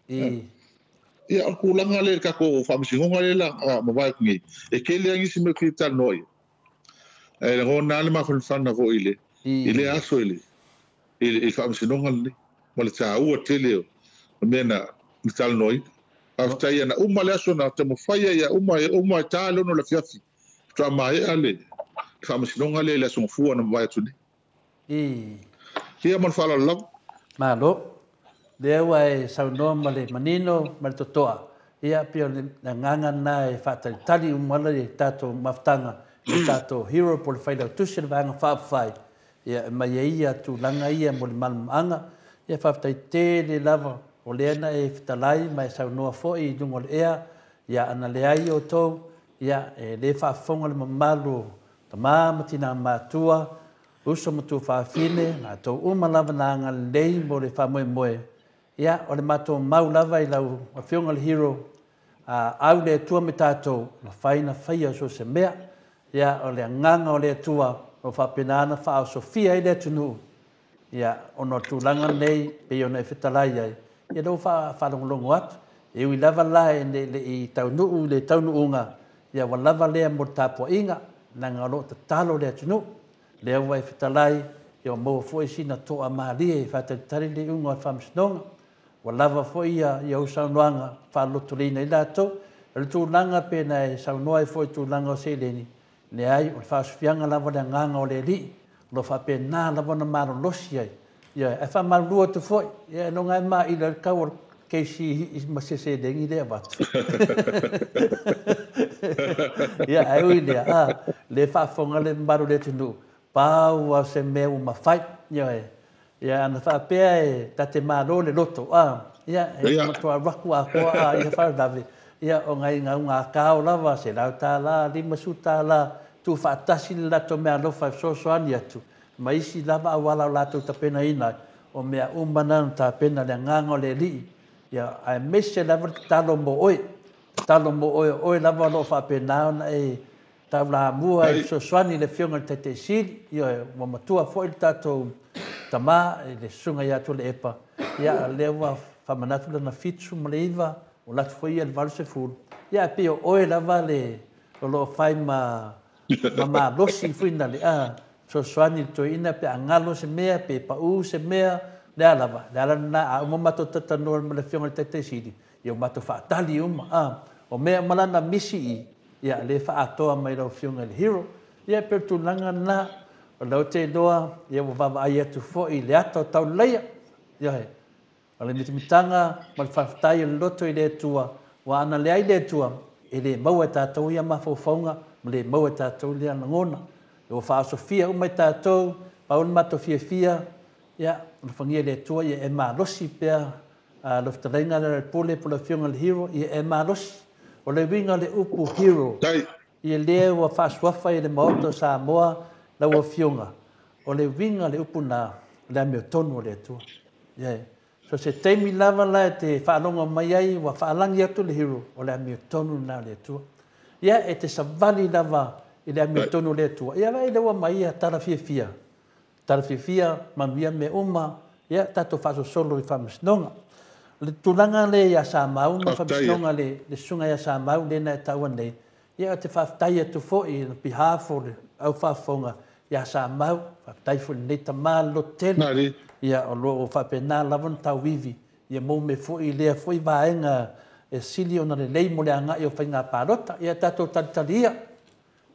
Ia o kulanga le ka ko faamasinoga le la ma vai ku ngi. E ke le angi si me ki talanoa ia. E lagona le mafanafana foi le i le aso i le faamasinoga lenei. Ma le taua tele o mea na talanoaina. Faafetai ana uma le aso na taumafai ai ia uma e tā le ono le afiafi. Faatoa maea le faamasinoga lea i le aso Gafua na mavae atu nei. Ia ma le faaaloalo lava. Malo. Lea ua e saunoa ma le manino ma le totoa. Ia pei o le agaga lena e faatalitali uma ala le tatou mafutaga i le tatou hero po o le failautusi o le vaega faaupufai. Ia e mai ai ia tulaga ia mo le malamalamaaga. Ia faafetai tele lava o lea na e fetalai ma e saunoa foi i luga o le ea. Ia ana leai outou, ia e le faafofoga le mamalu o tamā ma tinā matua, uso ma tuafafine, latou uma lava na agalelei mo le faamoemoe. Ia o le matou mau lava i lau afioga le hero, au le Atua me tatou, mafai na faia so se mea. Ia o le agaga o le Atua o faapena ana faaosofia ai le atunuu. Ia ona o tulaga nei pei ona e fetalai ai, ia lea ua faalogologo atu. E ui lava la e le i taunuu i le taunuuga, ia ua lava lea mo le tapuaiga, leaga o lo o tatalo le atunuu. Lea ua e fetalai, ia ua maua foi sina toa malie e faatalitali le iuga o le faamasinoga. Ua lava foi ia ou saunoaga faalotoleina ai latou. O le tulaga pe na e saunoa ai foi i tulaga o seleni, Leai o le faasofiaga lava le agaga o le Alii, o lo o faapena lava ona malolosi ai. Ioe, ae faamalulu atu foi, ia iloga e maila ai le tau o le keisi ma se seleni lea e avatu. Ia, ae ui i lea, a, lea e faafofoga le mamalu o le atunuu, pau lava o se mea ua mafai. Ioe, ia ana faapea e ta te malo le loto, a, ia, e matua alu atu atoa, a, ia faalavelave, ia, o nai gaugakao lava, $100, $50, tuufaatasi le latou meaalofa e fesoasoani atu, ma isi lava auala o latou tapenaina ai, o mea uma na na tapena le agaga o le Alii, ia, aemaise lava le tatalo mo oe, tatalo mo oe, o oe lava o lo o faapena ona e taulamua i le fesoasoani i le Afioga i le Taitaisili, ioe, ua matua foi le tatou tama i le Susuga ia Tuilaepa, ia, o lea ua faamanatu lana 79, ua alu atu foi ia i le 80, ia, ae pei o oe lava le o lo o fai ma ma malosi foi na le a fesoasoani i le toeaina pe a galo se mea, pe pau se mea, le a lava, le ala lena, a uma matou talatalanoa ma le Afioga i le Taitaisili, ia ua matou faatali uma, a, o mea uma la na misi i, ia, lea e faaatoa mai lau Afioga i le Hero. Ia, e pei o le tulaga lena, o lea ou te iloa, ia ua vaavaai atu foi i le ata o tauleleia, ioe, o le mitamitaga ma le faafetai o le loto i le Atua, aua ana leai le Atua, e le maua e tatou ia mafaufauga ma le maua e tatou lea lagona. Ua faaosofia uma i tatou, pau le matou fiafia, ia, alofagia e le Atua ia e malosi pea lau fetalaiga Lealailepule po o le Afioga i le Hero, ia e malosi. O le uiga o le upu hero, ia lea ua faasuafa i le Maota o Samoa lau Afioga, o le uiga o le upu lena, o le amiotonu o le Atua. Yeah. So se taimi lava la e te faalogo mai ai ua faalagi atu le hero, o le amiotonu lena o le Atua. Ia, e te savali lava i le amiotonu o le Atua. Ia, vaai lea ua aumai ia tala fiafia. Tala fiafia, manuia mea uma, ia tatou faasolosolo i faamasinoga. O le tulaga lea ia Samau ma le faamasinoga le, le susuga ia Samau lea na e taua nei, ia ou te faafetai atu foi on behalf o le au faafofoga ia Samau, faafetai foi i lenei tama le lototele, ia o lo o faapena lava ona tauivi, ia maua mai foi lea foi vaega e sili ona lelei mo le agai o faiga palota. Ia tatou talitali ia,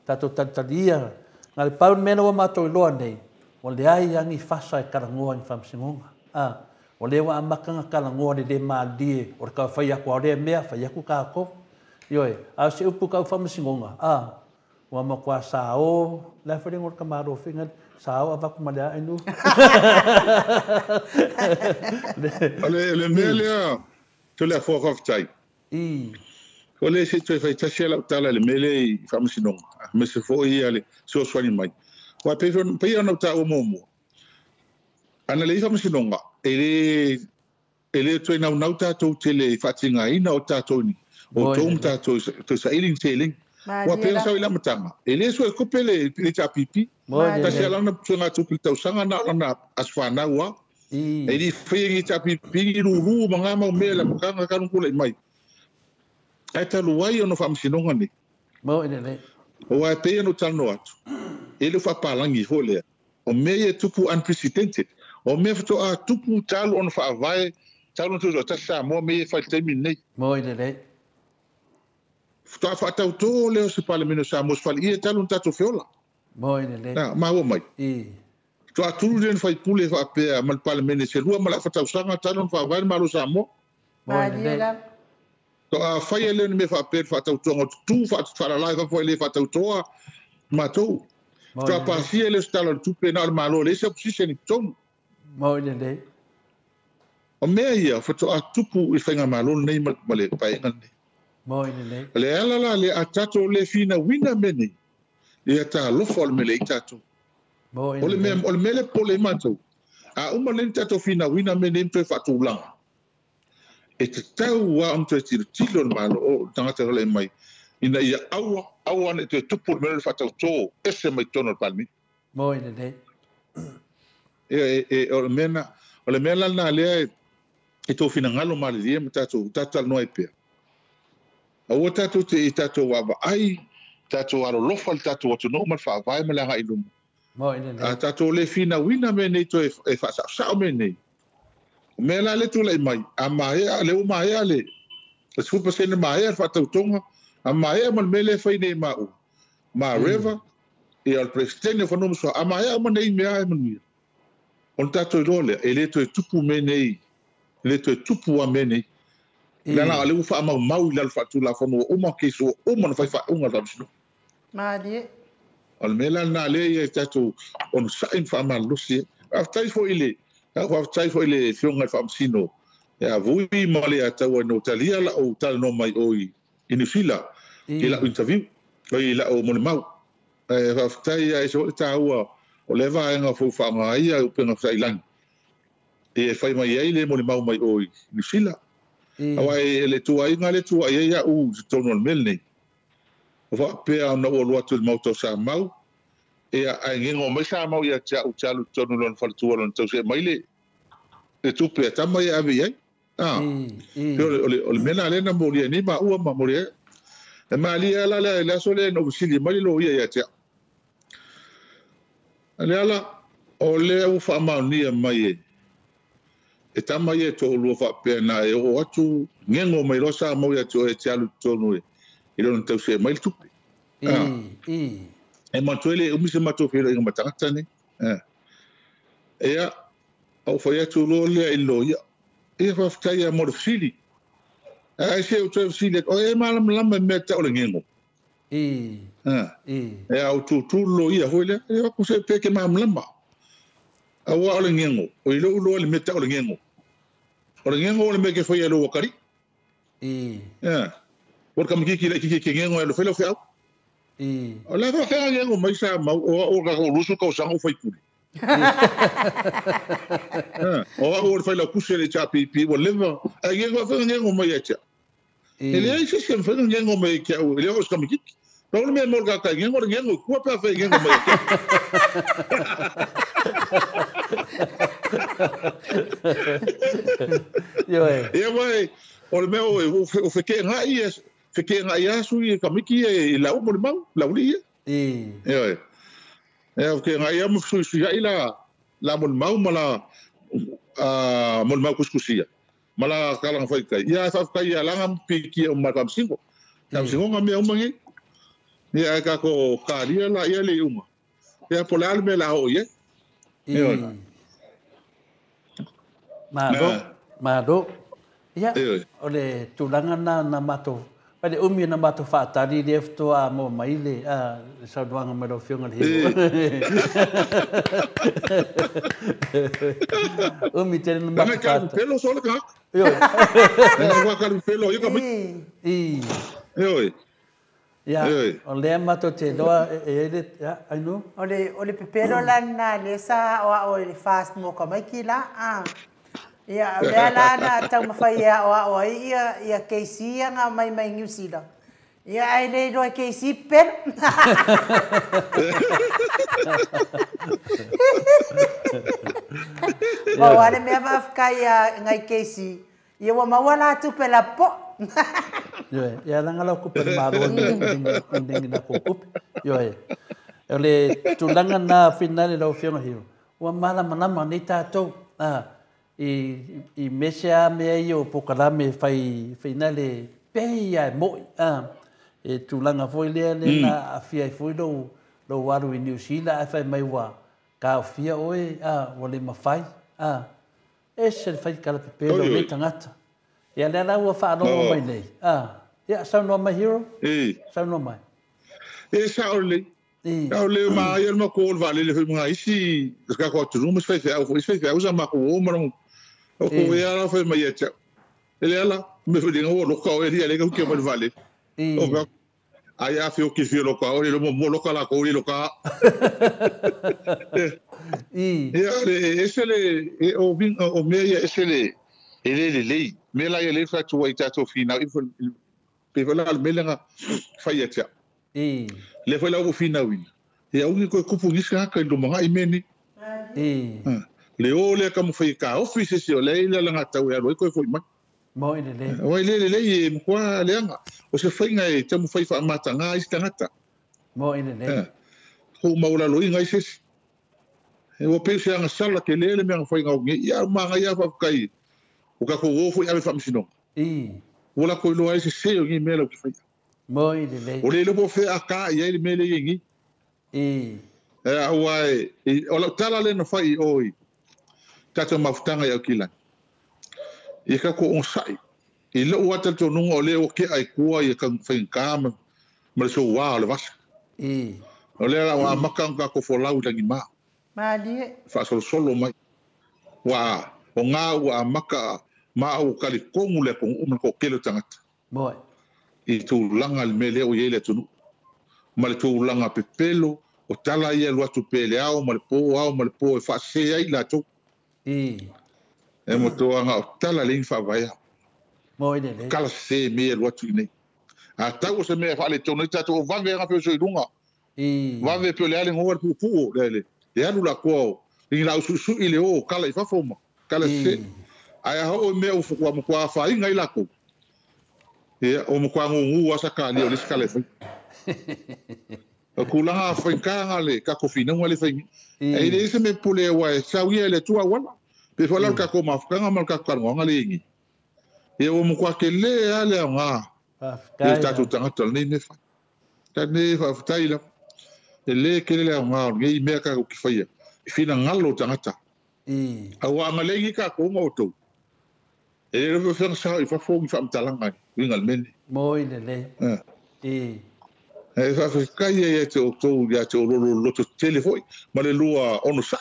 tatou talitali ia. Na o le pau le mea lea ua matou iloa nei, ua leai lava ni fasa e talanoa i ni faamasinoga. A, o lea ua amata ona talanoa le le malilie o le tau fai atu lava o lea mea, fai atu tatou. Ioe, a o se upu tau faamasinoga, a, ua matua sao, le a foi le igoa o le tamaloa foi lea, sao avatu ma le a ainu. O le mea lea, Toleafoa faafetai. O le se i toe fai tasi lava lau tala i le mea lea i faamasinoga, aemaise foi ia le fesoasoani mai. Aua e pei ona ou taua muamua, ana leai faamasinoga, e le toe naunau tatou tele i faatigaina o tatou ni, outou ma tatou toe saili ni seleni. Aua pei ona sau i le amataga, e le suetupe le HRPP. Tasi lava lana suegatupe i le tausaga na o lana aso fanau lava. E le i faia e le HRPP ni lulu ma na mau mea i le amataga talu ona tulai mai. Ae talu ai ona o faamasinoga nei. Aua e pei ona ou talanoa atu, e le o faapalagi foi lea. O mea ia e tupu unprecedented. O mea faatoa tupu talu ona faavae, talu ona tutoatasi Samoa mea ia e fai i le taimi lenei. Faatoa faatautō lea o se Palemene o Samoa se faleie talu ona tatou feola. Na, maua mai. Faatoa tulu lea o ni faipule faapea ma le Palemene se lua ma le afa tausaga talu ona faavae le Malo o Samoa. Faatoa faia lea o ni mea faapea i le faatautoga o tutu faalala i fafo e le faatautoa matou. Faatoa pasia lea o se Tala o le Tupe na o le Malo e leai se opposition i totonu. O mea ia faatoa tupu i le faigamalo lenei ma le paeaiga lenei. O le ala la lea a tatou le finauina mea nei, ia talofa o le mea lea i tatou. O le mea o le mea lea popole ai matou, a uma nei ona tatou finauina mea nei ma toe faatulaga, e tatau lava ona toe tilotilo le Malo o le tagata e mai ina ia aua, aua ne i toe tupu le mea lea o le faatauto ese mai totonu o le Palemene. O le mea na, o le mea la lena lea e tou finagalo malilie ma tatou tatou talanoa ai pea. Aua tatou te i tatou vaavaai, tatou alolofa i le tatou atunuu ma le faavae ma le agai i luma. A tatou le finauina mea nei toe e faasaosao mea nei. O mea la lea tulai mai, a maea, lea ua maea le 10% maea le faatautoga, a maea ma le mea lea e fai nei e maua. Mareva ia o le Peresetene o Fanua ma Suafa a maea uma nei mea e manuia ona tatou iloa lea e le toe tupu mea nei e le toe tupu lava mea nei leaga o lea ua faamaumau i lalo faatulafono ua uma case ua uma ona fai faaiuga a le Faamasinoga. Malie. O le mea la lena lea ia tatou onosai ma faamalolosi ai. Faafetai foi i le faafetai foi i le Afioga i le Faamasino ia Vui ma le Ataua ina ua talia la'u talanoa mai o i Niu Sila i la'u interview i la'u molimau. Ae faafetai ia ese foi le taua o lea vaega foi ua faaaoga ai ia upega tailagi e fai mai ai le molimau mai o i Niu Sila. Aua e le tuuaiga lea e tuuai ai a'u i totonu o le mea lenei. O faapea ona ou alu atu i le Maota o Samau, ia, ae gego mai Samau ia te a'u ou te alu i totonu i lona faletua lona tausi e aumai le tupe a tama ia e ave i ai. A, pei o le mea lena lea na molia ai nei maua ma molia ai. E malie lava la le aso lea na ou fesili mai le loia ia te a'u. Leala, o lea ua faamaonia mai e tama ia e toalua faapea na e oo atu gego mai loa Samau ia te oe e te alu i totonu i lona tausi e aumai le tupe. E manatua le umi se matou feiloaiga ma tagata nei. Ia, ou fai atu loa lea i le loia. Ia, faafetai lava mo le fesili. Ae se i ou toe fesili atu, o e malamalama i mea tau o le gego? Ia, ou tutu le loia foi lea. Ia, aku se pe ke malamalama. Aua o le gego, o i lou iloa i le mea tau o le gego. O le gego o le mea ke faia e lou akalii. Ia, o le kamakiki laitiiti ke gego e alu fai lau feau. O le a faafefea gego mai sa mau o au o le tatou 20 tausaga o faipule. O au o le failautusi o le HRPP ua leva ae gego faafefea gego mai ia te au. E leai se isi e mafai ona gego mai ia te au e le oo i se kamakiki. Pau le mea e maua i le tagata e gego o le gego i tua pe afai e gego mai ia te au. Ia mai o le mea o feteenai ia feteenai lava sui e kamiki ia i lau molimau, laulii ia. Ioe. Ia feteenai lava ma fesuisuiai la la molimau ma la molimau kusikusia ma la kalaga faitai. Ia ae faafetai ia laga ma piitia uma ma le Faamasino. Faamasinoga mea uma nei. Ia ae tatou talia la ia le iuga. Ia po o le a le mea o le a oo i ai. Ioe. Malo, malo. Ia, o le tulaga lena na matou, mai le umi ona matou faatali lea faatoa maua mai le saunoaga mai lau Afioga i le Hero. Umi tele na matou faatali. Pelo solo ka. Ioe. Nanga kalu pelo ia ka mai. Ioe. Ia, o lea matou te iloa e i ai le, ia, Ainu? O le pepelo la lena lea sa aoao i le FAST mo tamaiti la, a. Ia, o lea la na taumafai e aoao ai ia, ia Casey ia na aumai mai Niu Sila. Ia, ae le iloa e Casey pepelo. Pau lava le mea faafetai ia nai Casey, ia ua maua la tupe lapopoa. Ioe, ia leaga lau tupe a le Malo e negi latou tupe. Ioe, o le tulaga lena finale lau Afioga Hero, ua malamalama nei tatou i mese a mea ia o polokalame fai finale pei lava e moi e tulaga foi lea lea na aafia ai foi lou alu i Niu Sila ae fai mai ua taofia oe ua le mafai. Ese le fai tala pepelo o nei tagata. Ia lea la ua faalogo mai nei. Ia, saunoa mai Hero. Saunoa mai. E sao lelei. Sao lelei ma ai o le matou o le vaalele foi ma nai isi o le tatou atunuu ma isi faifeau foi, isi faifeau sa matou o ma o kou ea la fai mai ia te au. E le ala, me foi lenga ua loka oe lia lenga huki mai le vaalele. O ai a fio ki fio loka o le mo mo loka la ko le loka. Ia le ese le e o vin o mea ia ese le e le lelei. Mea la ia le fatu ai tatou finau i pe foi la le mea lenga fai ia te au. Lea foi la ua finauina. Ia aua ne i toe tupu i nisi tagata i lumanai mea nei. Le o lea taumafai e taofi se isi o lea e i le alagatatau e alu ai toe foi mai. Moi lelei. Aua e le lelei e matua leaga. O se faiga e taumafai faamataga ai se tagata. Moi lelei. Tou maualaloina ai se isi. Ua pei o se agasala tele le mea na fai nei. Ia manaia lava faafetai ua tatou o foi i ave faamasinoga. Ua latou iloa ai se sese o nei mea latou te faia. Moi le le. O le lopo fe aka i ai le mele i. I. E aua e o lau tala le na fai oi. Tatou mafutaga i Aukilani. I ka ko onsai. I lou ata tonunga o le o ke ai kua i ka whainga ma le soua o le vasa. I. O le la wa maka ka ko folau tangi ma. Malie. Faasolosolo mai. Wa o ngā ua maka ma o kali kongu le kongu uma ko kelo tangata. Moi. I tūlanga le mele o iele tunu. Ma le tūlanga pepelo o tala ia luatu pele ao ma le pō ao ma le pō e whaasea i lātou. I. E motoanga o tala le inwhaavaea. Moi le le. Kala se mea luatu i nei. A tau o se mea whaale tōna i tātou o vave anga peo soilunga. I. Vave peo le ale ngoa le pūpū le le. Le alu la kua o. Ingi la ususu i le o kala i whafoma. Kala se. Ai a hoo mea ufukua mkua whainga i lako. Ia o mkua ngungu asa ka le o lisi kala e whai. O kulanga whaikanga le kakowhinunga le whaingi. E le ise me pule wa e sauia le tua wala. Pe wala kako mafukanga ma kako le ingi. Ia o mkua ke le ale au ngā. Le tātou tangata le nei me whai. Tane whawhtai la. E le kele le au ngā o ngei mea kako ki whaia. I whina ngalo tangata. Aua anga lengi kako unga o tau. E le rofe whenga sao i whawhongi whaamtalanga winga le mene. Moi le le. I. E whawhikai e te o tau ia te o lolo loto tele foi. Ma le lua ono sa.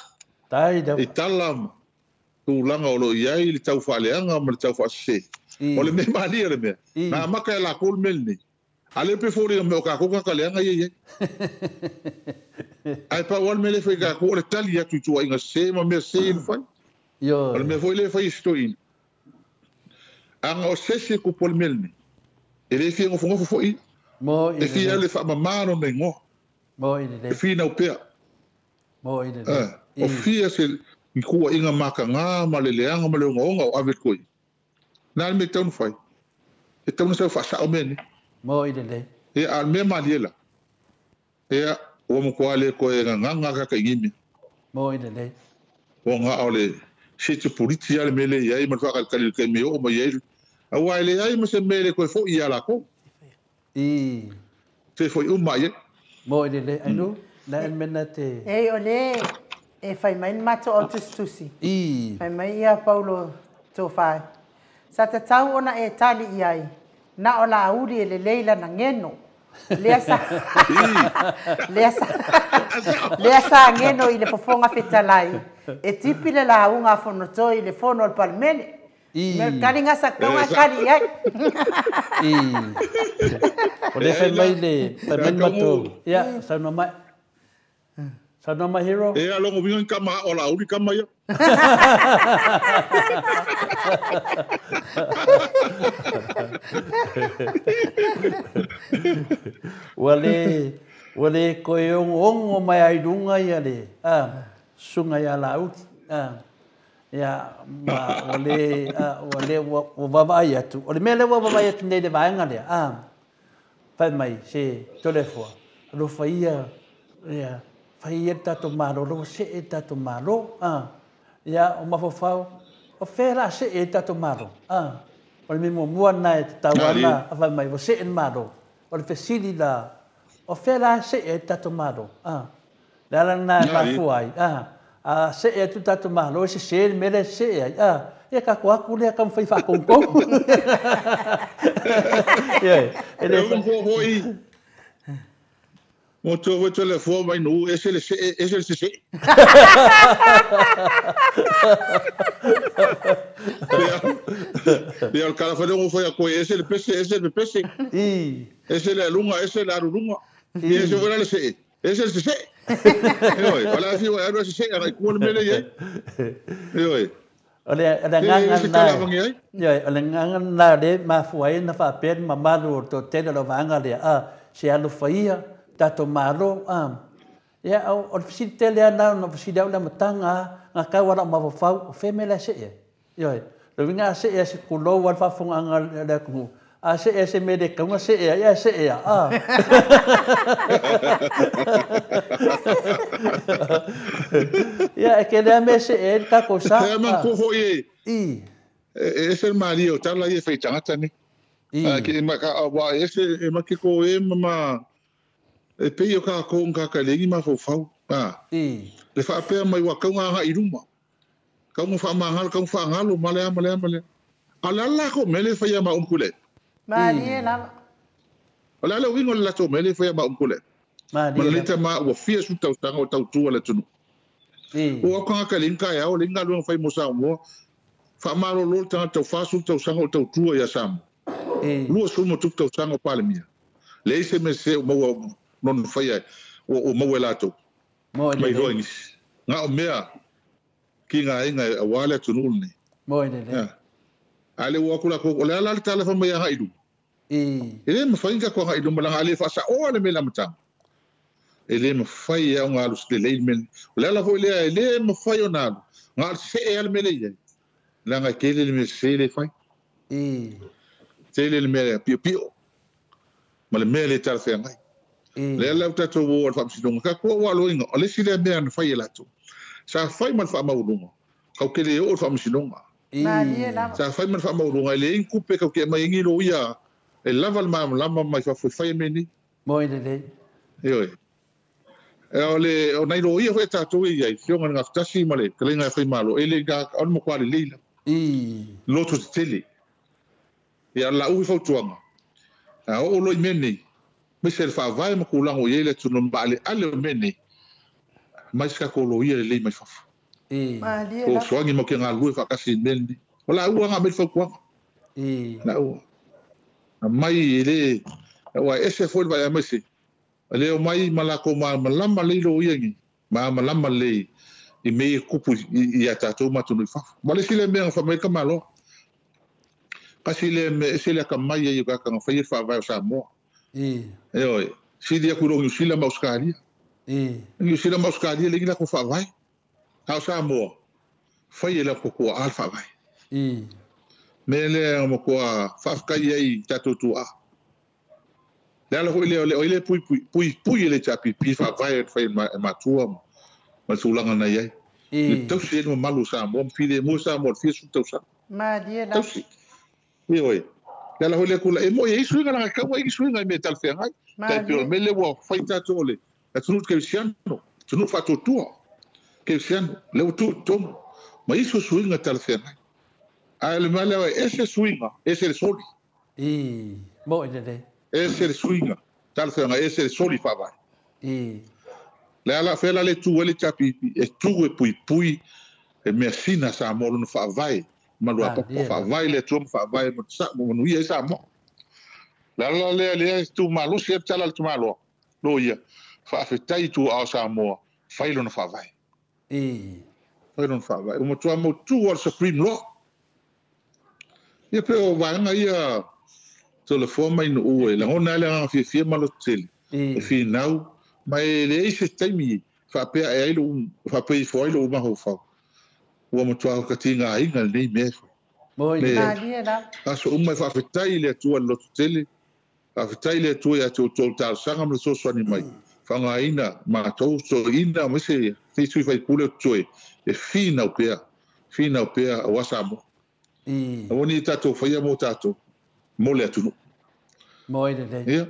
Tai da. I tala tūlanga o lo iai le tau whaaleanga ma le tau whaasese. O le mea malia le mea. Nā maka e la kōl mele nei. A le pe fōri mea o kako kakaleanga ia ia. Ai pa wal mele whai kako o le tali atu i tua inga se ma mea se inu whai. Yo. O le mea foi le whai i ino. Anga o sese ku pole mele nei. E le whia ngofo ngofo foi. Mo i le. E whia le wha mamano nei ngoa. Mo i le. E whia nau pea. Mo i le. O whia se kua inga maka ngā ma le leanga ma le onga onga o ave koi. Nā le me taunu whai. E taunu sau wha sao mene. Mo i le. E a mea maliela. E a o mkoa le koe ngā ngā kaka ingimi. Mo i le. O ngā o le sete politi ale mele iai ma whakalikali kai me o ma iai. Aua ele ai ma se mele koe fo i ala ko. I. Te fo i uma ia. Mo i le. Ainu, na en mena te. E o le e whai mai mato o tustusi. I. Whai mai ia Paulo tō whai. Sa te tau ona e tali iai. Na o la uri e le leila na ngeno. Lea sa lea sa ngeno i le fofonga fetalai. E tipi le la unga fono toi i le fono al palmene. Me kali ngasa kawa kali ai. I. O le whai mai le whai mai mato. Ia, sau no mai. Sau no mai hero. E a longo winga kama o la uri kama ia. Ua le koe ongo mai ai runga ia le sunga ia la uti. Ia ma ua le ua vavai atu. O le mea le ua vavai atu nei le vaenga lea. Whai mai se tolefoa. Alofa ia, ia, whai ia tātou malo, lo se e tātou malo. Ia o mafofau, o whera se e tātou malo. O le mea mua nai te tauana, a whai mai, o se e malo. O le fesili la, o whera se e tātou malo. Le ala nai mafua ai. A se e atu tātou malo, e se se mele se e ai. Ia ka koaku lea ka mwhai whakongkong. Ia, e le whai. Mo tō wai tō le fō mai nū, e se le se e, e se le se se. Ia o le kala whanongo whai a koe, e se le pese, e se le pese. E se le alunga, e se le arurunga. E se wera le se e, e se le se se. Eoi, wala whiwa e aru se se, ana i kua le mele iai. Eoi. O le nganga nā, ioi, o le nganga nā le mafua na whaapea ma malu o tō tele o vaanga lea, se alu whaia, tātou malo, ia, o le fisili tele ana, o fisili au le matanga, ngā kau ala o mawawhau, o whemele se e. Ioi, le winga a se e se kulou al whaafonga le kumu, a se e se mele kaunga se e, ia se e, Ia, e ke lea me se e, kako sa. Hea man kofo i I. E se maria o tala i e whai tangata ni. Ke ma ka wa ese e ma ke ko e ma e pei o ka ko ka ka lengi ma fo fau. Le fa pe mai wa ka nga i ruma. Ka mo fa ma ka fa ngalo male male male. Ala la ko mele fa ya ma umkule. Ma ni la. Ala la wingo la to mele fa ya ma umkule. Ma ni. Le ma wa fia su tau tanga tau tu ala tunu. O ka ka linka ya o linga lu fa mo sa mo. Fa ma lo lo tanga tau fa su tau sanga tau tu ya sam. Lua sumo tupu tausaga o Palemia. Leai se mea sese o maua nona faia o maua e latou. Mai loa i nisi. Ga o mea ki ngā aiga auā le atunuu lenei. A le ua aku lakou, o le a la le tala fai mai agai i luma? E le mafai ona tatou agai i luma leaga a le faasaoa le mea i le amataga. E le mafai lava ona alu lelei le mea lenei. O le ala foi lea e le mafai ona alu, na o le see lava le mea lea e i ai, leaga e tele le mea sese lea e fai. Tele le mea piopio ma le mea le talafeagai. Lea la ua tatou o i le faamasinoga, tatou o aloina, o le isi lea mea na fai e latou. Sa fai ma le faamaualuga, kau te le oo i le faamasinoga. Sa fai ma le faamaualuga, e leai ni tupe kau te aumai ai ni loia e lava le malamalama mai fafo e fai ai mea nei. Moi lelei. Ioe. O le o nai loia foi a tatou e i ai, Afioga i le Gafatasi ma le Fetalaiga ia Faimalo, e le o le matua lelei lava. Loto tetele. Ia, o le lauu i fautuaga, a oo loa i mea nei, aemaise le faavae ma tulaga o i ai le atunuu ma maaleale o mea nei, aumai se tatou loia lelei mai fafo. Fesoasoani matou te galulue faatasi i le mea lenei. O laua na aumai le fautuaga. Laua. Aumai e le, aua e ese foi le vaai aemaise, e le omai ma latou malamalama lelei loia nei, malamalama lelei i mea ia e tutupu ia tatou ma atunuu i fafo. Ma le isi lea mea na fai mai ai le tamaloa, kasi lea mea ese le atamai ai o tagata na faia le faavae o Samoa. Ioe, sili atu i lo Niu Sila ma Ausetalia. Niu Sila ma Ausetalia e leai ni latou faavae. A o Samoa, fai e latou tuaa le faavae. Mea lea na matua faafetai ai i tatou tuaa. Le ala foi lea o ai lea pui pui pui e le HRPP faavae na fai e matua ma le tulaga na i ai. Le tausi ai le mamalu o Samoa ma filemu e Samoa i le fia sefulu tausaga. Malie lava. Tausi. Ioe. Le ala foi lea tulaga, e moni e i ai suiga leaga e tatau ona i ai ni suiga i mea e talafeagai. Tai pei o le mea lea ua fai tatou o le atunuu kerisiano, atunuu faatuatua kerisiano, lea ua tuu i totonu ma isi o suiga talafeagai. Ae o le mea lea e ese suiga, ese le soli. Moi lelei. Ese le suiga talafeagai, ese le soli faavae. Le ala fea la le tu ai le HRPP, e tu e puipui e measina Samoa lona faavae maluapapa, faavae le Atua ma faavae ma manuia ai Samoa. Le ala lea lea e tu malosi ai le tala a le tamaloa, loia, faafetai i tuaa o Samoa, fai lona faavae. Fai lona faavae. Ua matua mautu lava le Supreme Law. Ia pei o vaega ia Toleafoa mai Nu'u e lagona ai le agaga fiafia ma lototele e finau ma e leai se taimi faapea ae ai lou faapea ifo ai lou mafaufau ua matua tigaina lenei mea e fai. Malie lava. Aso uma e faafetai i le Atua i le lototele, faafetai i le Atua ia te outou talosaga ma le fesoasoani mai, faaaogaina matou toeaiina aemaise nei sui usufono o totoe e finau pea, finau pea aua Samoa. Aua ne i tatou faia mo tatou, mo le atunuu. Moe lelei. Ia.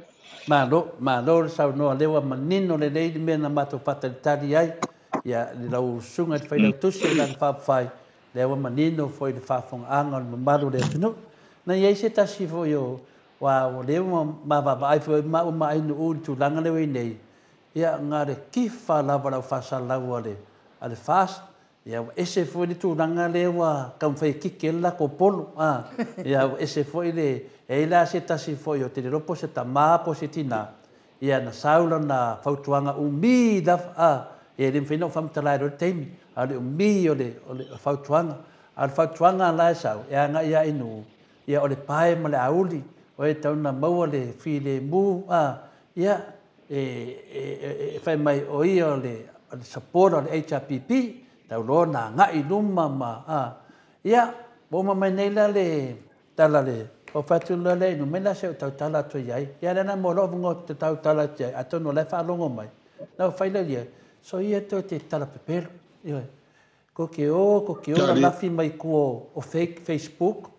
Malo, malo le saunoa, lea ua manino lelei le mea na matou faatalitali ai, ia, i lau susuga i le Failautusi o le Vaega Faaupufai, lea ua manino foi le faafofogaaga o le mamalu o le atunuu. Na i ai se tasi foi o, aua o lea ua ma vaavaai foi maua ma Ainuu i le tulaga lea ua i ai nei, ia, na o le tifa lava o le au faasalalau a le, a le FAST, Ia ua ese foi le tulaga lea ua taumafai e kiki ai le latou polo. A, ia ua ese foi le, e i ai la se tasi foi ou te le iloa po o se tama po o se tina, ia na sau lana fautuaga umi lava, a, ia e le mafai ona ou faamatala ai loa le taimi, a o le umi o le, o le fautuaga. A o le fautuaga la e sau, e agai lava i nuu, ia o le pae ma le auli, o e tatau ona maua le filemu, a, ia, e fai mai o ia o le supporter o le HRPP, tau loa ona agai i luma ma, a, ia, ua uma mai nei la le tala le, ou fai atu loa lea, inu mai la se i ou tautala atu i ai. Ia lea la mo lou avanoa ou te tautala atu i ai, atonu o la e faalogo mai. Na ou fai lea i ai, soia toe te tala pepelo, ioe. Ko ke o, ko ke o lalafi mai tua o fake Facebook,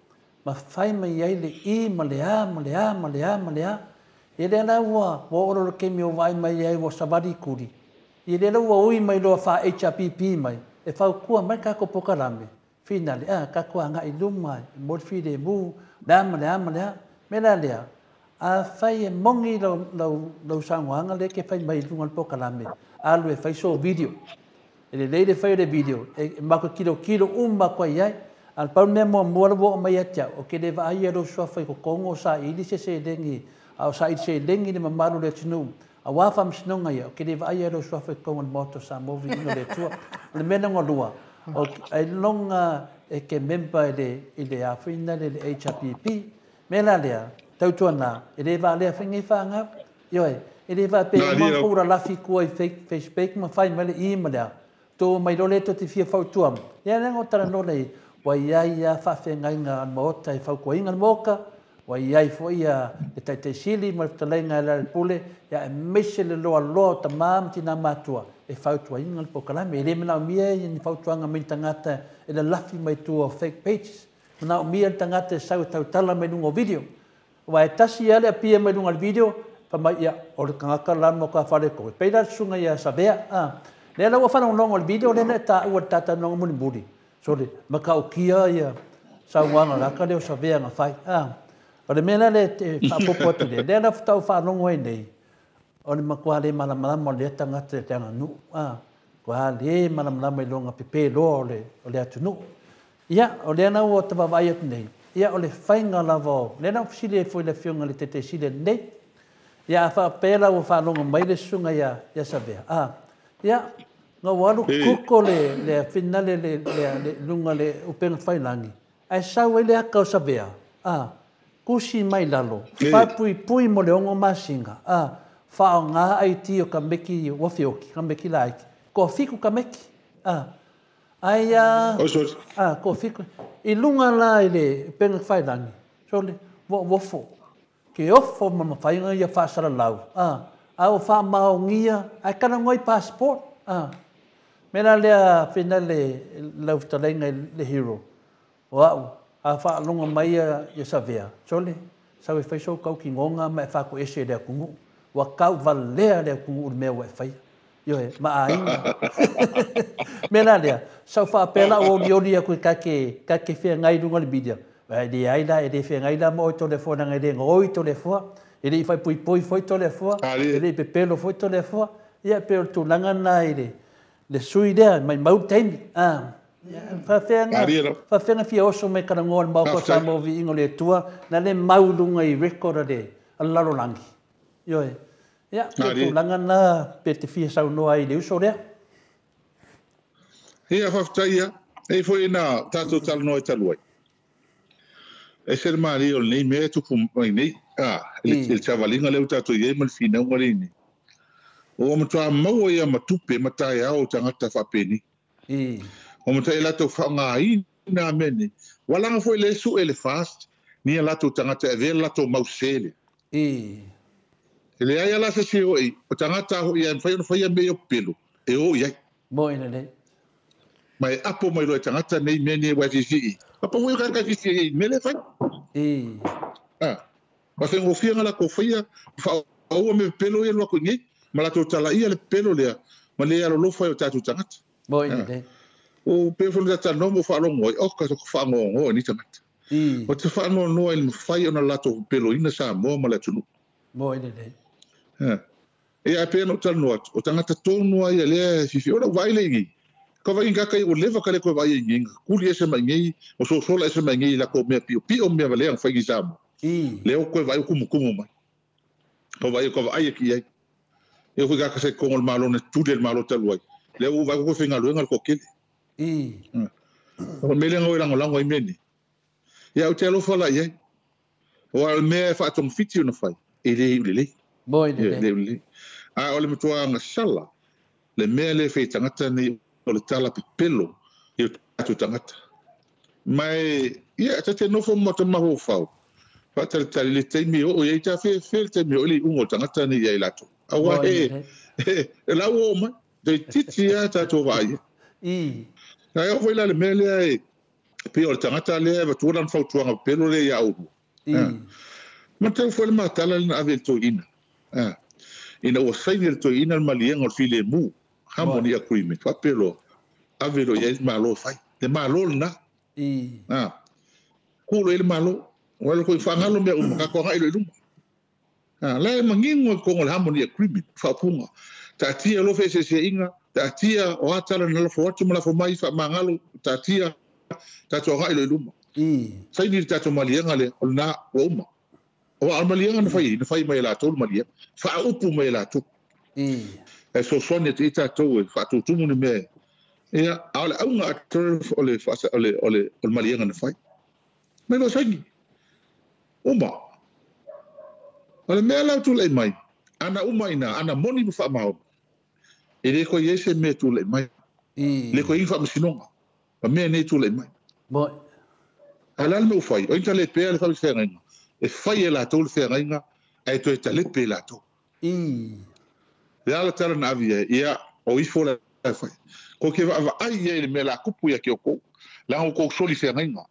Ma fai mai ai le i ma le a ma le a ma le a ma le a. Ia lea la ua oo loa le taimi ua vaai mai ai ua savali i tuli. Ia lea la ua ui mai loa faa-HRPP mai e fautua mai le tatou polokalame finale a tatou agai i luma e mo le filemu le a ma le a ma le a. O le mea la lea, afai e moni lau saunoaga lea e te fai mai i luga o le polokalame, alu e fai sou video. E lelei le fai o le video e matou te tilotilo uma atu ai i ai. A o le pau le mea muamua la ua oo mai ia te au, ou te le vaaia lou suafa i totonu o saili se seleni, a o saili seleni le mamalu o le atunuu aua faamasinoga ia, ou te le vaaia lou suafa i totonu o le Maota o Samoa, viiga o le Atua. O le mea lona lua, ailoga e te member i le afaina lea i le HRPP. Mea la lea, tautuana, e le valea foi nei fanau. Ioe, e le faapea uma ona tou lalafi i tua i Facebook ma fai mai le i ma le a. Tou omai loa lea tou te fia fautua mai. Ia lea na ou talanoa lea i ai, ua i ai lava faafeagaiga a le Maota e fautuaina le Maota, ua i ai foi le Taitai Sili ma le Fetalaiga e Lealailepule, aemaise le loaloa o tama ma tina matua e fautuaina le polokalame. E le manaomia ni fautuaga mai ni tagata e lalafi mai tua o fake pages. Manaomia le tagata e sau e tautala mai luga o video. Aua e tasi lava le apia mai luga o le video, fai mai, ia, o le tagata la ma ka fale koe. Pei la le susuga ia Savea, a. Lea la ua faalogologo i le video lea na e taua i le talanoaga mulimuli. Sole, matautia ia saunoaga laka lea o Savea na fai. A. O le mea la lea e faaopoopo atu lea, lea la faatoa ou faalogo ai nei, o le matua le malamalama o lea tagata i le aganuu. A. Matua le malamalama i lona pepe loa o le atunuu. Ia, o lea la ua ta vaavaai atu nei, ia o le faiga lava o, lea na ou fesili ai foi i le Afioga i le Taitaisili lenei. Ia a faapea la ua faalogo mai le susuga ia Savea, a, ia, na ua alu kuko le finale le luga le upega tafailagi, ae sau ai le aka o Savea, a, tusi mai lalo, faapuipui mo le 6 masina, a, faaaoga IT o tameki ua feoki, tameki laiti, toafitu tameki, a, ai a, a, toafitu, i luga la i le upega tafailagi, sole, ua ofo, ke ofo ma mafaiga ia faasalalau, a, a ua faamaogia, ae talanoa i passport, a, mea la lea finale lau fetalaiga i le hero, o au, a faalogo mai ia Savea, sole, sau e fai sou tautinoga ma e faatoese i le atunuu, ua tauvalea le atunuu i le mea ua e faia. Ioe, ma aiga. Mea la lea, sau faapea la o olioli atu i kake feagai i luga o le media. E leai la, e le feagai la ma oe Toleafoa leaga e le gaoi Toleafoa, e le i faaipoipoi foi Toleafoa, e le i pepelo foi Toleafoa. Ia pei o le tulaga lena i le sui lea, maimau le taimi. Faafeaga fia oso mai talanoa le Maota o Samoa viiga o le Atua, na le mau i luga i record a le lalolagi. Ioe. Ia, pei o le tulaga lena pe te fia saunoa ai i le uso lea. Ia, faafetai ia. E foi na tātou talanoa i talu ai. E se le malie o lenei mea e tupu mai nei, a, i le savaliga lea ua tatou i ai ma le finauga lea i nei. Ua matua maua ia ma tupe ma taeao o tagata faapenei. Ua matua i latou faaaogaina a mea nei. Ua laga foi le sue le fast, ni a latou tagata e avea le latou mau sele. E leai ala se se oi, o tagata hoi e mawhai ona whaia mea o pelo, e o i ai. Mo ina nei. Ma e apo mai loa e tagata nei mea nei wai fifi. Papa hui o kai fifi e mea le whai. Ah. Ma whengo whianga la ko whaia, wha me pelo ia lua koe nei, ma latou tala ia le pelo lea, ma le alolofa ai o tatou tagata. Mo ina nei. O pe fo le talanoa mo faalogo ai, o ka whaangoangoa ni tagata. O te whaanoanoa i le mawhai ona latou peloina Samoa ma le atunuu. Mo ina nei. E a pea no talanoa atu, o tagata tonu ai lea e fifi, ona vai le ingi. Ka vai ngaka i o leva ka le koe vai ingi, kuli ese mai ngi, o sosola ese mai ngi la ko mea pio pio mea valea whai ngi Samoa. Le o koe vai o kumu kumu mai. Ka vai o ka vai e ki ai. E hui kaka se kongo le malo ne tuli le malo talu ai. Le o vai ko whenga luenga le kokele. O mele ngoi lango lango i meni. Ia o te alofa la i ai. O al mea e whaatong fiti ona whai. E le i ule le. Mo i le le. A o le matua anga sala. Le mea le whai tangata nei o le tala pepelo i o tātou tangata. Mai, ia, te nofo mo te maho whau. Whaatalitali le teimi o ia i tā whē le teimi o ili ungo tangata nei ia i lato. Aua e lau o mai, te titi a tātou vai. Nā e o la le mea lea e Pe o le tagata lea e avatua lana fautuaga pepelo lea iā oulua. Matau foi le matala lena ave i le toeaina. Ina ua saini e le toeaina le maliega o le filemu, harmony agreement, faapea loa, ave loa i ai le Malo e fai. Le Malo lena. Ku loa i ai le Malo. Ua alu foi faagalo mea uma, tatou agai loa i luma. La e manino i totonu o le harmony agreement, faaupuga. Taatia loa feeseeseaiga, taatia o a tala na lafo atu ma lafo mai, faamagalo, taatia, tatou agai loa i luma. Saini le tatou maliega lea, o lena ua uma. Aua o le maliega na fai ai, na fai mai e latou le maliega. Faaupu mai e latou. E fesoasoani atu i ai tatou e faatutumu ni mea. Ia, a o le auga atoa o le, o le, o le, o le maliega na fai. Mai loa saini. Uma. O le mea la ua tulai mai, ana uma ina, ana moni ma faamaoni, e le toe i ai se mea e tulai mai. E le toe i ai ni faamasinoga. Ma mea nei e tulai mai. A o le a le mea ua fai? O ai na talepea le feagaiga? E fai e latou le feagaiga, ae toe talepe e latou. Le a le tala na ave i ai? Ia, o ifo la e fai. Kou te vaavaai i ai i le mea la tupu ia te outou, leaga ua outou soli feagaiga.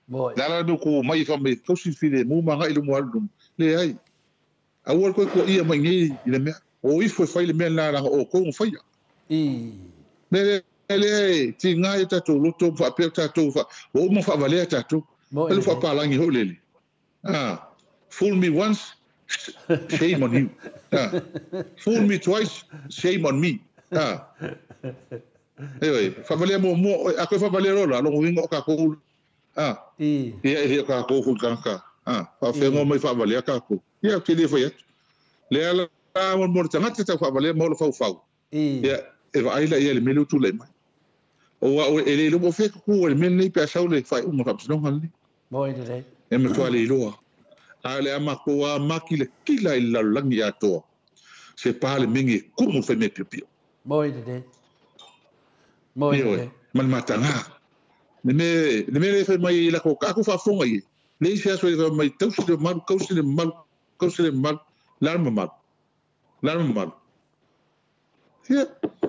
Le a la le mea ua outou omai ai fai mai, tausi le filemu ma agai i luma alu i luma? Leai. Aua le toe tuaia mai nei i le mea. O ifo e fai le mea lena leaga o outou na faia. Mea lea lea e tiga ai o tatou loto ma faapea o tatou ua uma ona faavalea tatou. Alu faapalagi foi lele. Fool me once, shame on you. Fool me twice, shame on me. Ioe, faavalea muamua, a toe faavalea loa la, lona uiga o tatou, ia e le o tatou foi tagata, faafeagoa mai faavalea tatou. Ia, ou te le fai atu. Lea la, mo le tagata tau faavalea ma ola faufau, ia, e vaai la i ai i le mea lea ua tulai mai. Aua e le iloa po o fea e tutu ai le mea lenei pe a sau le faaiuga o le faamasinoga lenei. E matua le iloa. A o le a matou lava makilatila i le lalolagi atoa, se Palemene e tumu i le faimea piopio. Ioe, ma le mataga. Le mea le mea lea e fai mai ai latou, a tou faafofoga i ai, leai se aso e fai mai, tausi le mamalu, tausi le mamalu, tausi le mamalu, le a le mamalu? Le a le mamalu? Ia,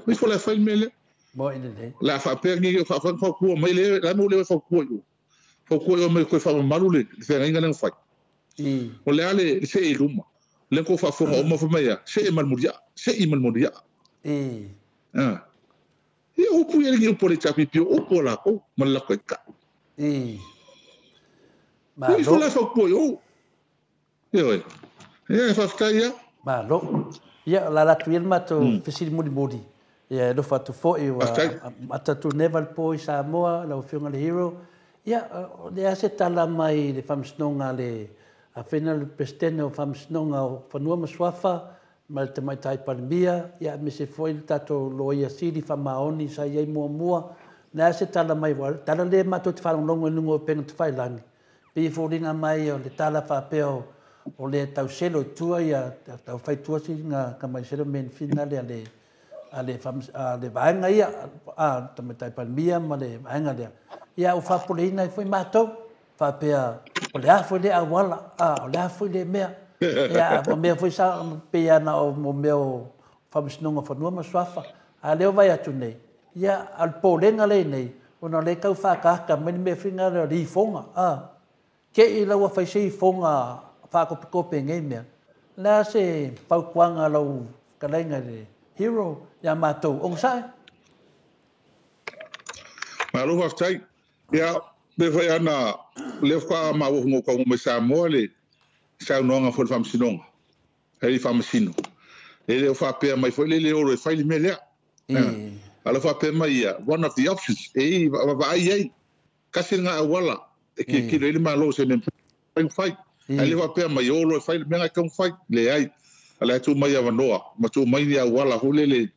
o ifo la e fai le mea lea. O le a faapea nei, o fautua mai le, le a le mea ua le fautua i o? Fautua i o mai toe faamamalu le feagaiga lea na fai. O le a le see i luma? Lea na tou faafofoga uma fai mai a, see ma le muliaa, see ma le muliaa. Ia upu ia le upu a le HRPP, o upu a latou ma le latou taitai. Malo. Ifo la e fautua i o. Ioe. Ia, faafetai ia. Malo. Ia, o le ala atu ia le matou fesili mulimuli. Ia, e alofa atu foi ua amata atu neva le po i Samoa, lau Afioga i le Hero. Ia, o le a se tala mai le Faamasinoga a le Afena le Peresetene o Faamasinoga o Fanua ma Suafa ma le Tamaitai Palemia, ia aemaise foi le tatou Loia Sili Faamaoni sa i ai muamua. O le a se tala mai, aua o le tala lea matou te faalogologo i luga o upega tafailagi, pei e foliga mai o le tala faapea o le tau selo i tua ia, tau fai tua sina tamai settlement fina lea a le vaega ia, a le Tamaitai Palemia ma le vaega lea. Ia ua faapopoleina ai foi matou, faapea o le a foi lea auala, o le a foi lea mea. Ia, o mea foi sa pei lava na o mea o Faamasinoga o Fanua ma Suafa. A o lea ua vaai atu nei, ia, a o le popolega lea i nei, ona o lea e tau faaataata mai le mea foi lea o le ifoga. Te i la ua fai se ifoga faakopikope i nei mea. O le a se fautuaga a lau fetalaiga i le Hero ia matou? Onosai. Malo faafetai. Ia, pe fai ana lea faatoa maua fu taunuu mai Samoa le saunoaga foi le Faamasinoga, e faamasino. E le o faapea mai foi le le olo e fai le mea lea. A o le faapea mai ia, one of the options, e i vaavaai ai, tasi lena auala e tilotilo ai le Malo se mea mafai ona fai. Ae le faapea mai olo e fai le mea na e tatau ona fai. Leai. A o le a tuu mai avanoa ma tuu mai ni auala foi lele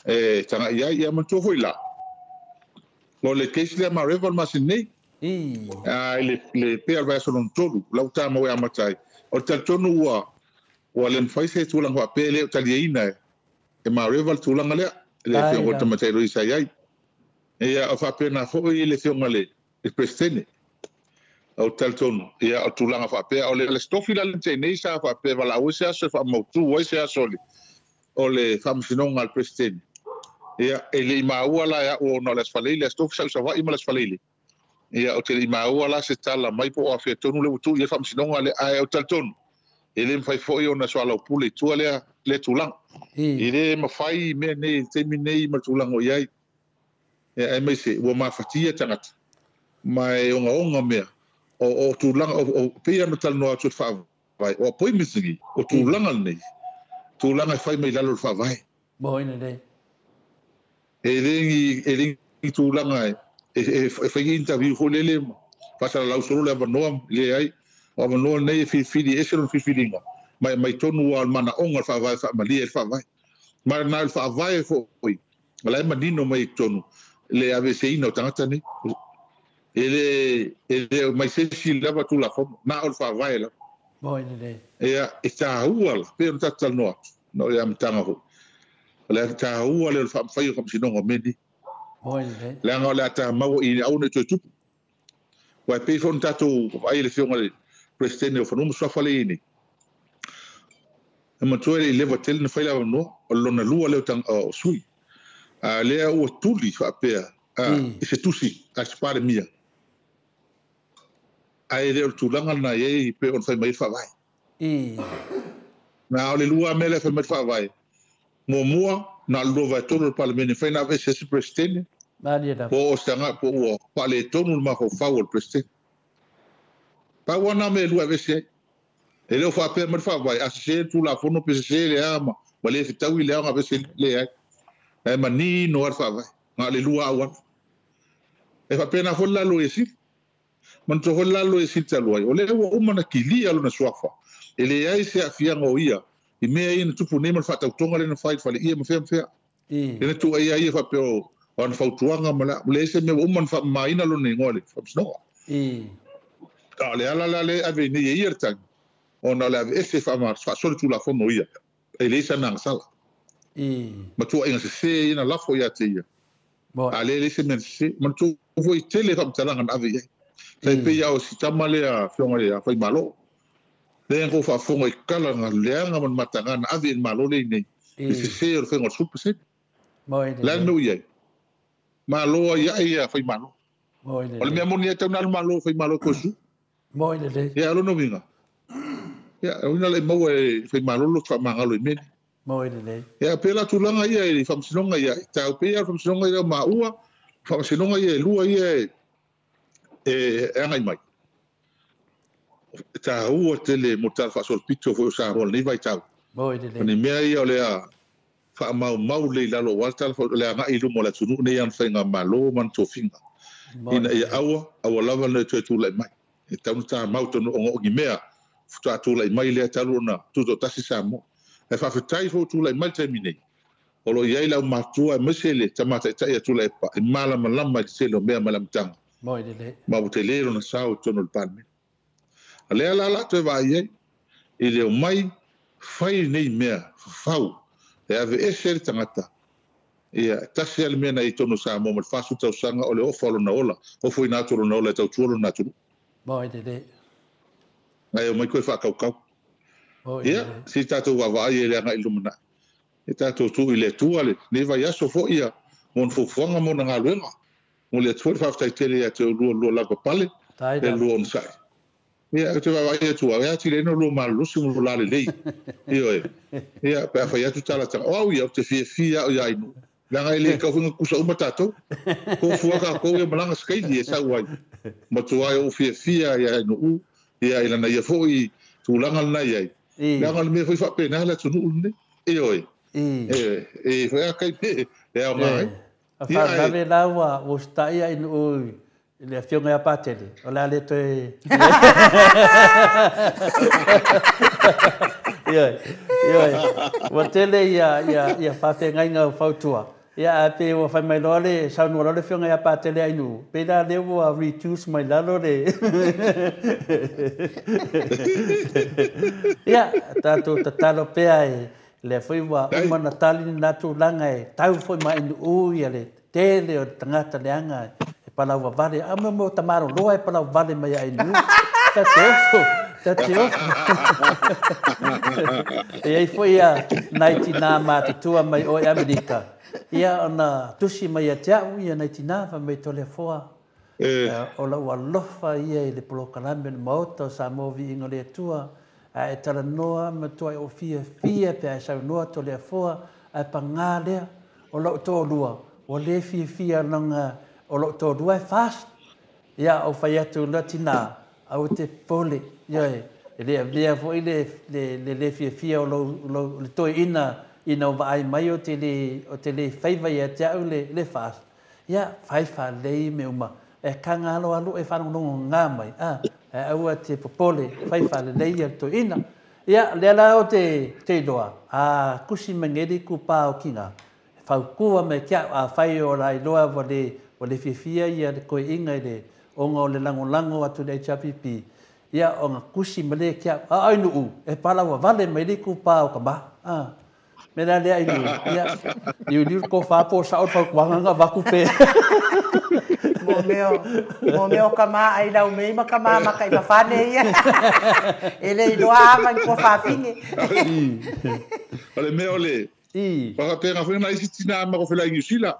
e tagai ai. Ia manatua foi la, o le case lea Mareva o le masina nei, i le pea o le vaiaso lona tolu, la ua tamau e amata ai. O le talitonu ua le mafai se tulaga faapea e le o taliaina e Mareva le tulaga lea, le afioga o le tamaitai loia sa i ai. Ia, o faapena foi le afioga i le Peresetene. O le talitonu, ia, o tulaga faapea, o le tofi la le nei sa faapea valaau ai se aso e faamautu ai se aso o le faamasinoga a le Peresetene. Ia, e le i maua la e au ona o le Aso Faraile, Aso Tofi sa i Savaii ma le Aso Faraile. Ia o te le i maua la se tala mai po o afea tonu le ua tuu i ai le Faamasinoga lea, ae ou te talitonu, e le mafai foi ona soalaupule i tua lea lea tulaga. E le mafai mea nei i le taimi nei ma le tulaga o i ai, ia aemaise ua mafatia tagata ma e ogaoga mea o o tulaga o pei lava ona talanoa atu i le Faavae, o appointments nei, o tulaga nei, tulaga e fai mai lalo o le Faavae. Moi lelei. E le ni e le ni tulaga e e fai ni interview foi lele ma faasalalau solo le avanoa, leai. O avanoa nei e filifili e ese lona filifiliga, ma e aumai tonu lava o le manaoga o le Faavae e faamalie ai le Faavae. Ma na o le Faavae foi o la e manino mai i totonu le aveeseina o tagata nei. E le e le mai se isi lava Tulafono, na o le Faavae lava. Moi lelei. Ia, e taua la, pei ona tatou talanoa atu, na o le amataga foi. O le taua lea o le faamafai o faamasinoga o mea nei. Moi lelei. Leaga o le a tamau i aua ne i toe tupu. Aua e pei foi ona tatou vaai i le Afioga i le Peresetene o Fanua ma Suafa lea e i ai nei. E manatua e le i leva tele na fai le avanoa, o le lona lua lea o sui. A o lea ua tuli faapea i se tusi a se Palemia, ae le o le tulaga lena e i ai pei ona fai mai ai le Faavae. Na o le lua lava mea lea e fai mai le Faavae, muamua, na o le 2/3 o le Palemene e mafai ona aveese ai se Peresetene, po o se tagata po ua faaletonu le mafaufau o le Peresetene. Pau lava na mea e lua e aveese ai. E le o faapea mai le Faavae, a sese le Tulafono pe sese le a ma le fetaui le a ona aveese ai, leai. La e manino lava le Faavae, na o le lua auala. E faapena foi le la Loia Sili. Manatua foi le la Loia Sili talu ai, o lea ua uma ona kilia lona suafa, e leai se aafiaga o ia i mea ia na tupu nei ma le faatautoga lea na fai i le faleie ma fea ma fea. Lea na tuuaia ai ia faapea o ana fautuaga ma le a, leai se mea ua uma ona faamamaina lona igoa i le Faamasinoga. A o le ala la lea e ave ai nei e ia le tagi, ona o le aveese faasolitulafono ia, e leai sana agasala. Ma tuuaiga sese ia na lafo ia te ia, a lea e leai se mea na sese. Manatua foi e tele faamatalaga na ave i ai. Tai pei lava o si tama lea Afioga ia Faimalo, lea na kou faafofoga i kala na leaga ma le mataga na ave i le Malo lea i nei, i sese o le faiga o le 10%. O le a le mea ua i ai? Malo ai ae ia Faimalo. O le mea moni lava e tatau ona alu Malo Faimalo toe sui. Ia, o lona uiga, ia, o uiga la e maua e Faimalo le loto faamagalo i mea nei. Ia, pei la tulaga ia i faamasinoga ia, e tau pei lava le faamasinoga ia o maua, faamasinoga ia e lua ia e agai mai. E taua tele mo le tala faasolopito foi o Samoa i lenei vaitau. O ni mea ia o le a faamaumau lelei i lalo aua le tala o le agai i luma o le atunuu nei ana faigamalo ma ana tofiga ina ia aua, aua lava ne i toe tulai mai. E tatau ona tamau tonu ona o ni mea faatoa tulai mai lea talu ona tutoatasi Samoa. Ae faafetai foi ua tulai mai le taimi nei, o lo o i ai le aumatutua aemaise le tama taitai a Tuilaepa e malamalama i le tele o mea mai le amataga ma ua tele lona sao i totonu o le Palemene. A lea la o le a toe vaai ai i le omai fai lenei mea fafau e aveese ai le tagata. Ia, e tasi lava le mea na i ai i totonu o Samoa ma le 40 tausaga o le ofa o lona ola, ofoina atu o lona ola e tautua lona atunuu. Ae omai koe faakaukau. Ia, se i tatou vaavaai ai i le agai i le lumanai. E tatou tuu i le Atua lenei vaiaso foi ia mo ona fuafuaga ma ona galuega. Momoli atu foi le faafetai tele ia te oulua lua lavapapale le lua onosai. Ia, ou te vaavaai atu au, e atili ai ona lua malolosi ma lua lalelei. Ioe. Ia, pe a fai atu tala tala. O au ia, ou te fiafia au ia Ainuu. Leaga e le tau faiga tutusa uma tatou. Tofu lava tatou ia malaga sikaili e sau ai. Matua ai ou fiafia ia Ainuu, ia i lana ia foi tulaga lena i ai. Leaga o le mea foi faapena le atunuu lenei. Ioe. E foi a taimi e aoga ai. A faalavelave la ua usitai Ainuu i le Afioga ia Patele, o le a le toe... Ioe, ioe. Ua tele ia faafeagaiga o fautua, ia ae pei ua fai mai loa le saunoa loa le Afioga ia Patele Ainuu, pei la lea ua reduce mai lalo le... Ia, tatou tatalo pea e lea foi ua uma ona tali lena tulaga e tau foi ma Ainuu ia le tele o le tagata leaga e palauvavale, a mea o tamaloloa e palauvale mai ia Ainuu. Ta te ofo, ta te ofo. E i ai foi ia nai tinā matutua mai o i Amerika, ia ona tusi mai ia te au ia nai tinā, fai mai Toleafoa, O lau alofa ia i le polokalame le Maota o Samoa Viiga o le Atua, ae talanoa ma tuai o fiafia pe ae saunoa Toleafoa, ae pagā lea o lou toalua, ua le fiafia laga o lou toalua e fast. Ia, ou fai atu loa tinā, aua te popole, ioe, e le avea foi le le fiafia o lou, lou, le toeaina ina ua vaai mai ou te le, ou te le faiva ia te au le fast. Ia, fai faalelei mea uma, e taga aloalo e faalogologo mai, a, ae aua te popole, fai faalelei ia le toeaina. Ia, lea la ou te iloa, a kusi mageli kupa o kina, fautua mai ke au, afai o la iloa ua le fiafia ia le toeaina i le ona o le lagolago atu le HRPP, ia ona kusi ma le ke au, a ai nuu, e pala ua vale mai le kupa o ka ma. A, me la lea i nuu, ia, liuliu ko whāpo sa o fautuaga nga vaku pe. Mo meo ka ma ai lau mei ma ka ma maka i whawhane ia. E le iloa ama i kua whawhinge. O le mea o le whakapenga whenga isi tina ama ko whela i New Zealand.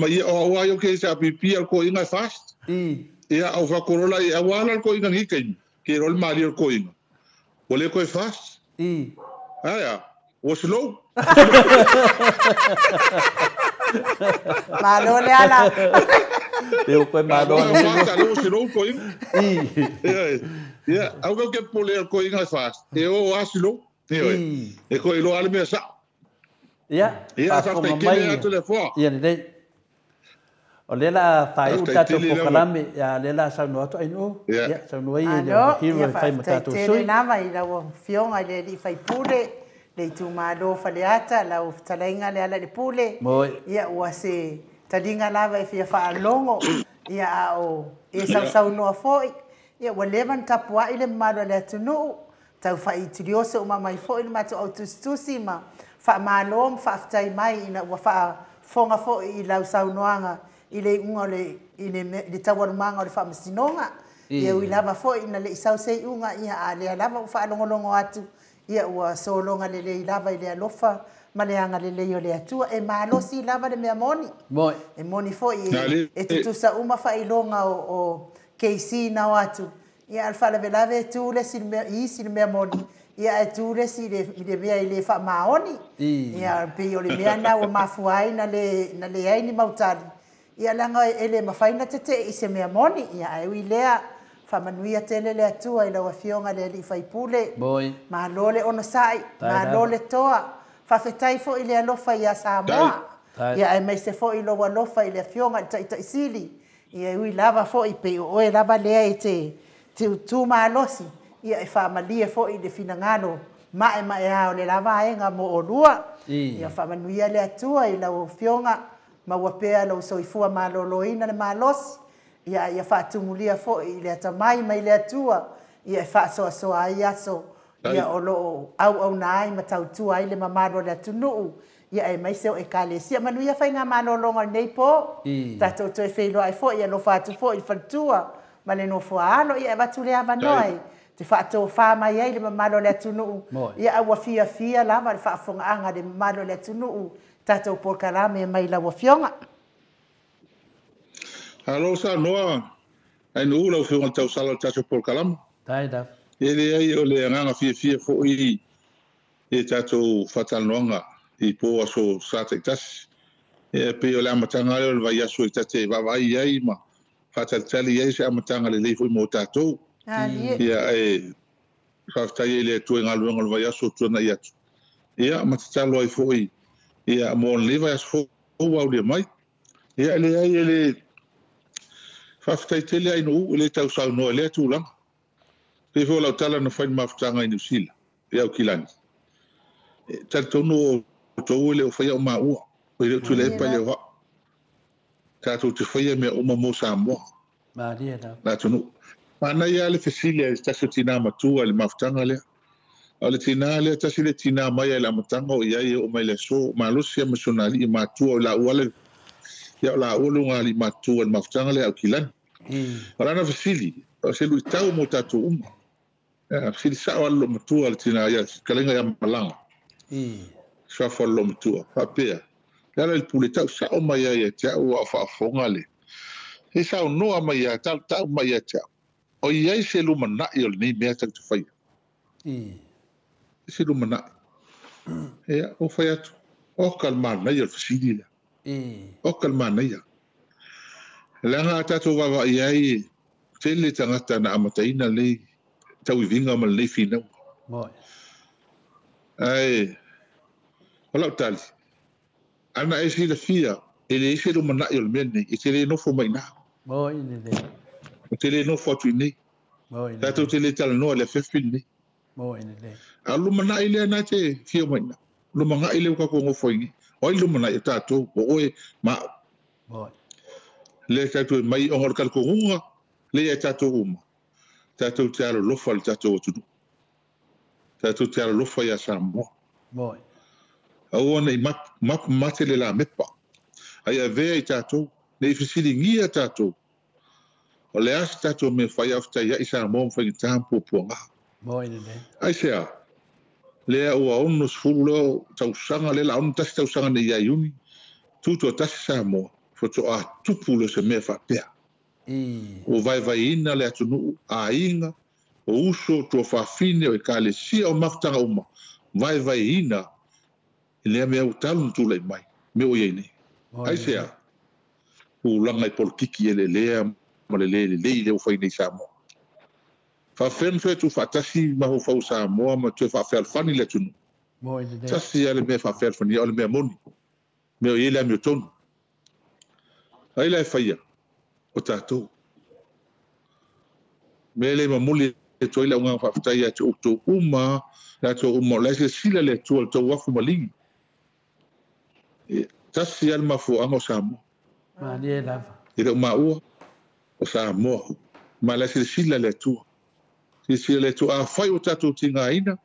Ma ia o aua ke sa pipi al ko inga fast. Ia au whakorola i aua ala ko inga ngikaini. Ke rol mali al ko inga. O le koe fast. Aia, o slow. Malo le ala. Leo koe malo le ala. Malo slow ko inga. Ia, au kau ke pole al ko inga fast. E o a slow. E ko ilo ale mea sa. Ia, ia faafofoga mai. Ia lelei. O le la whai u tātou pokalame, ia le la saunoa atu aino. Ia, saunoa ia le hero e whai ma tātou sui. Alo, ia lava i lau fionga i le li whai pule, le itu malo whaleata, lau talainga le ala le pule. Ia, ua se talinga lava e fia whaalongo, ia a o e sausaunoa foi. Ia, ua lewa ni tapua i le malo le atunuu, tau whai turiose o mamai foi le mātou au tusitusi ma whaamalo ma whaaftai mai ina ua whaafonga foi i lau saunoanga i le unga le i le taualumanga o le faamasinoga. Ia ui lava foi ina le isau sei unga ia a lea lava ua faalogologo atu ia ua sologa lelei lava i le alofa ma le agalelei o le Atua. E malosi lava le mea moni. E moni foi e tutusa uma faailoga o KC nao atu. Ia al faalavelave e tu le si mea isi le mea moni. Ia e tu le si le mea i le faamaoni. Ia pei o le mea na ua mafua ai na le ai ni mautali. Ia langa e le mafaina tete i se mea moni. Ia ai ui lea faamanuia tele le Atua i lau afioga le alii faipule. Malo le onosai, malo le toa. Faafetai foi i le alofa ia Samoa. Ia ae maise foi lou alofa i le afioga i le taitaisili. Ia ui lava foi pei o oe lava lea e te tu malosi. Ia e faamalie foi i le finagalo mae mae a o le lava aega mo olua. Ia faamanuia le Atua i lau afioga ma ua pea lau soifua maloloina le malosi. Ia ia faatumulia foi i le atamai mai le Atua. Ia e faasoasoa ai aso. Ia o loo auauna ai ma tautua ai le mamalu o le atunuu. Ia e maise o ekalesia. Manuia faiga malologa lenei po. Tatou toe feiloai foi alofa atu foi i le faletua ma le nofoa alo. Ia e avatu le avanoa e te faatofā mai ai le mamalu o le atunuu. Ia ua fiafia lava le faafogaaga le mamalu o le atunuu. Tatou polokalame mai lau afioga. Alo saunoa ai nuu lau afioga i le tausala o le tatou polokalame. Tai lava. E leai o le agaga fiafia foi i tatou faatalanoaga i po aso sa taitasi. E pei o le amataga lea o le vaiaso i tate vaavaai ai ma faatalitali ai se amataga lelei foi mo tatou. Ia e faafetai ai le Atua i galuega o le vaiaso o tuanai atu. Ia ma tatalo ai foi ia mo lenei vaiaso fou ua aulia mai. Ia e leai e le faafetai tele ai nuu e le tausaunoa i lea tulaga. Pei foi o lau tala na fai le mafutaga i Niu Sila, i Aukilani. E talitonu o outou e le o faia o maua, o le o Tuilaepa e le o a'u. Tatou te faia mea uma mo Samoa. Malie lava. Le atunuu. Manaia lava le fesili a se tasi o tinā matua i le mafutaga lea. O le tinā lea, tasi le tinā mai ai le amataga o i ai e oo mai le aso, malosi a ma si ona alii matua o laua le, ia o laua luga alii matua i le mafutaga lea Aukilani. O lana fesili, o se luitau mo tatou uma. Ia, fesili sao lava le loomatua le tinā ia, fetalaiga ia Malaga. Suafa o le loomatua, faapea, le ala i le pule tau sao mai ai ia te au a o faafofoga le E saunoa mai ia tau mai ia te au. O iai se lumanai o lenei mea tatou te faia. Se lumanai. Ia, ua fai atu, oka le manaia o le fesili lea. Oka le manaia. Leaga a tatou vaavaai i ai, e tele tagata na amataina lenei tauiviga ma lenei finauga. Ae, o lau tali, ana e silafia e leai se lumanai o le mea lenei, e te le nofo mai i ina. Ou te le nofo atu i inei. Tatou te le talanoa i le afiafi lenei. A o le lumanai lea na te fia mai i ina. Lumanai lea ua tatou nofo ai nei. O ai le lumanai? O tatou, o oe ma au. Lea tatou e mai ona o le talitonuga lea ia tatou uma, tatou te alolofa i le tatou atunuu. Tatou te alolofa ia Samoa. Aua ne i mapu mate le lamepa, a ia avea i tatou, ne i fesiligia tatou, o le a se tatou mea fai a o fetaiai Samoa ma faigata ma puapuaga. Aisea? Lea ua 60 lea tausaga, lea la 61 tausaga nei ia Iuni, tutoatasi Samoa, faatoa tupu lea o se mea faapea. Ua vaevaeina le atunuu, aiga, o uso, tuafafine, o ekalesia, o mafutaga uma, vaevaeina i lea mea ua talu ona tulai mai, mea ua i ai nei. Aisea? Tulaga i polokiki eleelea ma le le lelei lea ua fai nei i Samoa. Faafefea ona toe tuufaatasi mafaufau o Samoa ma toe faafealofani le atunuu? Tasi lava le mea e faafealofania o le mea moni, mea o i ai le amiotonu. Ai la e faia? O tatou. Mea lea e momoli atu ai lau agaga faafetai ia te outou uma, latou uma o la e silasila le Atua i le tou afu maligi. E tasi lava le mafuaaga o Samoa. Malie lava. E le o maua, o Samoa. Ma la e silasila le Atua. Silasila le Atua, afai ua tatou tigaina,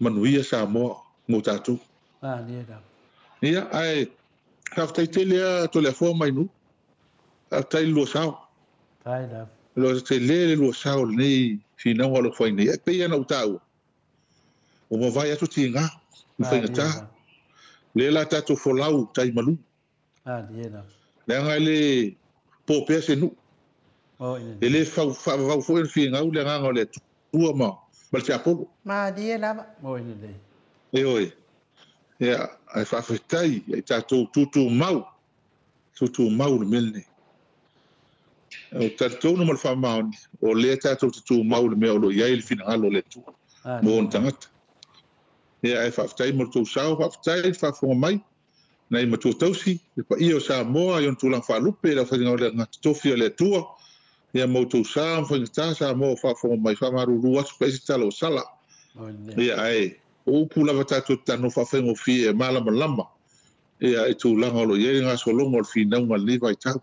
manuia Samoa mo tatou. Malie lava. Ia, ae faafetai tele lava Toleafoa mai Nuu. Faafetai le lua sao. Faafetai lava. Lua tele le lua sao o lenei finauga o lo o fai nei. E pei lava ona ou taua, ua mavae atu tiga ma faigata. Lea la tatou folau tai malu. Leaga e le po pea se nuu. E le faavavau foi ona finau le agaga o le Atua ma le tiapolo. Malie lava. Ioe. Ia, ae faafetai ia i tatou tutumau, tutumau le mea lenei. Ou te talitonu ma le faamaoni, o lea tatou te tumau i le mea o lo o i ai le finagalo o le Atua mo ona tagata. Ia, ae faafetai mo le tou sao, faafetai le faafofoga mai, nai matua tausi, le paia o Samoa i ona tulaga faalupe, le aufaigaluega totofi a le Atua, ia ma outou sa ma faigata Samoa o faafofoga mai, faamalulu atu pe ai se tala ua sala. Ia, ae o upu lava tatou te talanoa faafaigofie e malamalama ia i tulaga o lo o i ai le gasologa o le finauga i lenei vaitau.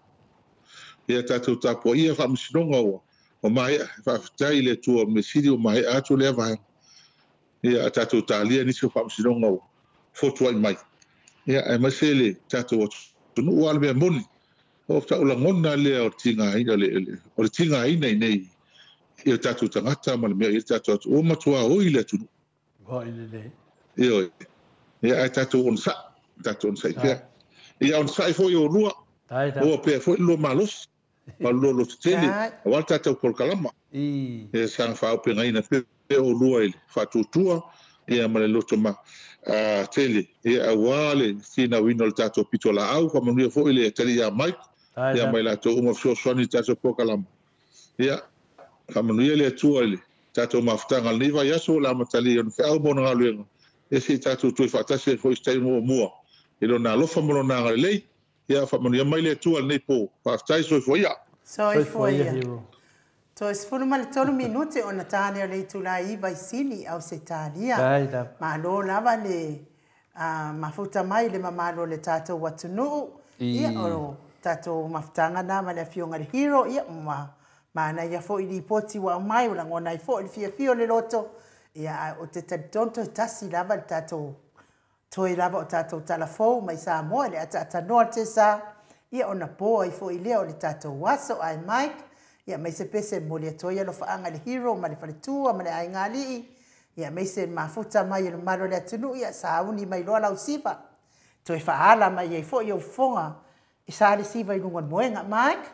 Ia tatou tapuaia faamasinoga ua maea, faafetai i le Atua mea sili ua maea atu lea vaega. Ia a tatou talia nisi o faamasinoga ua fotuai mai. Ia aemaise le tatou atunuu a o le mea moni, o tau lagona lea o le tigaina o le tigaina i nei i o tatou tagata ma le mea o i ai le tatou atunuu. Ua matua oi le atunuu. Oi lelei. Ioe. Ia ae tatou onosai, tatou onosai pea. Ia onosai foi oulua, maua pea foi le lua malosi ma le lua lototetele aua le tatou polokalama. Ia saga faaaupegaina pea oulua i le faatuatua ia ma le loto ma tele ia aua le finauina o le tatou pitolaau. Faamanuia foi le Atalii ia Mike ia ma i latou uma fesoasoani i le tatou polokalama. Ia faamanuia le Atua i le tatou mafutaga i lenei vaiaso o le amatalia i ona feau ma ona galuega, ia se i tatou toe faatasi ai foi i se taimi muamua i Lona alofa ma Lona agalelei. Ia faamanuia mai le Atua i lenei po. Faafetai, soifua ia. Soifua ia. Toe 13 minute ona ta lea o le itula 9 i Sini, Ausetalia. Malo lava le mafuta mai le mamalu o le tatou atunuu. Ia, o tatou mafutaga na ma le Afioga i le Hero, ia, ua manaia foi lipoti ua aumai, ua lagona ai foi le fiafia o le loto. Ia, ae ou te talitonu toe tasi lava le tatou, toe lava o tatou tala fou mai Samoa i le ataatanoa le tesa, ia ona po ai foi lea o le tatou aso. Ae Mike, ia aemaise pea se momoli atu ai alofaaga i le Hero ma le faletua ma le aiga alii, ia aemaise le mafuta mai e le mamalu o le atunuu, ia sauni mai loa lau siva, toe faaala mai ai foi ou fofoga E sa le siva i luga o le moega. Mike?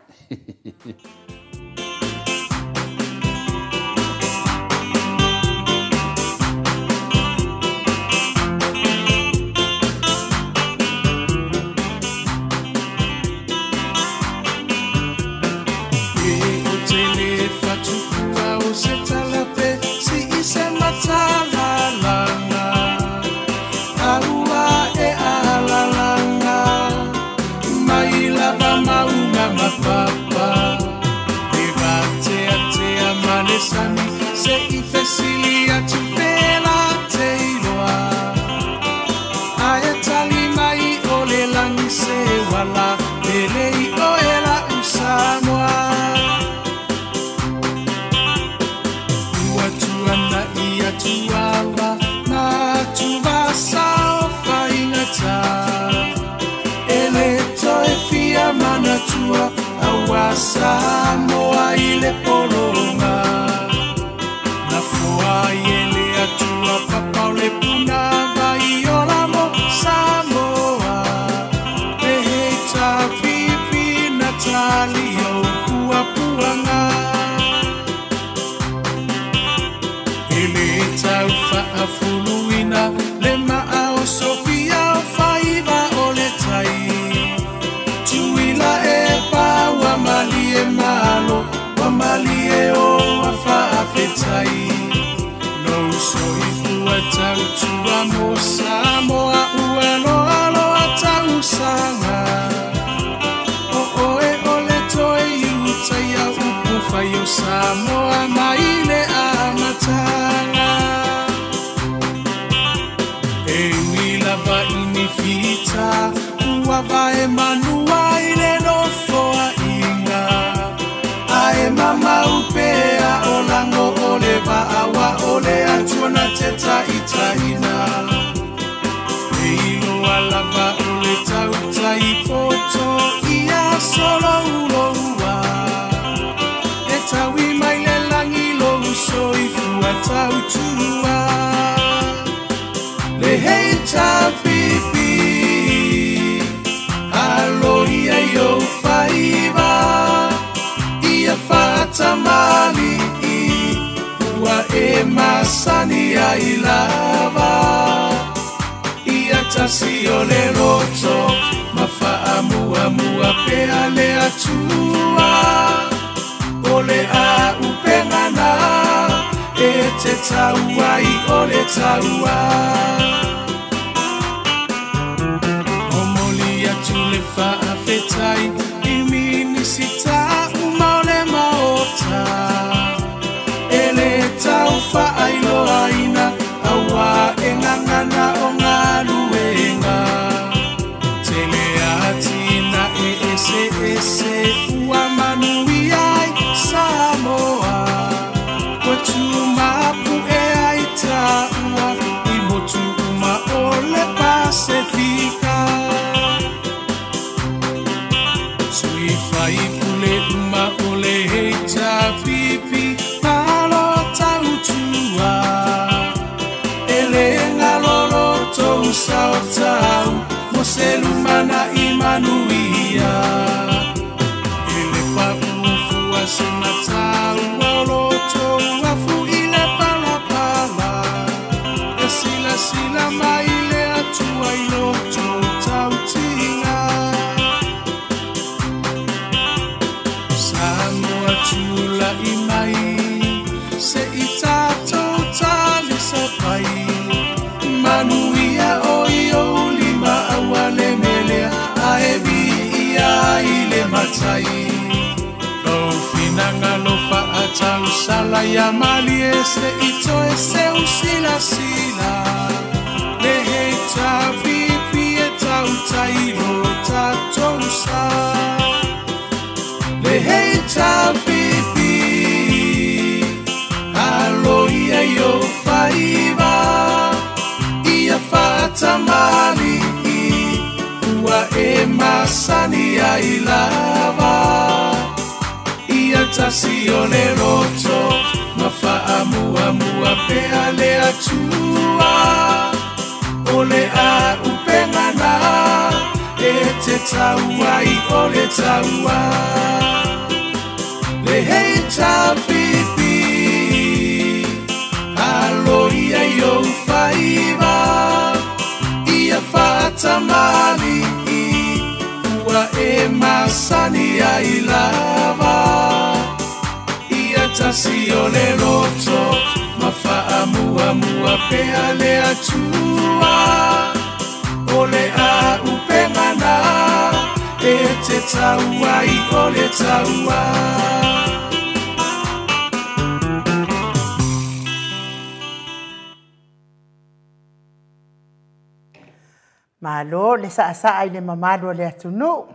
Samoa i le polonga na foa i le atua papau le puna vai o la mo Samoa e hei tā pipi na tali o puapuanga e le tau faafuluina le maa o Sofia o faiva o le tai tuila e pa malie malo wa malie o afaafetai no soifua tautua mo Samoa ua loaloa tausaga o oe o le toe iutaia upu fai o Samoa mai le amataga e ui lava i ni fita ua vae manua i le nofoa ae mama upea o lango o le vaawa o le atua na te taitaina e iloa lava o le tautai poto ia solouloua e taui mai le lagi lou soifua tautua le hei tapipi aloia i ou faiva ia faatamali ua e masani ai lava ia tasi o le loto ma faamuamua pea le atua o le aupegana e te tauai o le taua momoli atu le faafetai i minisita e le tau faailoaina aua e gagana o galuega tele atina e eseese ua manuia ai Samoa ua tumapu e ai taua i motu uma o le Pasefika sui faipule uma o le pipi malo tautua e le galolo tou saotau mo se lumana i manuia e le paufua se matau o loto afu i le palapala e silasila mai le atua i loto tautiga Samoa tula'i mai se i tatou talisapai manuia o i ou lima aua le melea ae viia i le matai lou finagalo faatausala ia malie se i toe seusilasila le hei tapipi e tautai lo tatou sa le hei tapipi aloia i ou faiva ia faatamali ua e masani ai lava ia tasi o le loto ma faamuamua pea le atua o le aupegana e te tauai o le taua le HRPP alo ia i ou faiva ia faatamali ua e masani ai lava ia tasi o le loto ma faamuamua pea le Atua o le a upegana e te tau ai o le taua. Malo le saasaa i le mamalu o le atunuu.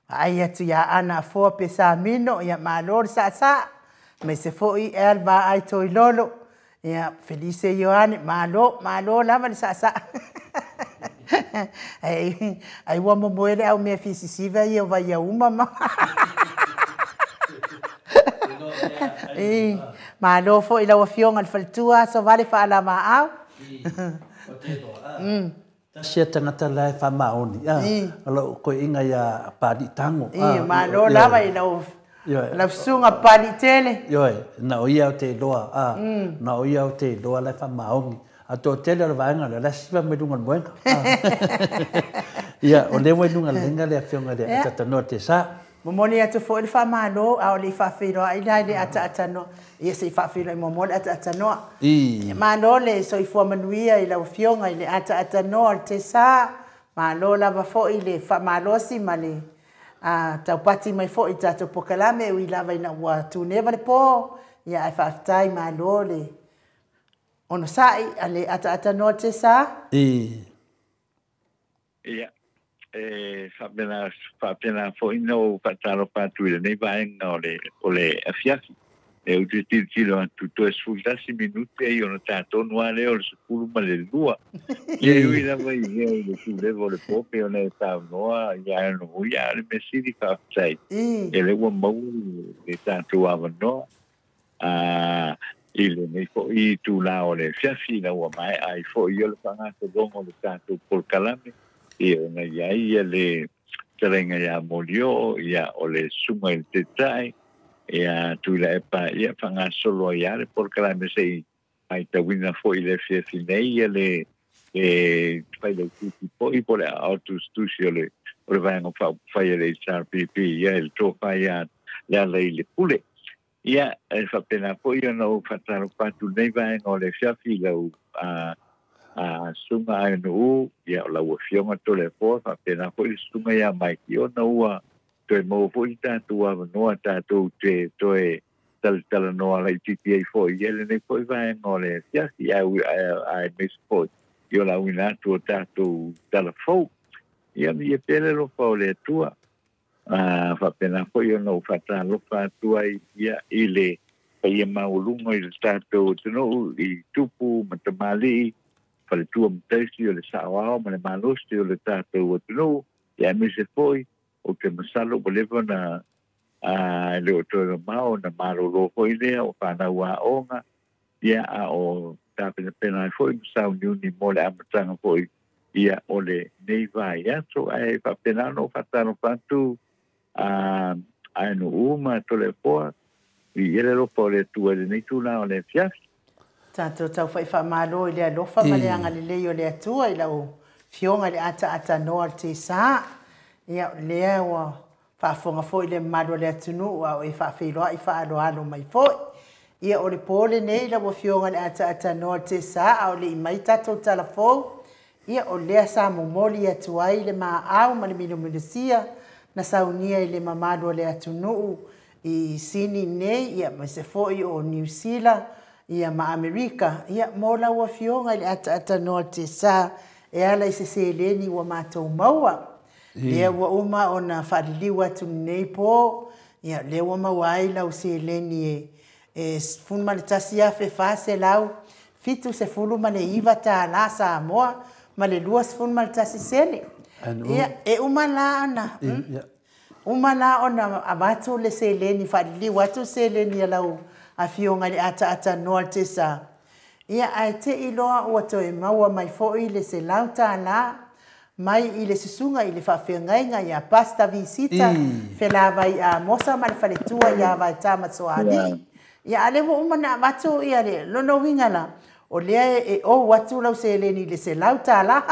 Vaai atu ia Ana Afoa Pesamino, ia malo le saasaa. Mai se foi e al vaai toilolo. Ia Felice Ioane, malo, malo lava le saasaa. Ai, ai ua momoe le au mea fisisiva ia o vai ia uma ma. Malo foi lau afioga le faletua so vale faalama au. Tasi a tagata la e faamaoni o lou koeʻiga ia paliʻitago. Malo lava i lau lau susuga Paliʻitele. Ioe, na o ia o te iloa na o ia o te iloa la e faamaoni. A toatele o le vaega lea, la e siva mai luga o le moega. Ia, o lea ua i luga le le afioga i le atatanoa te sa. Momoli atu foi le faamalo a o le i faafeiloai la i le ataatanoa. Ia se i faafeiloai muamua le ataatanoa. Malo le soifua manuia i lau afioga i le ataatanoa o le Tesa. Malo lava foi le faamalosi ma le taupati mai foi i tatou pokalame ui lava ina ua tuneva le po. Ia ae faafetai malo le onosai a le ataatanoa o le Tesa. Ia, e faapena faapena foi na ou faatalofa atu i lenei vaega o le afiafi. E ou te tilotilo atu toe 11 minute ai ona tatonu lava lea o le 12. Ia e ui lava i mea i le tuleva o le po pei ona e saunoa ia ano ia o le mea sili faafetai. E le ua maua le tatou avanoa i lenei foi itulā o le afiafi ina ua maea ai foi o le faagasologa o le tatou polokalame. Ia ona iai ia le talaiga ia Molioo, ia o le susuga i le Taitai, ia Tuilaepa ia faagasolo ai lava le polokalame se i matauina foi i le afiafi nei ia le failautusi foi po o le aao tusitusi o le vaega faaupufai a le HRPP ia i le tofa ia Lealailepule. Ia e faapena foi ona ou faatalofa atu lenei vaega o le afiafi i lau susuga Ainuu, ia o lau afioga Toleafoa, faapena foi le susuga ia Maiki ona ua toe maua foi le tatou avanoa tatou te toe talatalanoa laitiiti ai foi ia lenei foi vaega o le afiafi aemaise foi i o le auina atu o tatou talafou. Ia ia pea le alofa o le Atua. Faapena foi ona ou faatalofa atu ai ia i le paia maualuga i le tatou atunuu i tupu ma tamalii, faletua ma taisi o le saoao ma le malosi o le tatou atunuu, ia aemaise foi ou te masalo ua leva ona e le o toe mamao ona malolo foi lea o fanau aoga, ia a o tapenapena ai foi ma sauniuni mo le amataga foi ia o lenei vaiaso. Ae faapena ona ou faatalofa atu Ainuu ma Toleafoa i le alofa o le Atua i lenei tulaga o le afiafi. Tatou taufa'i faamalo i le alofa ma le agalelei o le Atua i lau afioga i le ataatanoa o le Tesa. Ia o lea ua faafofoga foi le mamalu o le atunuu a o e faafeiloai faaaloalo mai foi. Ia o le po lenei lau afioga i le ataatanoa o le Tesa a o le i mai tatou talafou. Ia o lea sa momoli atu ai le maau ma le milomilosia na saunia i le mamalu o le atunuu i Sini nei, ia ma se foi o Niu Sila, ia ma Amerika, ia mo lau afioga i le ataatanoa o le Tesa e ala i se seleni ua matou maua. Lea ua uma ona faaliliu atu lenei po, ia lea ua maua ai lau seleni e $11,479 Samoa ma le 21 sene. Ia e uma la ona uma la ona avatu le seleni faaliliu atu seleni a lau afioga i le ataatanoa o le Tesa. Ia ae te iloa ua toe maua mai foi le $100 mai i le susuga i le faafeagaiga ia Pastor Visita Felavai Amosa ma le faletua ia Vaetā Matsoalii. Ia a lea ua uma ona avatu ia le lona uiga la, o lea e ou atu lau seleni i le $100.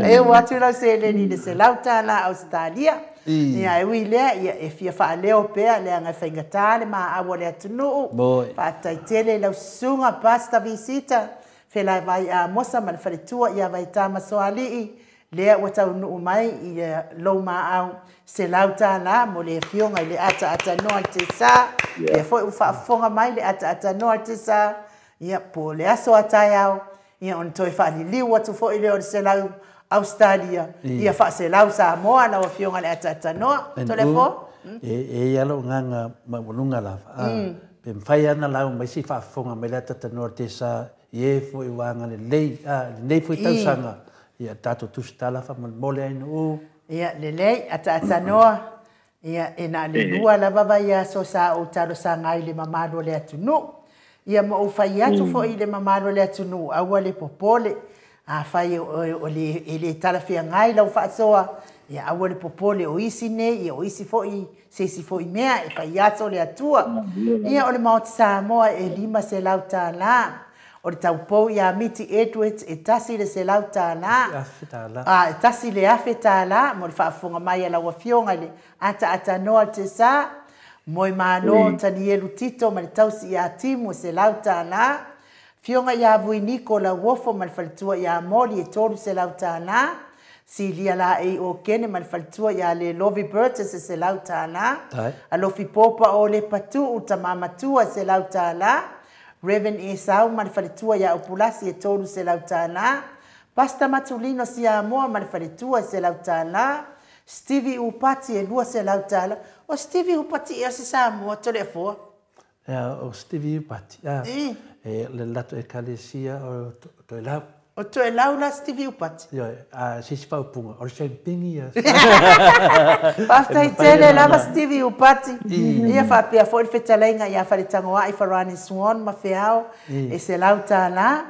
E ou atu lau seleni i le $100 Ausetalia. Ia e ui lea, ia e fia faaleo pea leaga e faigata le maau o le atunuu. Faafetai tele i lau susuga Pastor Visita Felavai Amosa ma le faletua ia Vaetā Masoalii, lea ua taunuu mai i lou maau $100 mo le afioga i le ataatanoa le Tesa. Lea foi ua faafofoga mai le ataatanoa le Tesa, ia po le aso a taeao, ia ona toe faaliliu atu foi lea o le $100 Australia, ia faaselau Samoa lau afioga i le ataatanoa. Toleafoa? E ia lou agaga maualuga lava. Pe mafai lava ona lau mai se faafofoga mai le ataatanoa le Tesa i e foi ua agalelei, lenei foi tausaga, ia tatou tusitala faamolemole ai nuu. Ia lelei, ataatanoa, ia e na o le lua lava vaiaso sa ou talosaga ai i le mamalu o le atunuu. Ia ma ou fai atu foi i le mamalu o le atunuu, aua le popole. Afai e le talafeagai lau faasoa, ia aua le popole o isi nei, ia o isi foi, se isi foi mea e fai aso le Atua. Ia o le Maota Samoa e $500. O le taupou ia Miti Edwards e $100. E $1,000 mo le faafofoga mai a lau afioga i le ataatanoa le Tesa. Moemalo Tanielu Tito ma le tausi ia Timu e $100. Afioga ia Vuiniko Lauofo ma le faletua ia Moli e $300. Silia Laei Okene ma le faletua ia Lelovi Burgess e $100. Alofi Popa o le Patuu tama matua e $100. Reverend Esau ma le faletua ia Upulasi e $300. Pasta Matulino Siamoa ma le faletua e $100. Stevie Upati e $200. O Stevie Upati e se Samoa Toleafoa? O Stevie Upati, e le lato ekalesia o Toelau. O Toelau la Stevie Upati? Ioe, sisi faaupuga, o le champagne ia. Faafetai tele lava Stevie Upati. Ia faapea foi le fetalaiga ia Faletagoai Farani Swan ma Feao e $100.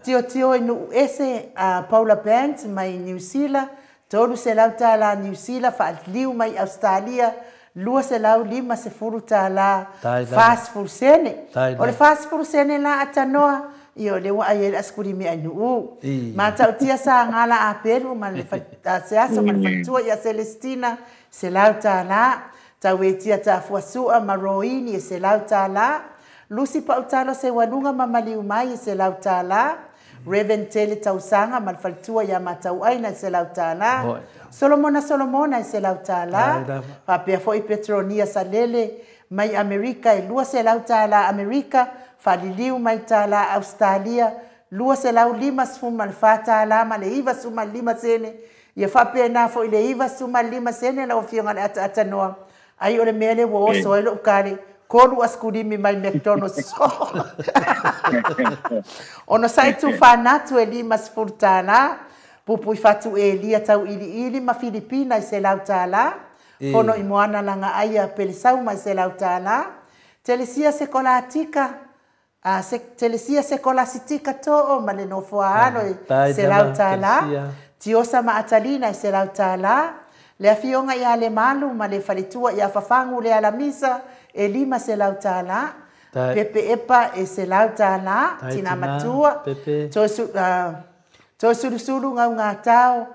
Tiotio i nuu ese Paula Banks mai New Zealand, $300 New Zealand, faaliliu mai Australia, $250 40 sene. O le 40 sene la atanoa, ia o le ua ai le askulimi ai nuu. Matautia sa ngala apelu ma le seaso ma le faletua ia Celestina, $100. Tauetia tafuasua ma Roini e $100. Lucy Pautalo se walunga ma maliu mai e $100. Reverend Tele Tausaga ma le faletua ia Matauaina e $100. Solomona Solomona e $100. Faapea foi Petronia Salele mai Amerika e $200 Amerika, faaliliu mai tala Australia, $254 ma le 95 sene. Ia faapea na foi le 95 sene lau afioga i le ataatanoa. Ai o le mea le ua oso ai lou kale, kolu askulimi mai McDonald's. Ona sai tu whanatu e $50, pupui fatu e lia tau ili ili ma Filipina i $100, fono i moana langa aia Pelesau mai $100, Telesia Sekolatika, Telesia Sekolasitika to'o ma le nofoa alo e $100, Tiosa ma Atalina e $100, le afioga ia le malu ma le faletua ia Fafangu le Alamisa e $500, Pepe Epa e $100, Tina Matua, Toe Sulusulu ngau ngā tau,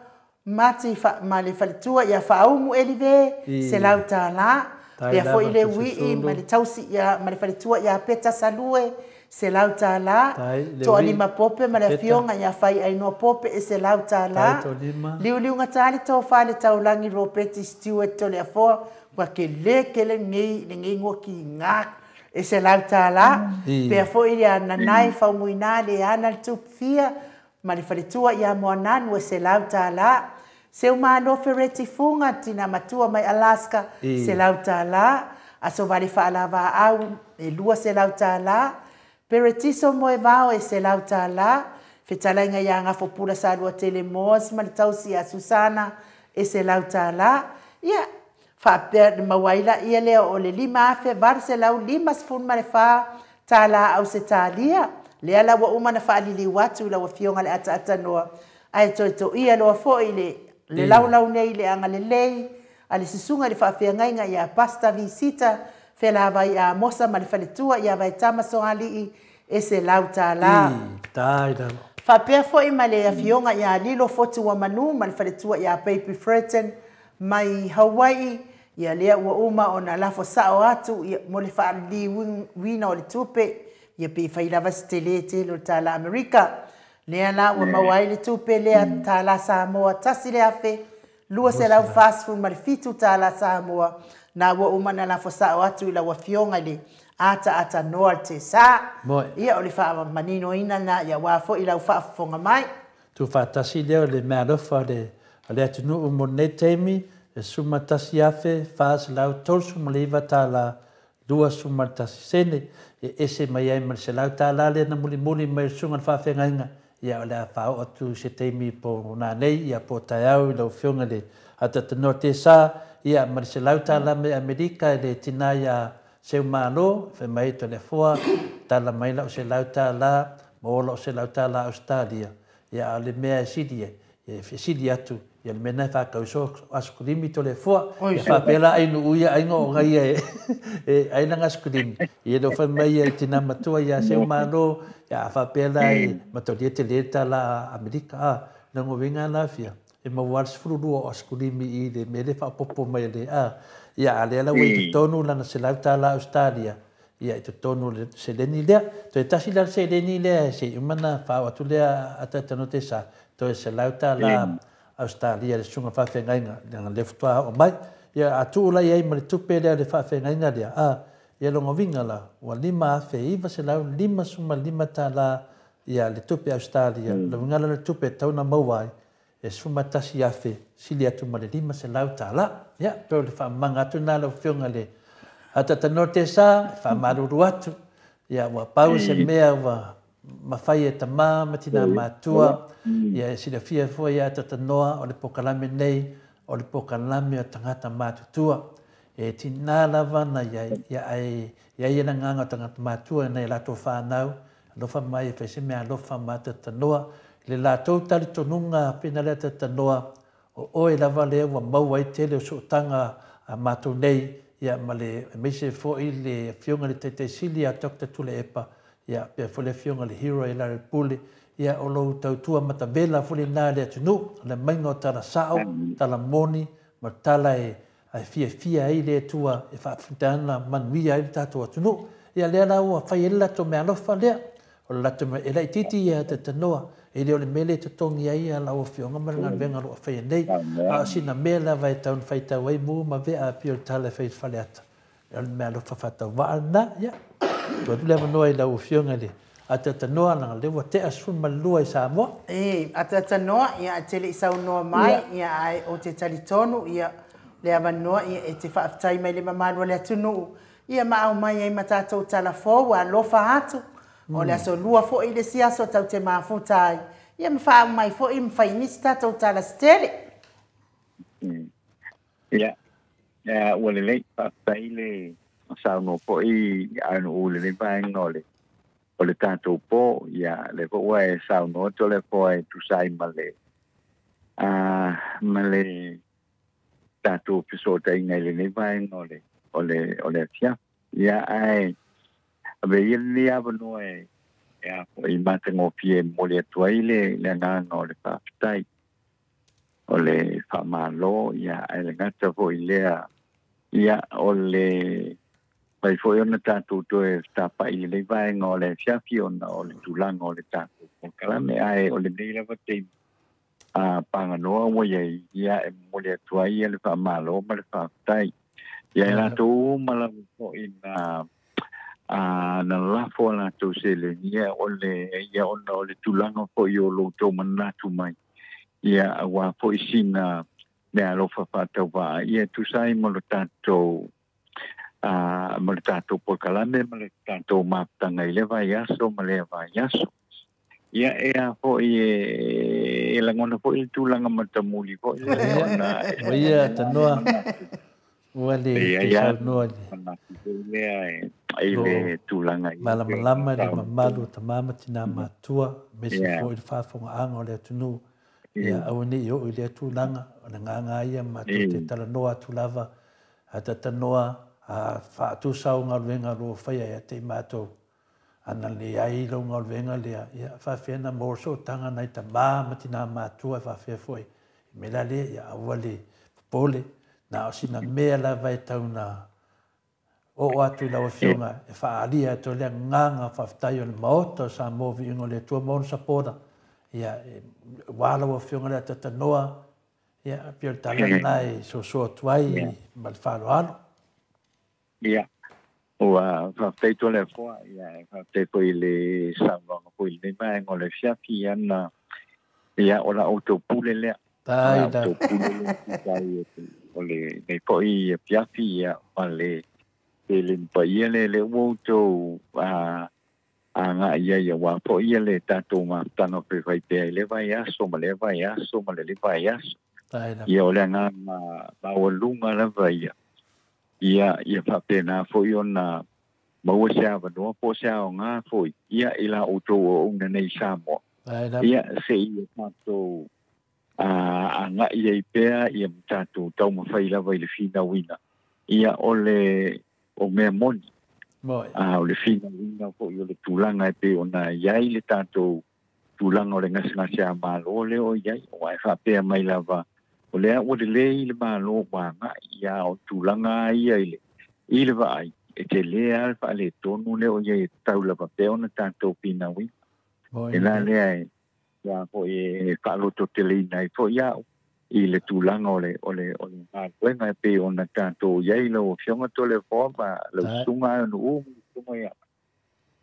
Mati ma le faletua ia Faaumu Elive, $100, Pea foi le wii ma le tausi ia ma le faletua ia Peta Salue, $100, Toalima Pope ma le afioga ia Fai Ainoa Pope e $100, Liuliuga tali tō whale taulangi Robeti Stewart Toleafoa, ua ke le kele nei le ngei ngua ki ngā e $100, Pea foi le ananai faumuina le ana le tupfia ma le faletua ia Moananu e $100, Seu Malo Fereti Funga tina matua mai Alaska $100, Aso Vale Faalava au e $200, Peretiso Moevao e $100, Fetalaiga ia Ngafopula Salua Tele Moas ma le tausi ia Susana e $100. Ia faapea le mauaila ia lea o le $5,854 Ausetalia. Lea la ua uma na faaliliu atu lau afioga le ataatanoa. Ae toetoia loa foʻi le laulau nei le agalelei a le susuga i le faafeagaiga ia Pastor Visita Felavai Amosa ma le faletua ia Vaetama Soalii e $100. Faapea foʻi ma le afioga ia Lilo Fotu Manu ma le faletua ia Baby Freton mai Hawaii, ia lea ua uma ona lafo sao atu ia mo le faaliliuina o le tupe, ia pe fai lava se tele tele o le tala Amerika. Lea la ua maua ai le tupe lea tala Samoa 1,247 tala Samoa, na ua uma na lafo sao atu i lau afioga i le ataatanoa le Tesa. Ia o le faamaninoina na ia ua foʻi lau faafofoga mai. Tuufaatasi lea o le meaalofa o le atunuu mo lenei taimi, e $11,439 tala 21 sene, e ese mai ai ma le $100 lea na mulimuli mai le susuga i le faafeagaiga, ia o le a faaoo atu se taimi po nanei, ia po taeao i lau afioga i le atatanoa Tesa, ia ma le $100 mai Amerika i le tina ia Seumalo, fai mai Toleafoa, tala mai lau $100, ma o lau $100 Australia, ia a o le mea e sili ai, e sili atu, ia le mea na e faakauso asukulimi Toleafoa, ia faapea ai nuu ia aiga o ngai e ai langa asukulimi, ia leo fai mai ia tina matua ia Seumalo, ia faapea la e matolia te le tala Amerika, a lango winga la fia, e maua le 12 o asukulimi i le mea le faapopo mai le a, ia a lea la ua i totonu lana $100 Australia, ia i totonu le seleni lea, toe tasi la le seleni lea se umana faaoo atu lea atatano Tesa, toe $100 Australia le susuga faafeagaiga leaga le faatoa oo mai, ia a tuu la i ai ma le tupe lea le faafeagaiga lea, a ia loga uiga la ua 5,955 tala ia le tupe Australia, le uiga la le tupe e tatau ona maua ai e 11,000 sili atu ma le 500 tala. Ia pe o le faamamaga atu lena lau afioga i le atatanoa Tesa, e faamalulu atu, ia ua pau se mea ua mafai e tamā ma tinā matua, ia e silafia foi ia atatanoa o le pokalame nei, o le pokalame o tagata matutua. E tinā lava na iai, ia ai ia ia le agaga o tagata matua nai latou fanau, alofa mai e fai se mea alofa ma atatanoa, le latou talitonuga pena le atatanoa, o oe lava lea ua maua ai tele o sootaga a matou nei, ia ma le aemaise foʻi le afioga i le Taitaisili a Dr. Tuilaepa, ia pea foi le afioga i le Hero e Larry Pule, ia o lou tautua matavela foi lena i le atunuu, o le maiga o tala sao, tala moni, ma tala e fiafia ai le Atua e faafitaina manuia ai le tatou atunuu. Ia lea la ua fai ai le latou meaalofa lea, o le latou mea, e laitiiti ia atatanoa, e le o le mea le totogi ai ia lau afioga ma le galuega o loo faia nei, a o sina mea lava e tau na faitau ai mu ma vea pei o le tala e fai i le faleata, o le meaalofa faatauvaa lena. Ia tuu atu le avanoa i lau afioga i le atatanoa, leaga lea ua tea 12 i Samoa. E atatanoa, ia e te lei saunoa mai, ia ae o te talitonu, ia le avanoa, ia e te faafetai mai le mamalu o le atunuu, ia ma aumai ai ma tatou talafou alofa atu, o le aso lua foʻi le isi aso tau te mafuta ai, ia ma faaumai foʻi ma fai nisi tatou tala se tele. Ia, ua lelei faafetai le saunoa foʻi aganuu i lenei vaega o le tatou po, ia le foi ua e saunoa Toleafoa e tusa ai ma le ma le tatou fesootaiga i lenei vaega o le afiafi. Ia ae ave ia lenei avanoa e a foʻi matagofie e momoli atu ai le agaga o le faafetai, o le faamalo, ia ae le gata foʻi lea, ia o le mai foi ona tatou toe fetapaʻi i lenei vaega o le afiafi ona o le tulaga o le tatou polokalame, ae o lenei lava taimi a paganoa ua iai, ia e momoli atu ai ia le faamalo ma le faafetai. Ia e latou uma lava foʻi na na lafo a latou seleni, ia o le ia ona o le tulaga foʻi o loutou manatu mai, ia aua foʻi sina mea alofa faatauvaa, ia e tusa ai ma lo tatou ma le tatou polokalame ma le tatou mafutaga i le vaiaso ma lea vaiaso. Ia e a foʻi e lagona foʻi le tulaga matamuli foʻi lea ona Ua ia tanoa ua le ia te ia saunoa i le manatu foi lea e i lo le tulaga i pe malamalama le saunoa. mamalu o tamā ma tinā matua, aemaise Ia foi le faafofogaaga o le atunuu. Ia aua ne i oo i lea tulaga, o le agaga lava ia matou te talanoa atu lava, a talanoa, a faatusa au galuega o lo o faia ia te i matou, ana leai lau galuega lea, ia faafefea ona maua le sootaga nai tama ma tina matua e faafefea foi. I mea la lea, ia aua le popole, na o sina mea lava e tau na oo atu i lau Afioga e faaalia atu ai le agaga faafetai o le Maota o Samoa Viiga o le Atua ma ona sapota, ia, aua lau Afioga le atatanoa, ia, pei o le tala lena e soso atu ai ma le faaaloalo. Ia, ua faafetai Toleafoa, ia, e faafetai foi i le saunoaga foi i lenei vaega o le afiafi, ia, na, ia, o la outou pule lea. O la outou pule lea, tusa o lenei foi afiafi, ia, ma le tele paia lea, lea ua outou agai ai, aua foi ia le tatou mafutaga faifai pea i le vaiaso ma le vaiaso ma le vaiaso. Ia, o le agaga maualuga lava ia, ia, ia faapena foi ona maua se avanoa po o se aoga foi, ia, i la outou auauna nei Samoa. Ia, se ia tatou agai ai pea, ia ma tatou taumafai lava i le finauina, ia, o le o mea moni. O le finauina foi o le tulaga e pei ona i ai le tatou tulaga o le gasegase a Malo lea o i ai, aua e faapea mai lava, o lea ua lelei le Malo ua agai, ia, o tulaga ia i le vaai, e tele lava le faaletonu lea o i ai e tatau lava pea ona tatou finauina. E la lea e ia foi e faalototeleina ai foi au i le tulaga o le galuega e pei ona tatou i ai lau Afioga Toleafoa ma lau susuga Aonuu ma susuga ia.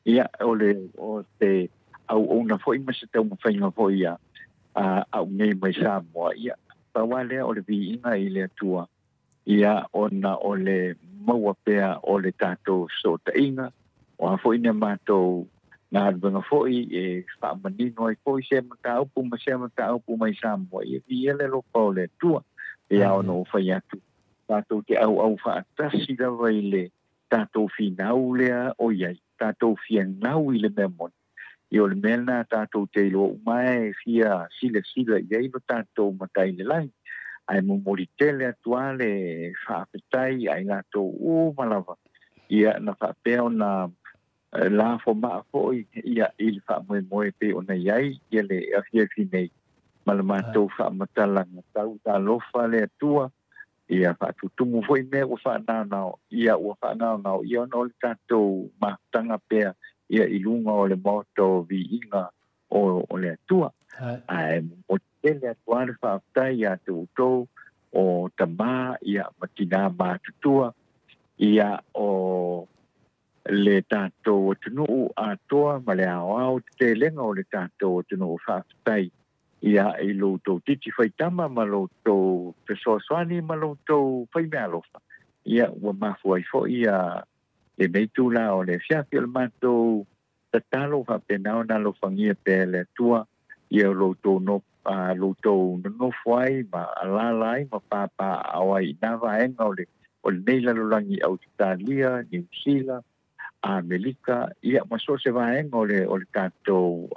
Ia, o le o se auauna foi ma se taumafaiga foi ia au nei mai Samoa, ia, pau lava lea o le viiga i le Atua, ia, ona o le maua pea o le tatou fesootaiga, o a foi ni matou galuega foi e faamanino ai foi se mataupu ma se mataupu mai Samoa, ia viia le alofa o le Atua. Ia, ona ou fai atu, tatou te auau faatasi lava i le tatou finau lea o i ai, tatou fianau i le mea moni. Ia, o le mea lena tatou te iloa uma e fia silasila i ai lo tatou matai i le lagi. Ae momoli tele atu lava le faafetai ai latou uma lava, ia, na faapea ona lafo maa foi, ia, i le faamoemoe pei ona i ai ia le afiafi nei ma le matou faamatalaga tau talofa le Atua, ia faatutumu foi mea ua faanaonao, ia, ua faanaonao, ia, ona o le tatou mafutaga pea, ia, i luga o le Maota o Viiga o le Atua. Ae momoli tele atu lava le faafetai ia te outou o tama, ia, ma tina matutua, ia, o le tatou atunuu atoa ma le aoao tetelega o le tatou atunuu. Faafetai, ia, i lo outou titi faitama ma lo outou fesoasoani ma lo outou faimeaalofa, ia, ua mafua ai foi ia lenei tula o le afiafi. O le matou tatalo, faapena ona alofagia pea e le Atua, ia, lo outou no lo outou nonofo ai ma alala ai ma papaaao ai i nā vaega o le o lenei lalolagi, Ausetalia, Niu Sila, Amerika, ia, ma so o se vaega o le tatou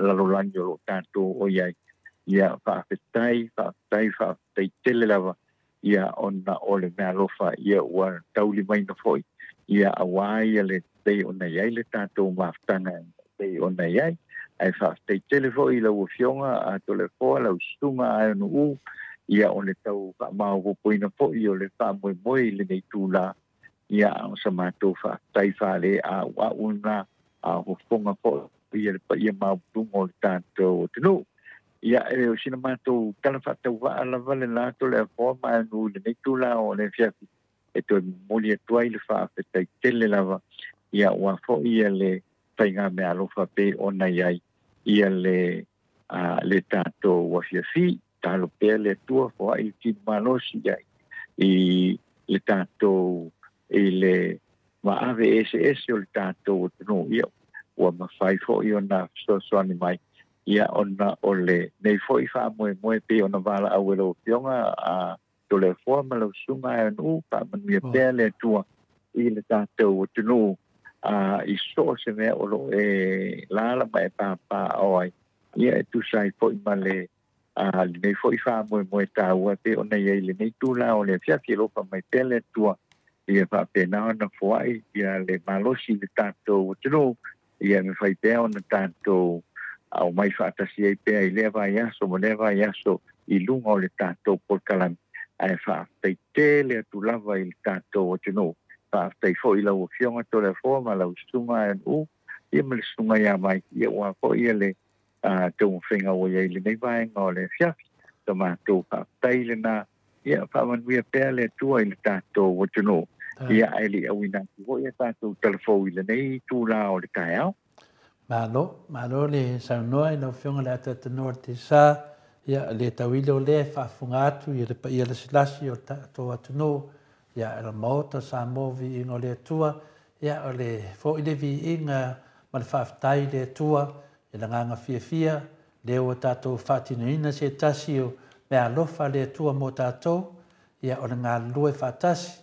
lalolagi o lo o tatou o i ai. Ia, faafetai, faafetai, faafetai tele lava, ia, ona o le meaalofa, ia, ua taulimaina foi, ia, aua ia le pei ona i ai le tatou mafutaga pei ona i ai. Ae faafetai tele foi i lau Afioga a Toleafoa, lau susuga Aonuu, ia, o le tau faamaopoopoina foi o le faamoemoe i lenei tula, ia, o sa matou faafetai faaleauau lena, a o fofoga foi ia le paia maualuga o le tatou atunuu. Ia, e o sina matou tala faatauvaa lava le la Toleafoa ma Aonuu i lenei tula o le afiafi, e toe momoli atu ai le faafetai tele lava, ia, aua foi ia le faiga meaalofa pei ona i ai ia le tatou afiafi. Talo pea le Atua foai le tino malosi ai i le tatou i le maave eseese o le tatou atunuu, ia, ua mafai foi ona fesoasoani mai, ia, ona o lenei foi faamoemoe pei ona valaau e lau Afioga a Toleafoa ma lau susuga Aonuu. Faamanuia pea le Atua i le tatou atunuu i so o se mea o lo o e lala ma e papaaao ai, ia, e tusa ai foi ma le Lenei fo'i fa'amoemoe tāua pe ona iai lenei tula o le afiafi e lofa mai pea le Atua ia fa'apena ona foa'i ia le malosi le tatou atunuu ia me fai pea ona tatou aumai fa'atasi ai pea i lea vaiaso ma lea vaiaso i luga o le tatou polokalame ae fa'afetaitele atu lava i le tatou atunuu. Fa'afetai fo'i lau afioga Toleafoa ma lau susuga aeanu'u ia ma le susuga iā mai ia ua fo'i ia le taumafaiga ua iai lenei vaega o le afiafi so matou fa'afetai lenā ia fa'amanuia pea le Atua i le tatou atunuu ia ae le'i auina atu fo'i a tatou talafou i lenei itulā o le taeao. Malo, malo le saunoa i lau Afioga i le Ataatanoa o le Tesa, ia le tauile o lea e faafofoga atu i le paia lasilasi o le tatou atunuu, ia e le Maota o Samoa viiga o le Atua, ia o le foi le viiga ma le faafetai i le Atua i le agaga fiafia lea ua tatou faatinoina se tasi o meaalofa a le Atua mo tatou, ia o le galulue faatasi.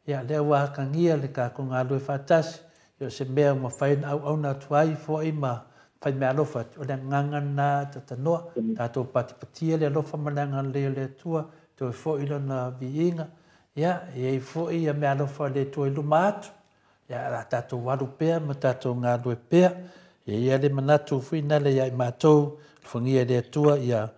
Ia lea ua atagia le tatou galulue faatasi, ia o se mea ua mafai ona auauna atu ai fo'i ma fai meaalofa atu, o le agaga lena tatanoa, tatou patipatia le alofa ma le agalelei o le Atua, toe fo'i lona viiga, ia e i ai fo'i ia meaalofa a le Atua i luma atu, ia o le a tatou alu pea ma tatou galulue pea. E i ai le manatu foi nale ia i matou, alofagia e le Atua ia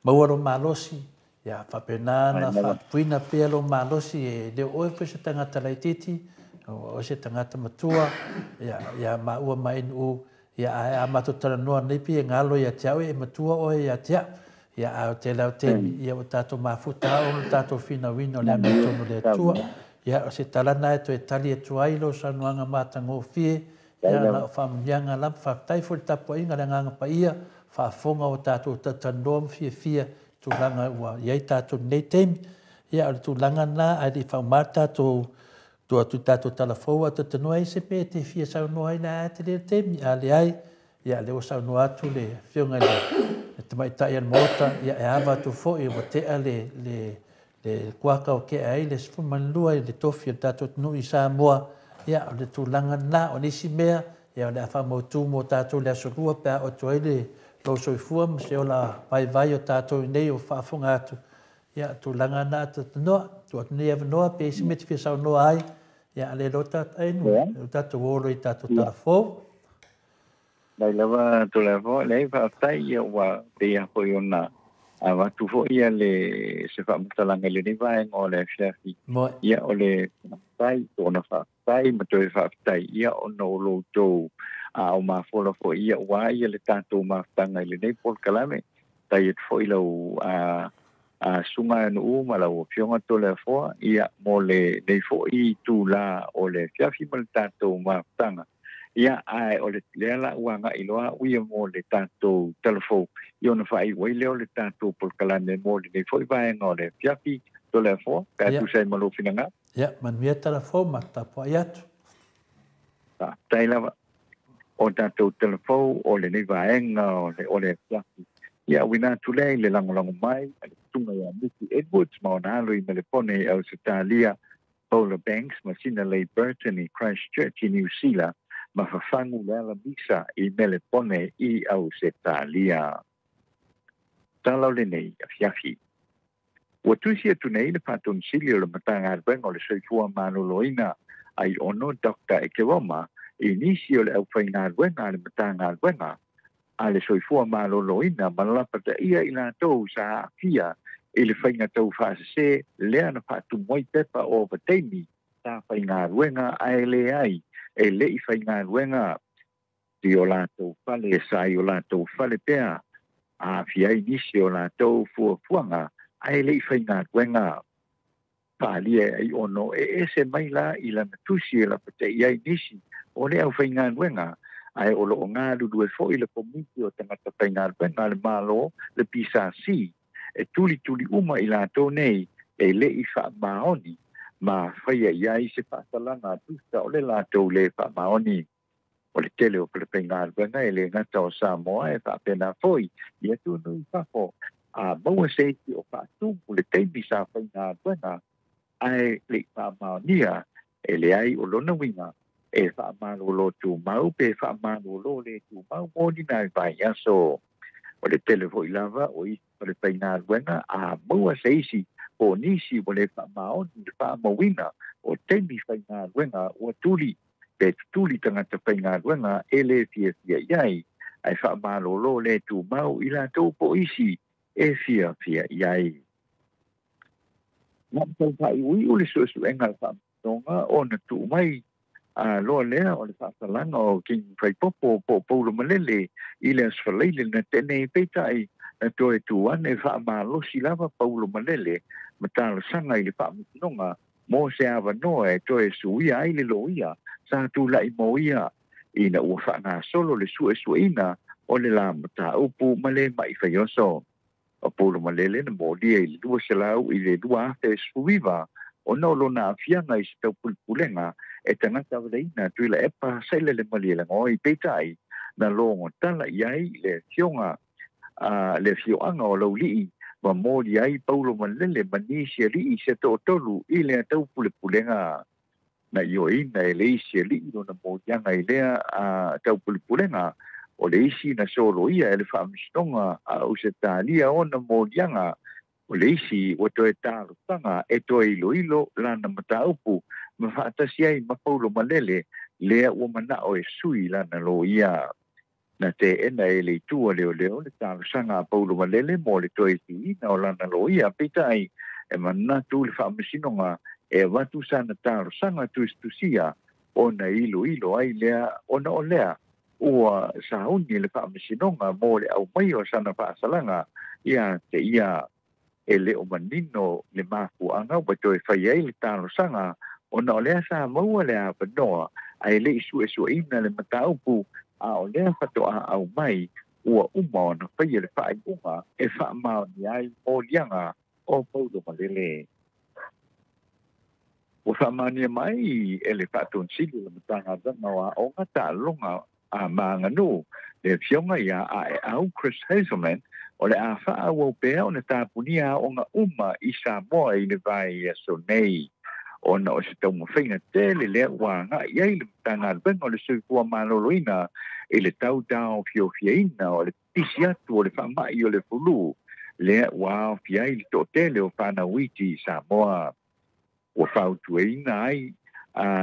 maua lo malosi, ia faapena ona faatupuina pea lou malosi, e le o oe foi se tagata laitiiti, o oe se tagata matua, ia, ia maua ma Aino'u, ia ae a matou talanoa nei pei e galo ia te au e matua oe ia te au. Ia ae o tele o taimi, ia ua tatou mafuta ona lo tatou finauina o le amiotonu o le Atua. Ia o se tala lena e toe tali atu ai lou saunoaga matagofie, ia na o faamanuiaga lava. Faafetai foi i le tapuaiga a le Agaga Paia, faafofoga ua tatou talatalanoa ma fiafia tulaga ua i ai tatou i lenei taimi. Ia o le tulaga lena ae le i faauma le tatou tuu atu i tatou tala fou a talanoa ai se mea e te fia saunoa ai la e tele le taimi, a leai, ia lea ua saunoa atu le Afioga i le Tamaitai o le Maota, ia e ava atu foi ua tea le kuaka o tea ai le 12 i le tofi o le tatou atunuu i Samoa. Ia o le tulaga lena, o nisi mea ia o le a faamautu mo tatou le aso lua pe a oo atu ai le lou soifua ma se ola vaivai o tatou i nei o faafofoga atu. Ia tulaga lena talanoa, tuu atu nei avanoa pe i se mea e te fia saunoa ai, ia a le iloa tatou ai nu, tatou o loa i tatou tala fou. Mai lava Toleafoa, leai faafetai ia ua pei lava foi ona avatu foi ia le se faamatalaga i lenei vaega o le afiafi. Ia o le faafetai, ona faafetai ma toe faafetai ia ona o lo outou ao mafola foi ia ua ia le tatou mafutaga i lenei polokalame. Tai atu foi lau susuga Aeanu'u ma lau afioga Toleafoa ia mo lenei foi itulā o le afiafi ma le tatou mafutaga. Ia ae o le lea la ua aga'i loa a'u ia mo le tatou talafou ia ona faaiu ai lea o le tatou polokalame mo lenei foi vaega o le afiafi Toleafoa pe a tusa ai ma lou finagalo. Ia manuia talafou ma tapua'i atu. Faafetai lava o tatou talafou o lenei vaega o le afiafi. Ia auina atu lea i le lagolago mai a le susuga ia Miki Edwards ma ona alo i Melepone i Ausetalia, Paula Banks ma Sina Leigh Burton i Christchurch i Niu Sila, ma Fafagu le Alamisa i Melepone i Ausetalia. Tala o lenei afiafi. Ua tusi atu nei le Faatonisili o le Matagaluega o le Soifua Maloloina Aiono Dr. Ekeroma i nisi o le aufaigaluega a le Matagaluega a le Soifua Maloloina ma lapataia i latou sa aafia i le faiga taufaasese lea na faatumu ai pepa o ovataimi sa faigaluega ae leai e le'i faigaluega i o latou fale sa i o latou fale pea aafia ai nisi o latou fuafuaga ae le'i faigaluega. Faaalia e Aiono e ese mai la i lana tusi e lapataia ai nisi o le aufaigaluega ae o lo'o galulue fo'i le Komiti o Tagata Faigaluega a le Malo le PSC e tulituli uma i latou nei e le'i faamaoni ma faia i ai se faasalaga tusa o le latou lē faamaoni. O le tele o falefaigaluega e lē gata o Samoa e faapena foi i atunuu i fafo a maua se isi o faatumu le taimi sa faigaluega ae le'i faamaonia e leai o lona uiga e faamalōlō tumau pe faamalōlō lē tumau mo ni nai vaiaso. O le tele fo'i lava o isi o le faigaluega a maua se isi po o nisi ua lē faamaoni le faamauina o taimi faigaluega ua tuli pe tutuli tagata faigaluega e lē fiafia i ai ae faamalōlō lē tumau i latou po o isi e fiafia i ai. Na taufaaiuiu le suesuega a le faamasinoga ona tuu mai a loa lea o le faasalaga o King Faipopo po o Paulo Malele i le aso Faraile na tea nei. Peitai na toe tu ane faamalosi lava Paulo Malele ma talosaga i le faamasinoga mo se avanoa e toe suia ai le loia sa tula'i mo ia ina ua faagasolo le suesueina o le la mataupu ma le ma'i faioso. O Paulo Malele na molia i le 200 i le 2019 ona o lona aafiaga i se taupulepulega e tagata avaleina Tuilaepa Sailele Malielegaoi. Peitai na logo tala i ai le afioga le afioaga o Laulii ma moli ai Paulo Malele ma nisi ali'i se to'atolu i le taupulepulega. Na ioeina e le isi ali'i lona moliaga i lea taupulepulega. O le isi na soloia e le faamasinoga a Ausetalia ona moliaga. O le isi ua toe talosaga e toe iloilo lana mataupu ma faatasi ai ma Paulo Malele lea ua mana'o e sui lana loia. Na teena e le itu a leoleo le talosaga a Paulo Malele mo le toe suiina o lana loia. Peitai e manatu le faamasinoga e avatu sana talosaga tusitusia ona iloilo ai lea ona o lea ua sauni le faamasinoga mo le aumai o sana faasalaga ia te ia. E lē o manino le mafuaga ua toe fai ai le talosaga ona o lea sa maua le avanoa ae le'i suesueina le mataupu a o lea fatoa aumai ua uma ona faia le faaiuga e faamaonia ai moliaga o Paulo Malele. Ua faamaonia mai e le faatonisili o le Matagaluega o Aoga, Taaloga a ma Aganuu le afioga ia Aeau Chris Hazelman o le a faaauau pea ona tapunia aoga uma i Samoa i le vaiaso nei ona o se taumafaiga tele lea ua aga'i ai le Matagaluega o le Soifua Maloloina i le tautaofiofiaina o le pipisi atu o le faama'i o le fulu lea ua aofia ai le to'atele o fanauiti i Samoa. Ua fautuaina ai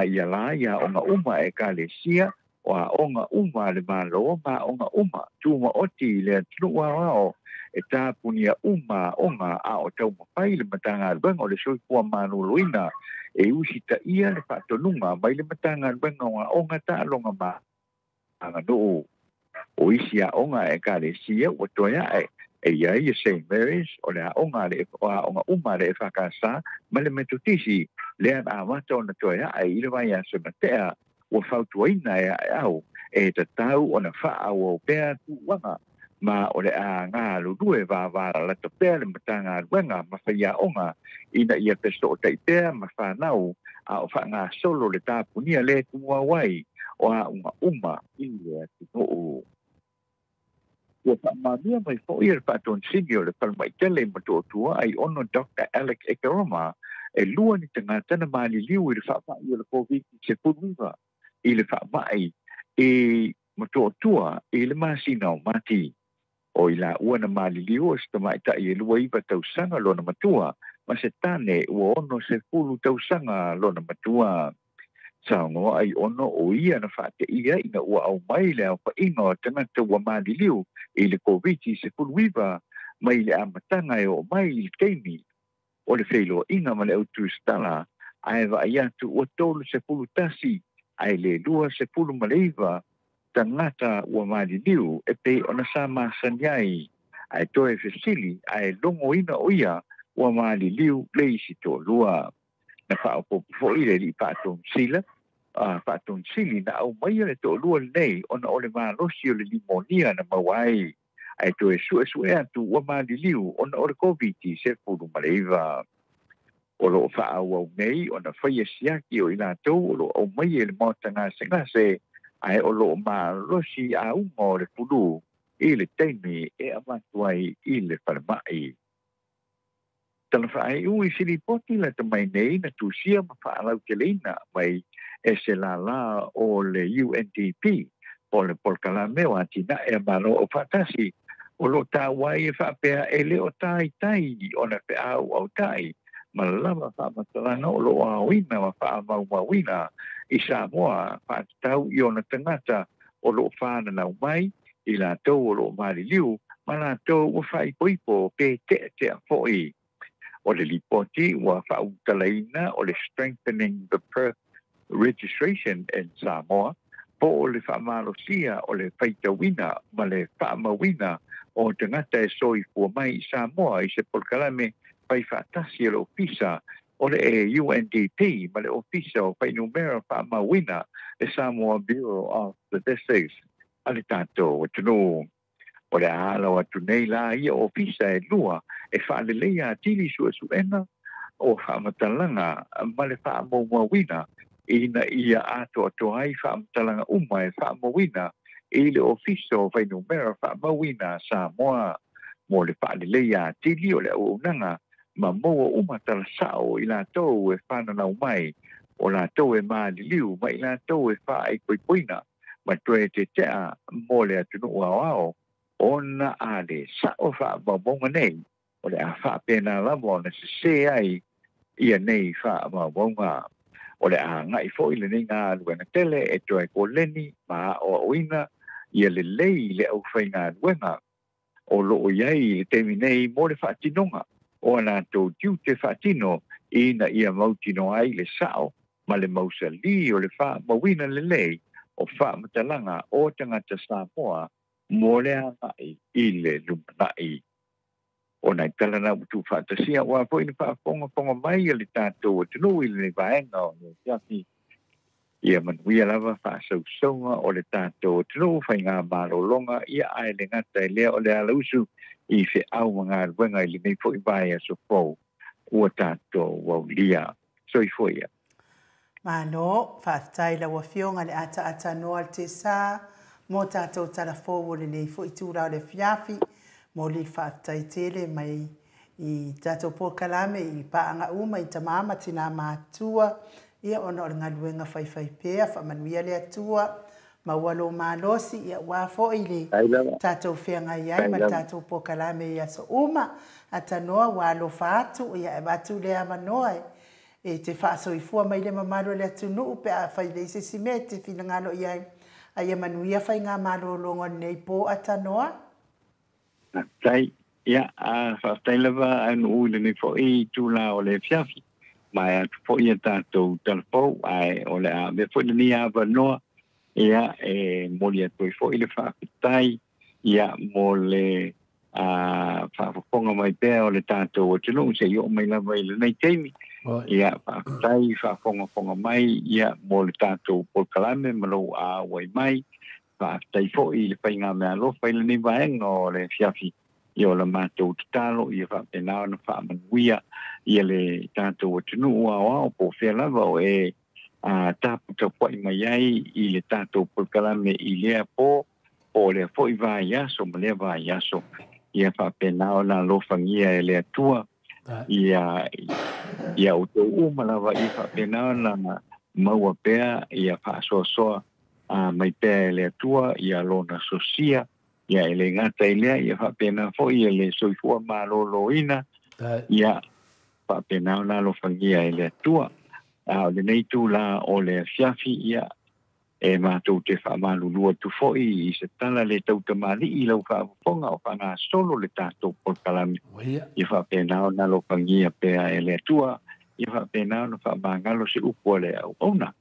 ia la i aoga uma e Ekalesia o aoga uma a le Malo ma aoga uma tumaoti i le atunuu aoao e tapunia uma aoga a o taumafai le Matagaluega o le Soifua Maloloina e usitaia le faatonuga mai le Matagaluega o Aoga, Taaloga ma Aganuu. O isi aoga a Ekalesia ua toe a'e e i ai St Mary's o le aoga le aoga uma a le EFKS ma le Metotisi lea na amata ona toe a'e i le vaiaso na tea. Ua fautuaina e Aeau e tatau ona faaauau pea tuuaga ma o le a galulue vavalalata pea le Matagaluega ma faiaoga ina ia fesoota'i pea ma fanau a o faagasolo le tapunia lē tumau ai o aoga uma i le atunuu. Ua faamaonia mai fo'i e le faatonisini o le Falemaʻi i Motootua ai ono Dr Alec Ekeroma e lua ni tagata na maliliu i le faama'i o le Koviti-19 i le faama'i i Motootua i le masina o Mati. O i laua na maliliu o se tamaʻitaʻi e 29 tausaga lona matua ma se tane ua 60 tausaga lona matua. Saunoa ai ono o ia na faateia ina ua aumai le aofaʻiga o tagata ua maliliu i le Koviti-19 mai le amataga e oo mai i le taimi o le feiloaiga ma le autusitala ae vaai atu ua 31 ae le 29 tagata ua maliliu e pei ona sa masani ai ae toe fesili ae logoina o ia ua maliliu le isi toalua. Na faaopoopo fo'i le alii faatogisila faatogisili na aumaia le toalua lenei ona o le malosi o le limonia na maua ai ae toe suesue atu ua maliliu ona o le Koviti-19. O loo faaauau nei ona faia siaki o i latou o loo aumaia i le maota gasegase ae o loo malosi auga o le fulu i le taimi e avatu ai i le falemaʻi. Tala faaiu i Filipoti lata mai nei na tusia ma faalauteleina mai e se lālā o le UNDP po o le polokalame o atinae a Malo o Faatasi O lo tāua ai e faapea e le o taitai ona feauautai ma lava faamatalaga o loo aoina ma faamaumauina i Samoa faatatau i ona tagata o loo fananau mai i latou o loo maliliu ma latou ua faaipoipo pe teatea fo'i. O le lipoti ua faautalaina o le Strengthening the Birth Registration in Samoa po o le faamalosia o le faitauina ma le faamauina o tagata e soifua mai i Samoa i se polokalame faifaatasi e le Ofisa o le UNDP ma le Ofisa o Fuainumera Faamauina, le Samoa Bureau of Statistics a le tatou atunuu. O le a alo atu nei la ia ofisa e lua e faaleleia atili suesuega o faamatalaga ma le faamaumauina ina ia atoatoa ai faamatalaga uma e faamauina i le Ofisa o Fuainumera Faamauina a Samoa mo le faaleleia atili o le auaunaga ma maua uma talasao i latou e fananau mai, o latou e maliliu ma i latou e faaipoipoina ma toe tetea mo le atunuu aoao ona a le sao faamaumauga nei o le a faapena lava ona sesē ai ia nei faamaumauga. O le a agai foi lenei galuega tele e toe koleni ma aoaoina ia lelei le aufaigaluega o loo i ai i le taimi nei mo le faatinoga o a latou tiute faatino ina ia mautinoa ai le sao ma le mausalī o le faamauina lelei o faamatalaga o tagata Samoa mo le agai i le lumanai. O nai tala na ua tuufaatasia aua foi le faafogafoga mai a le tatou atunuu i lenei vaega o le afiafi. Ia manuia lava faasausauga o le tatou atunuu faigamalologa ia ae le gata i lea o le alausu i feau ma galuega i lenei foi vaiaso fou ua tatou aulia. Soifua ia. Malo, faafetai i lau Afioga le ataata noa le tesa mo tatou tala fou o lenei foi itula o le afiafi. Momoli le faafetai tele mai i tatou polokalame i paaga uma i tama ma tina matutua, ia ona o le galuega faifaipea. Faamanuia le Atua, maua lo malosi, ia aua foi le tatou feagai ai ma le tatou polokalame i aso uma. Atanoa ua alofa atu, ia e avatu le avanoa e te faasoifua mai le mamalu o le atunuu pe afai le se isi mea e te finagalo i ai. A ia manuia faigamalologa o lenei po Atanoa. Faafetai. Ia, faafetai lava ae nuu i lenei foi itulā o le afiafi. Ma e atu foi ia tatou talafou, ae o le a avea foi lenei avanoa ia e momoli atu ai foi le faafetai ia mo le faafofoga mai pea o le tatou atunuu seia oo mai lava i lenei taimi. Ia faafetai faafogafoga mai ia mo le tatou polokalame ma lou auai mai. Faafetai foi i le faigameaalofa i lenei vaega o le afiafi. Ia o la matou tatalo ia faapena ona faamanuia ia le tatou atunuu aoao po o fea lava o e taputapuai mai ai i le tatou polokalame i lea po po o lea foi vaiaso ma lea vaiaso. Ia faapena ona alofagia e le Atua ia ia outou uma lava, ia faapena ona maua pea ia faasoasoa mai pea e le Atua ia lona sosia, ia e le gata i lea ia faapena foi ia le soifua malōlōina, ia faapena ona alofagia e le Atua. A o lenei itulā o le afiafi, ia e matou te faamalulu atu foi i se tala le tautamalii i lau faafofoga o faagasolo le tatou polokalame. Ia faapena ona alofagia pea e le Atua, ia faapena ona faamagalo se upu a le auauna.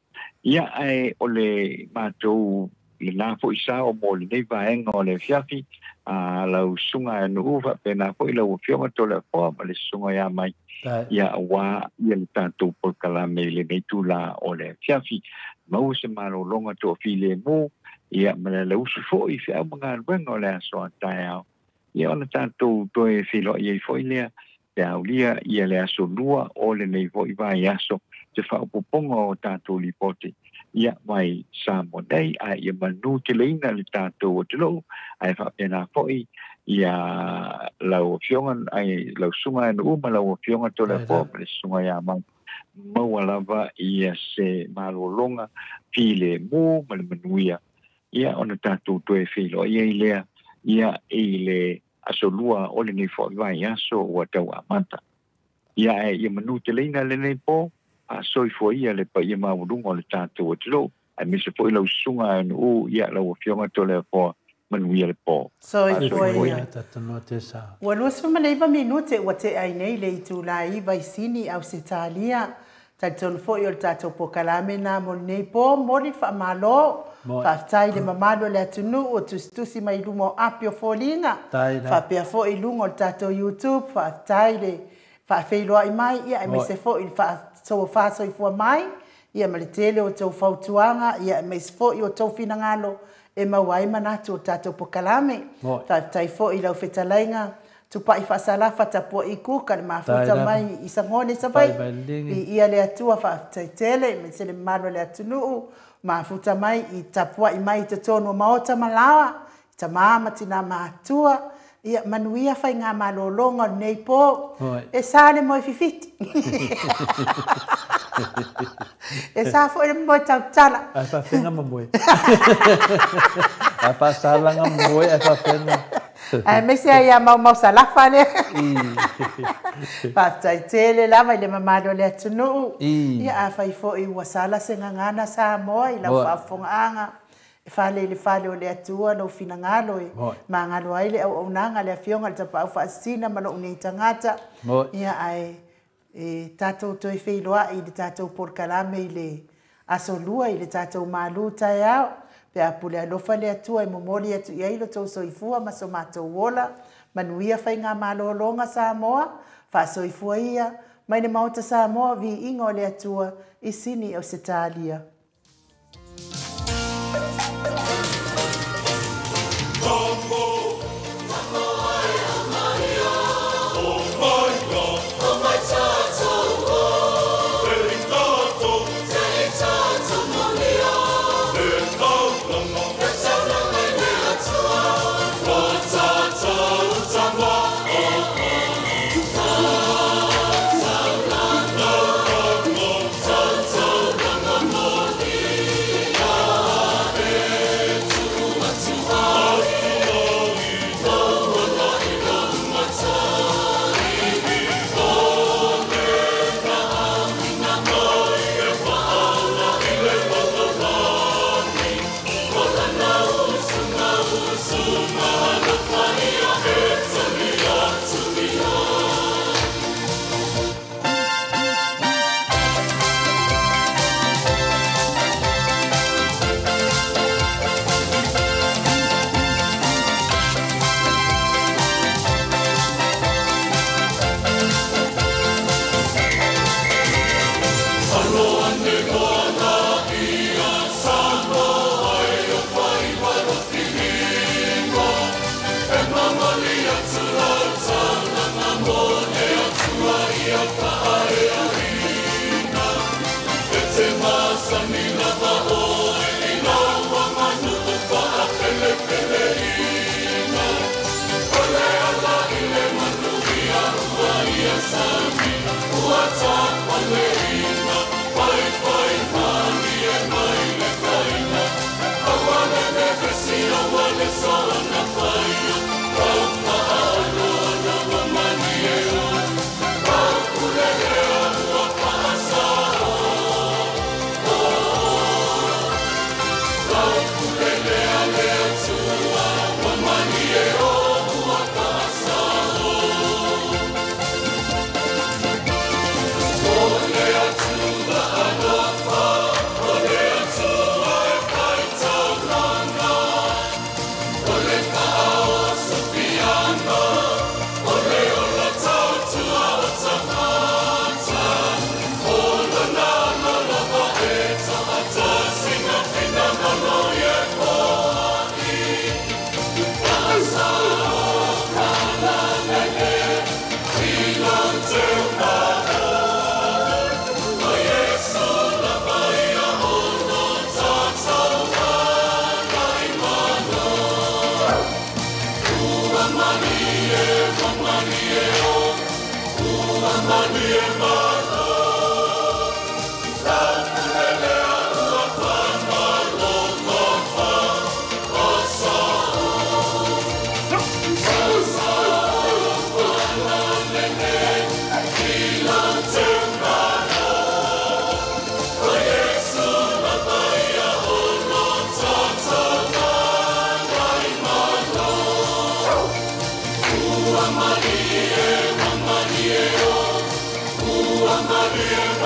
Ia ae o le matou lenā foi sao mo lenei vaega o le afiafi, a lau susuga e nuu faapena foi lau Afioga Toleafoa ma le susuga ia mai ia aua ia le tatou polokalame i lenei itulā o le afiafi. Maua se malologa toafilemu ia ma le alausu foi i feau ma galuega o le aso a taeao, ia ona tatou toe feiloai ai foi lea pe aulia ia le aso Lua o lenei foi vaiaso se faaopoopoga o tatou lipoti ia mai Samoa nei. Ae ia manu teleina le tatou atunuu, ae faapena foi ia lau Afioga ai lau susuga e nuu ma lau Afioga Toleafoa ma le susuga ia mai. Maua lava ia se malologa filemu ma le manuia, ia ona tatou toe feiloai ai lea ia i le Aso lua o lenei fo'i vaiaso ua tauamata. Ia e ia manu teleina lenei po, a soifua ia le paia maualuga o le tatou atunuu, aemaise foi lau susuga a nuu, ia lau afioga Toleafoa, manuia le po. Soifua ia. Ua 29 minute ua tea ai nei le itula 9 i Sini, Ausetalia. Talitonu foi o le tatou polokalame na mo lenei po, momoli le faamalo. Faafetai le mamalu o le atunuu o tusitusi mai luma o api o foliga. Faapea foi i luga o le tatou YouTube, faafetai le faafeiloai mai, ia aemaise foi le faasoifua mai, ia ma le tele o tou fautuaga, ia aemaise foi o tou finagalo e maua ai manatu o tatou polokalame. Faafetai foi i lau fetalaiga Tupai Faasalafa Tapuai Kuka le mafuta mai i Sagone Savaii. I ia le Atua faafetai tele aemaise le mamalu o le atunuu mafuta mai i tapuai mai i totonu o maota ma laoa, i tama ma tina matua. Ia manuia faiga malologa o lenei po. E sa le moe fifiti. E sa foi le moe tautala. Ai faafega ma moe. Ai faasalaga ma moe, ai faafega. Aemaise ai ia maumau salafa lea. Faafetai tele lava i le mamalu o le atunuu. Ia afai foi ua sala se gagana Samoa i lau faafofogaaga, e fale i le fale o le Atua lou finagalo e magalo ai le auaunaga le afioga i le Tapaau Faasisina ma lou nei tagata. Ia ae e tatou toe feiloai i le tatou polokalame i le aso lua i le tatou malu taeao. Pe a pule alofa le Atua e momoli atu i ai lo tou soifua ma so matou ola. Manuia faiga malologa Samoa, faasoifua ia mai le Maota Samoa, viiga o le Atua i Sini Ausetalia. Ua malie, ua malie o, ua malie.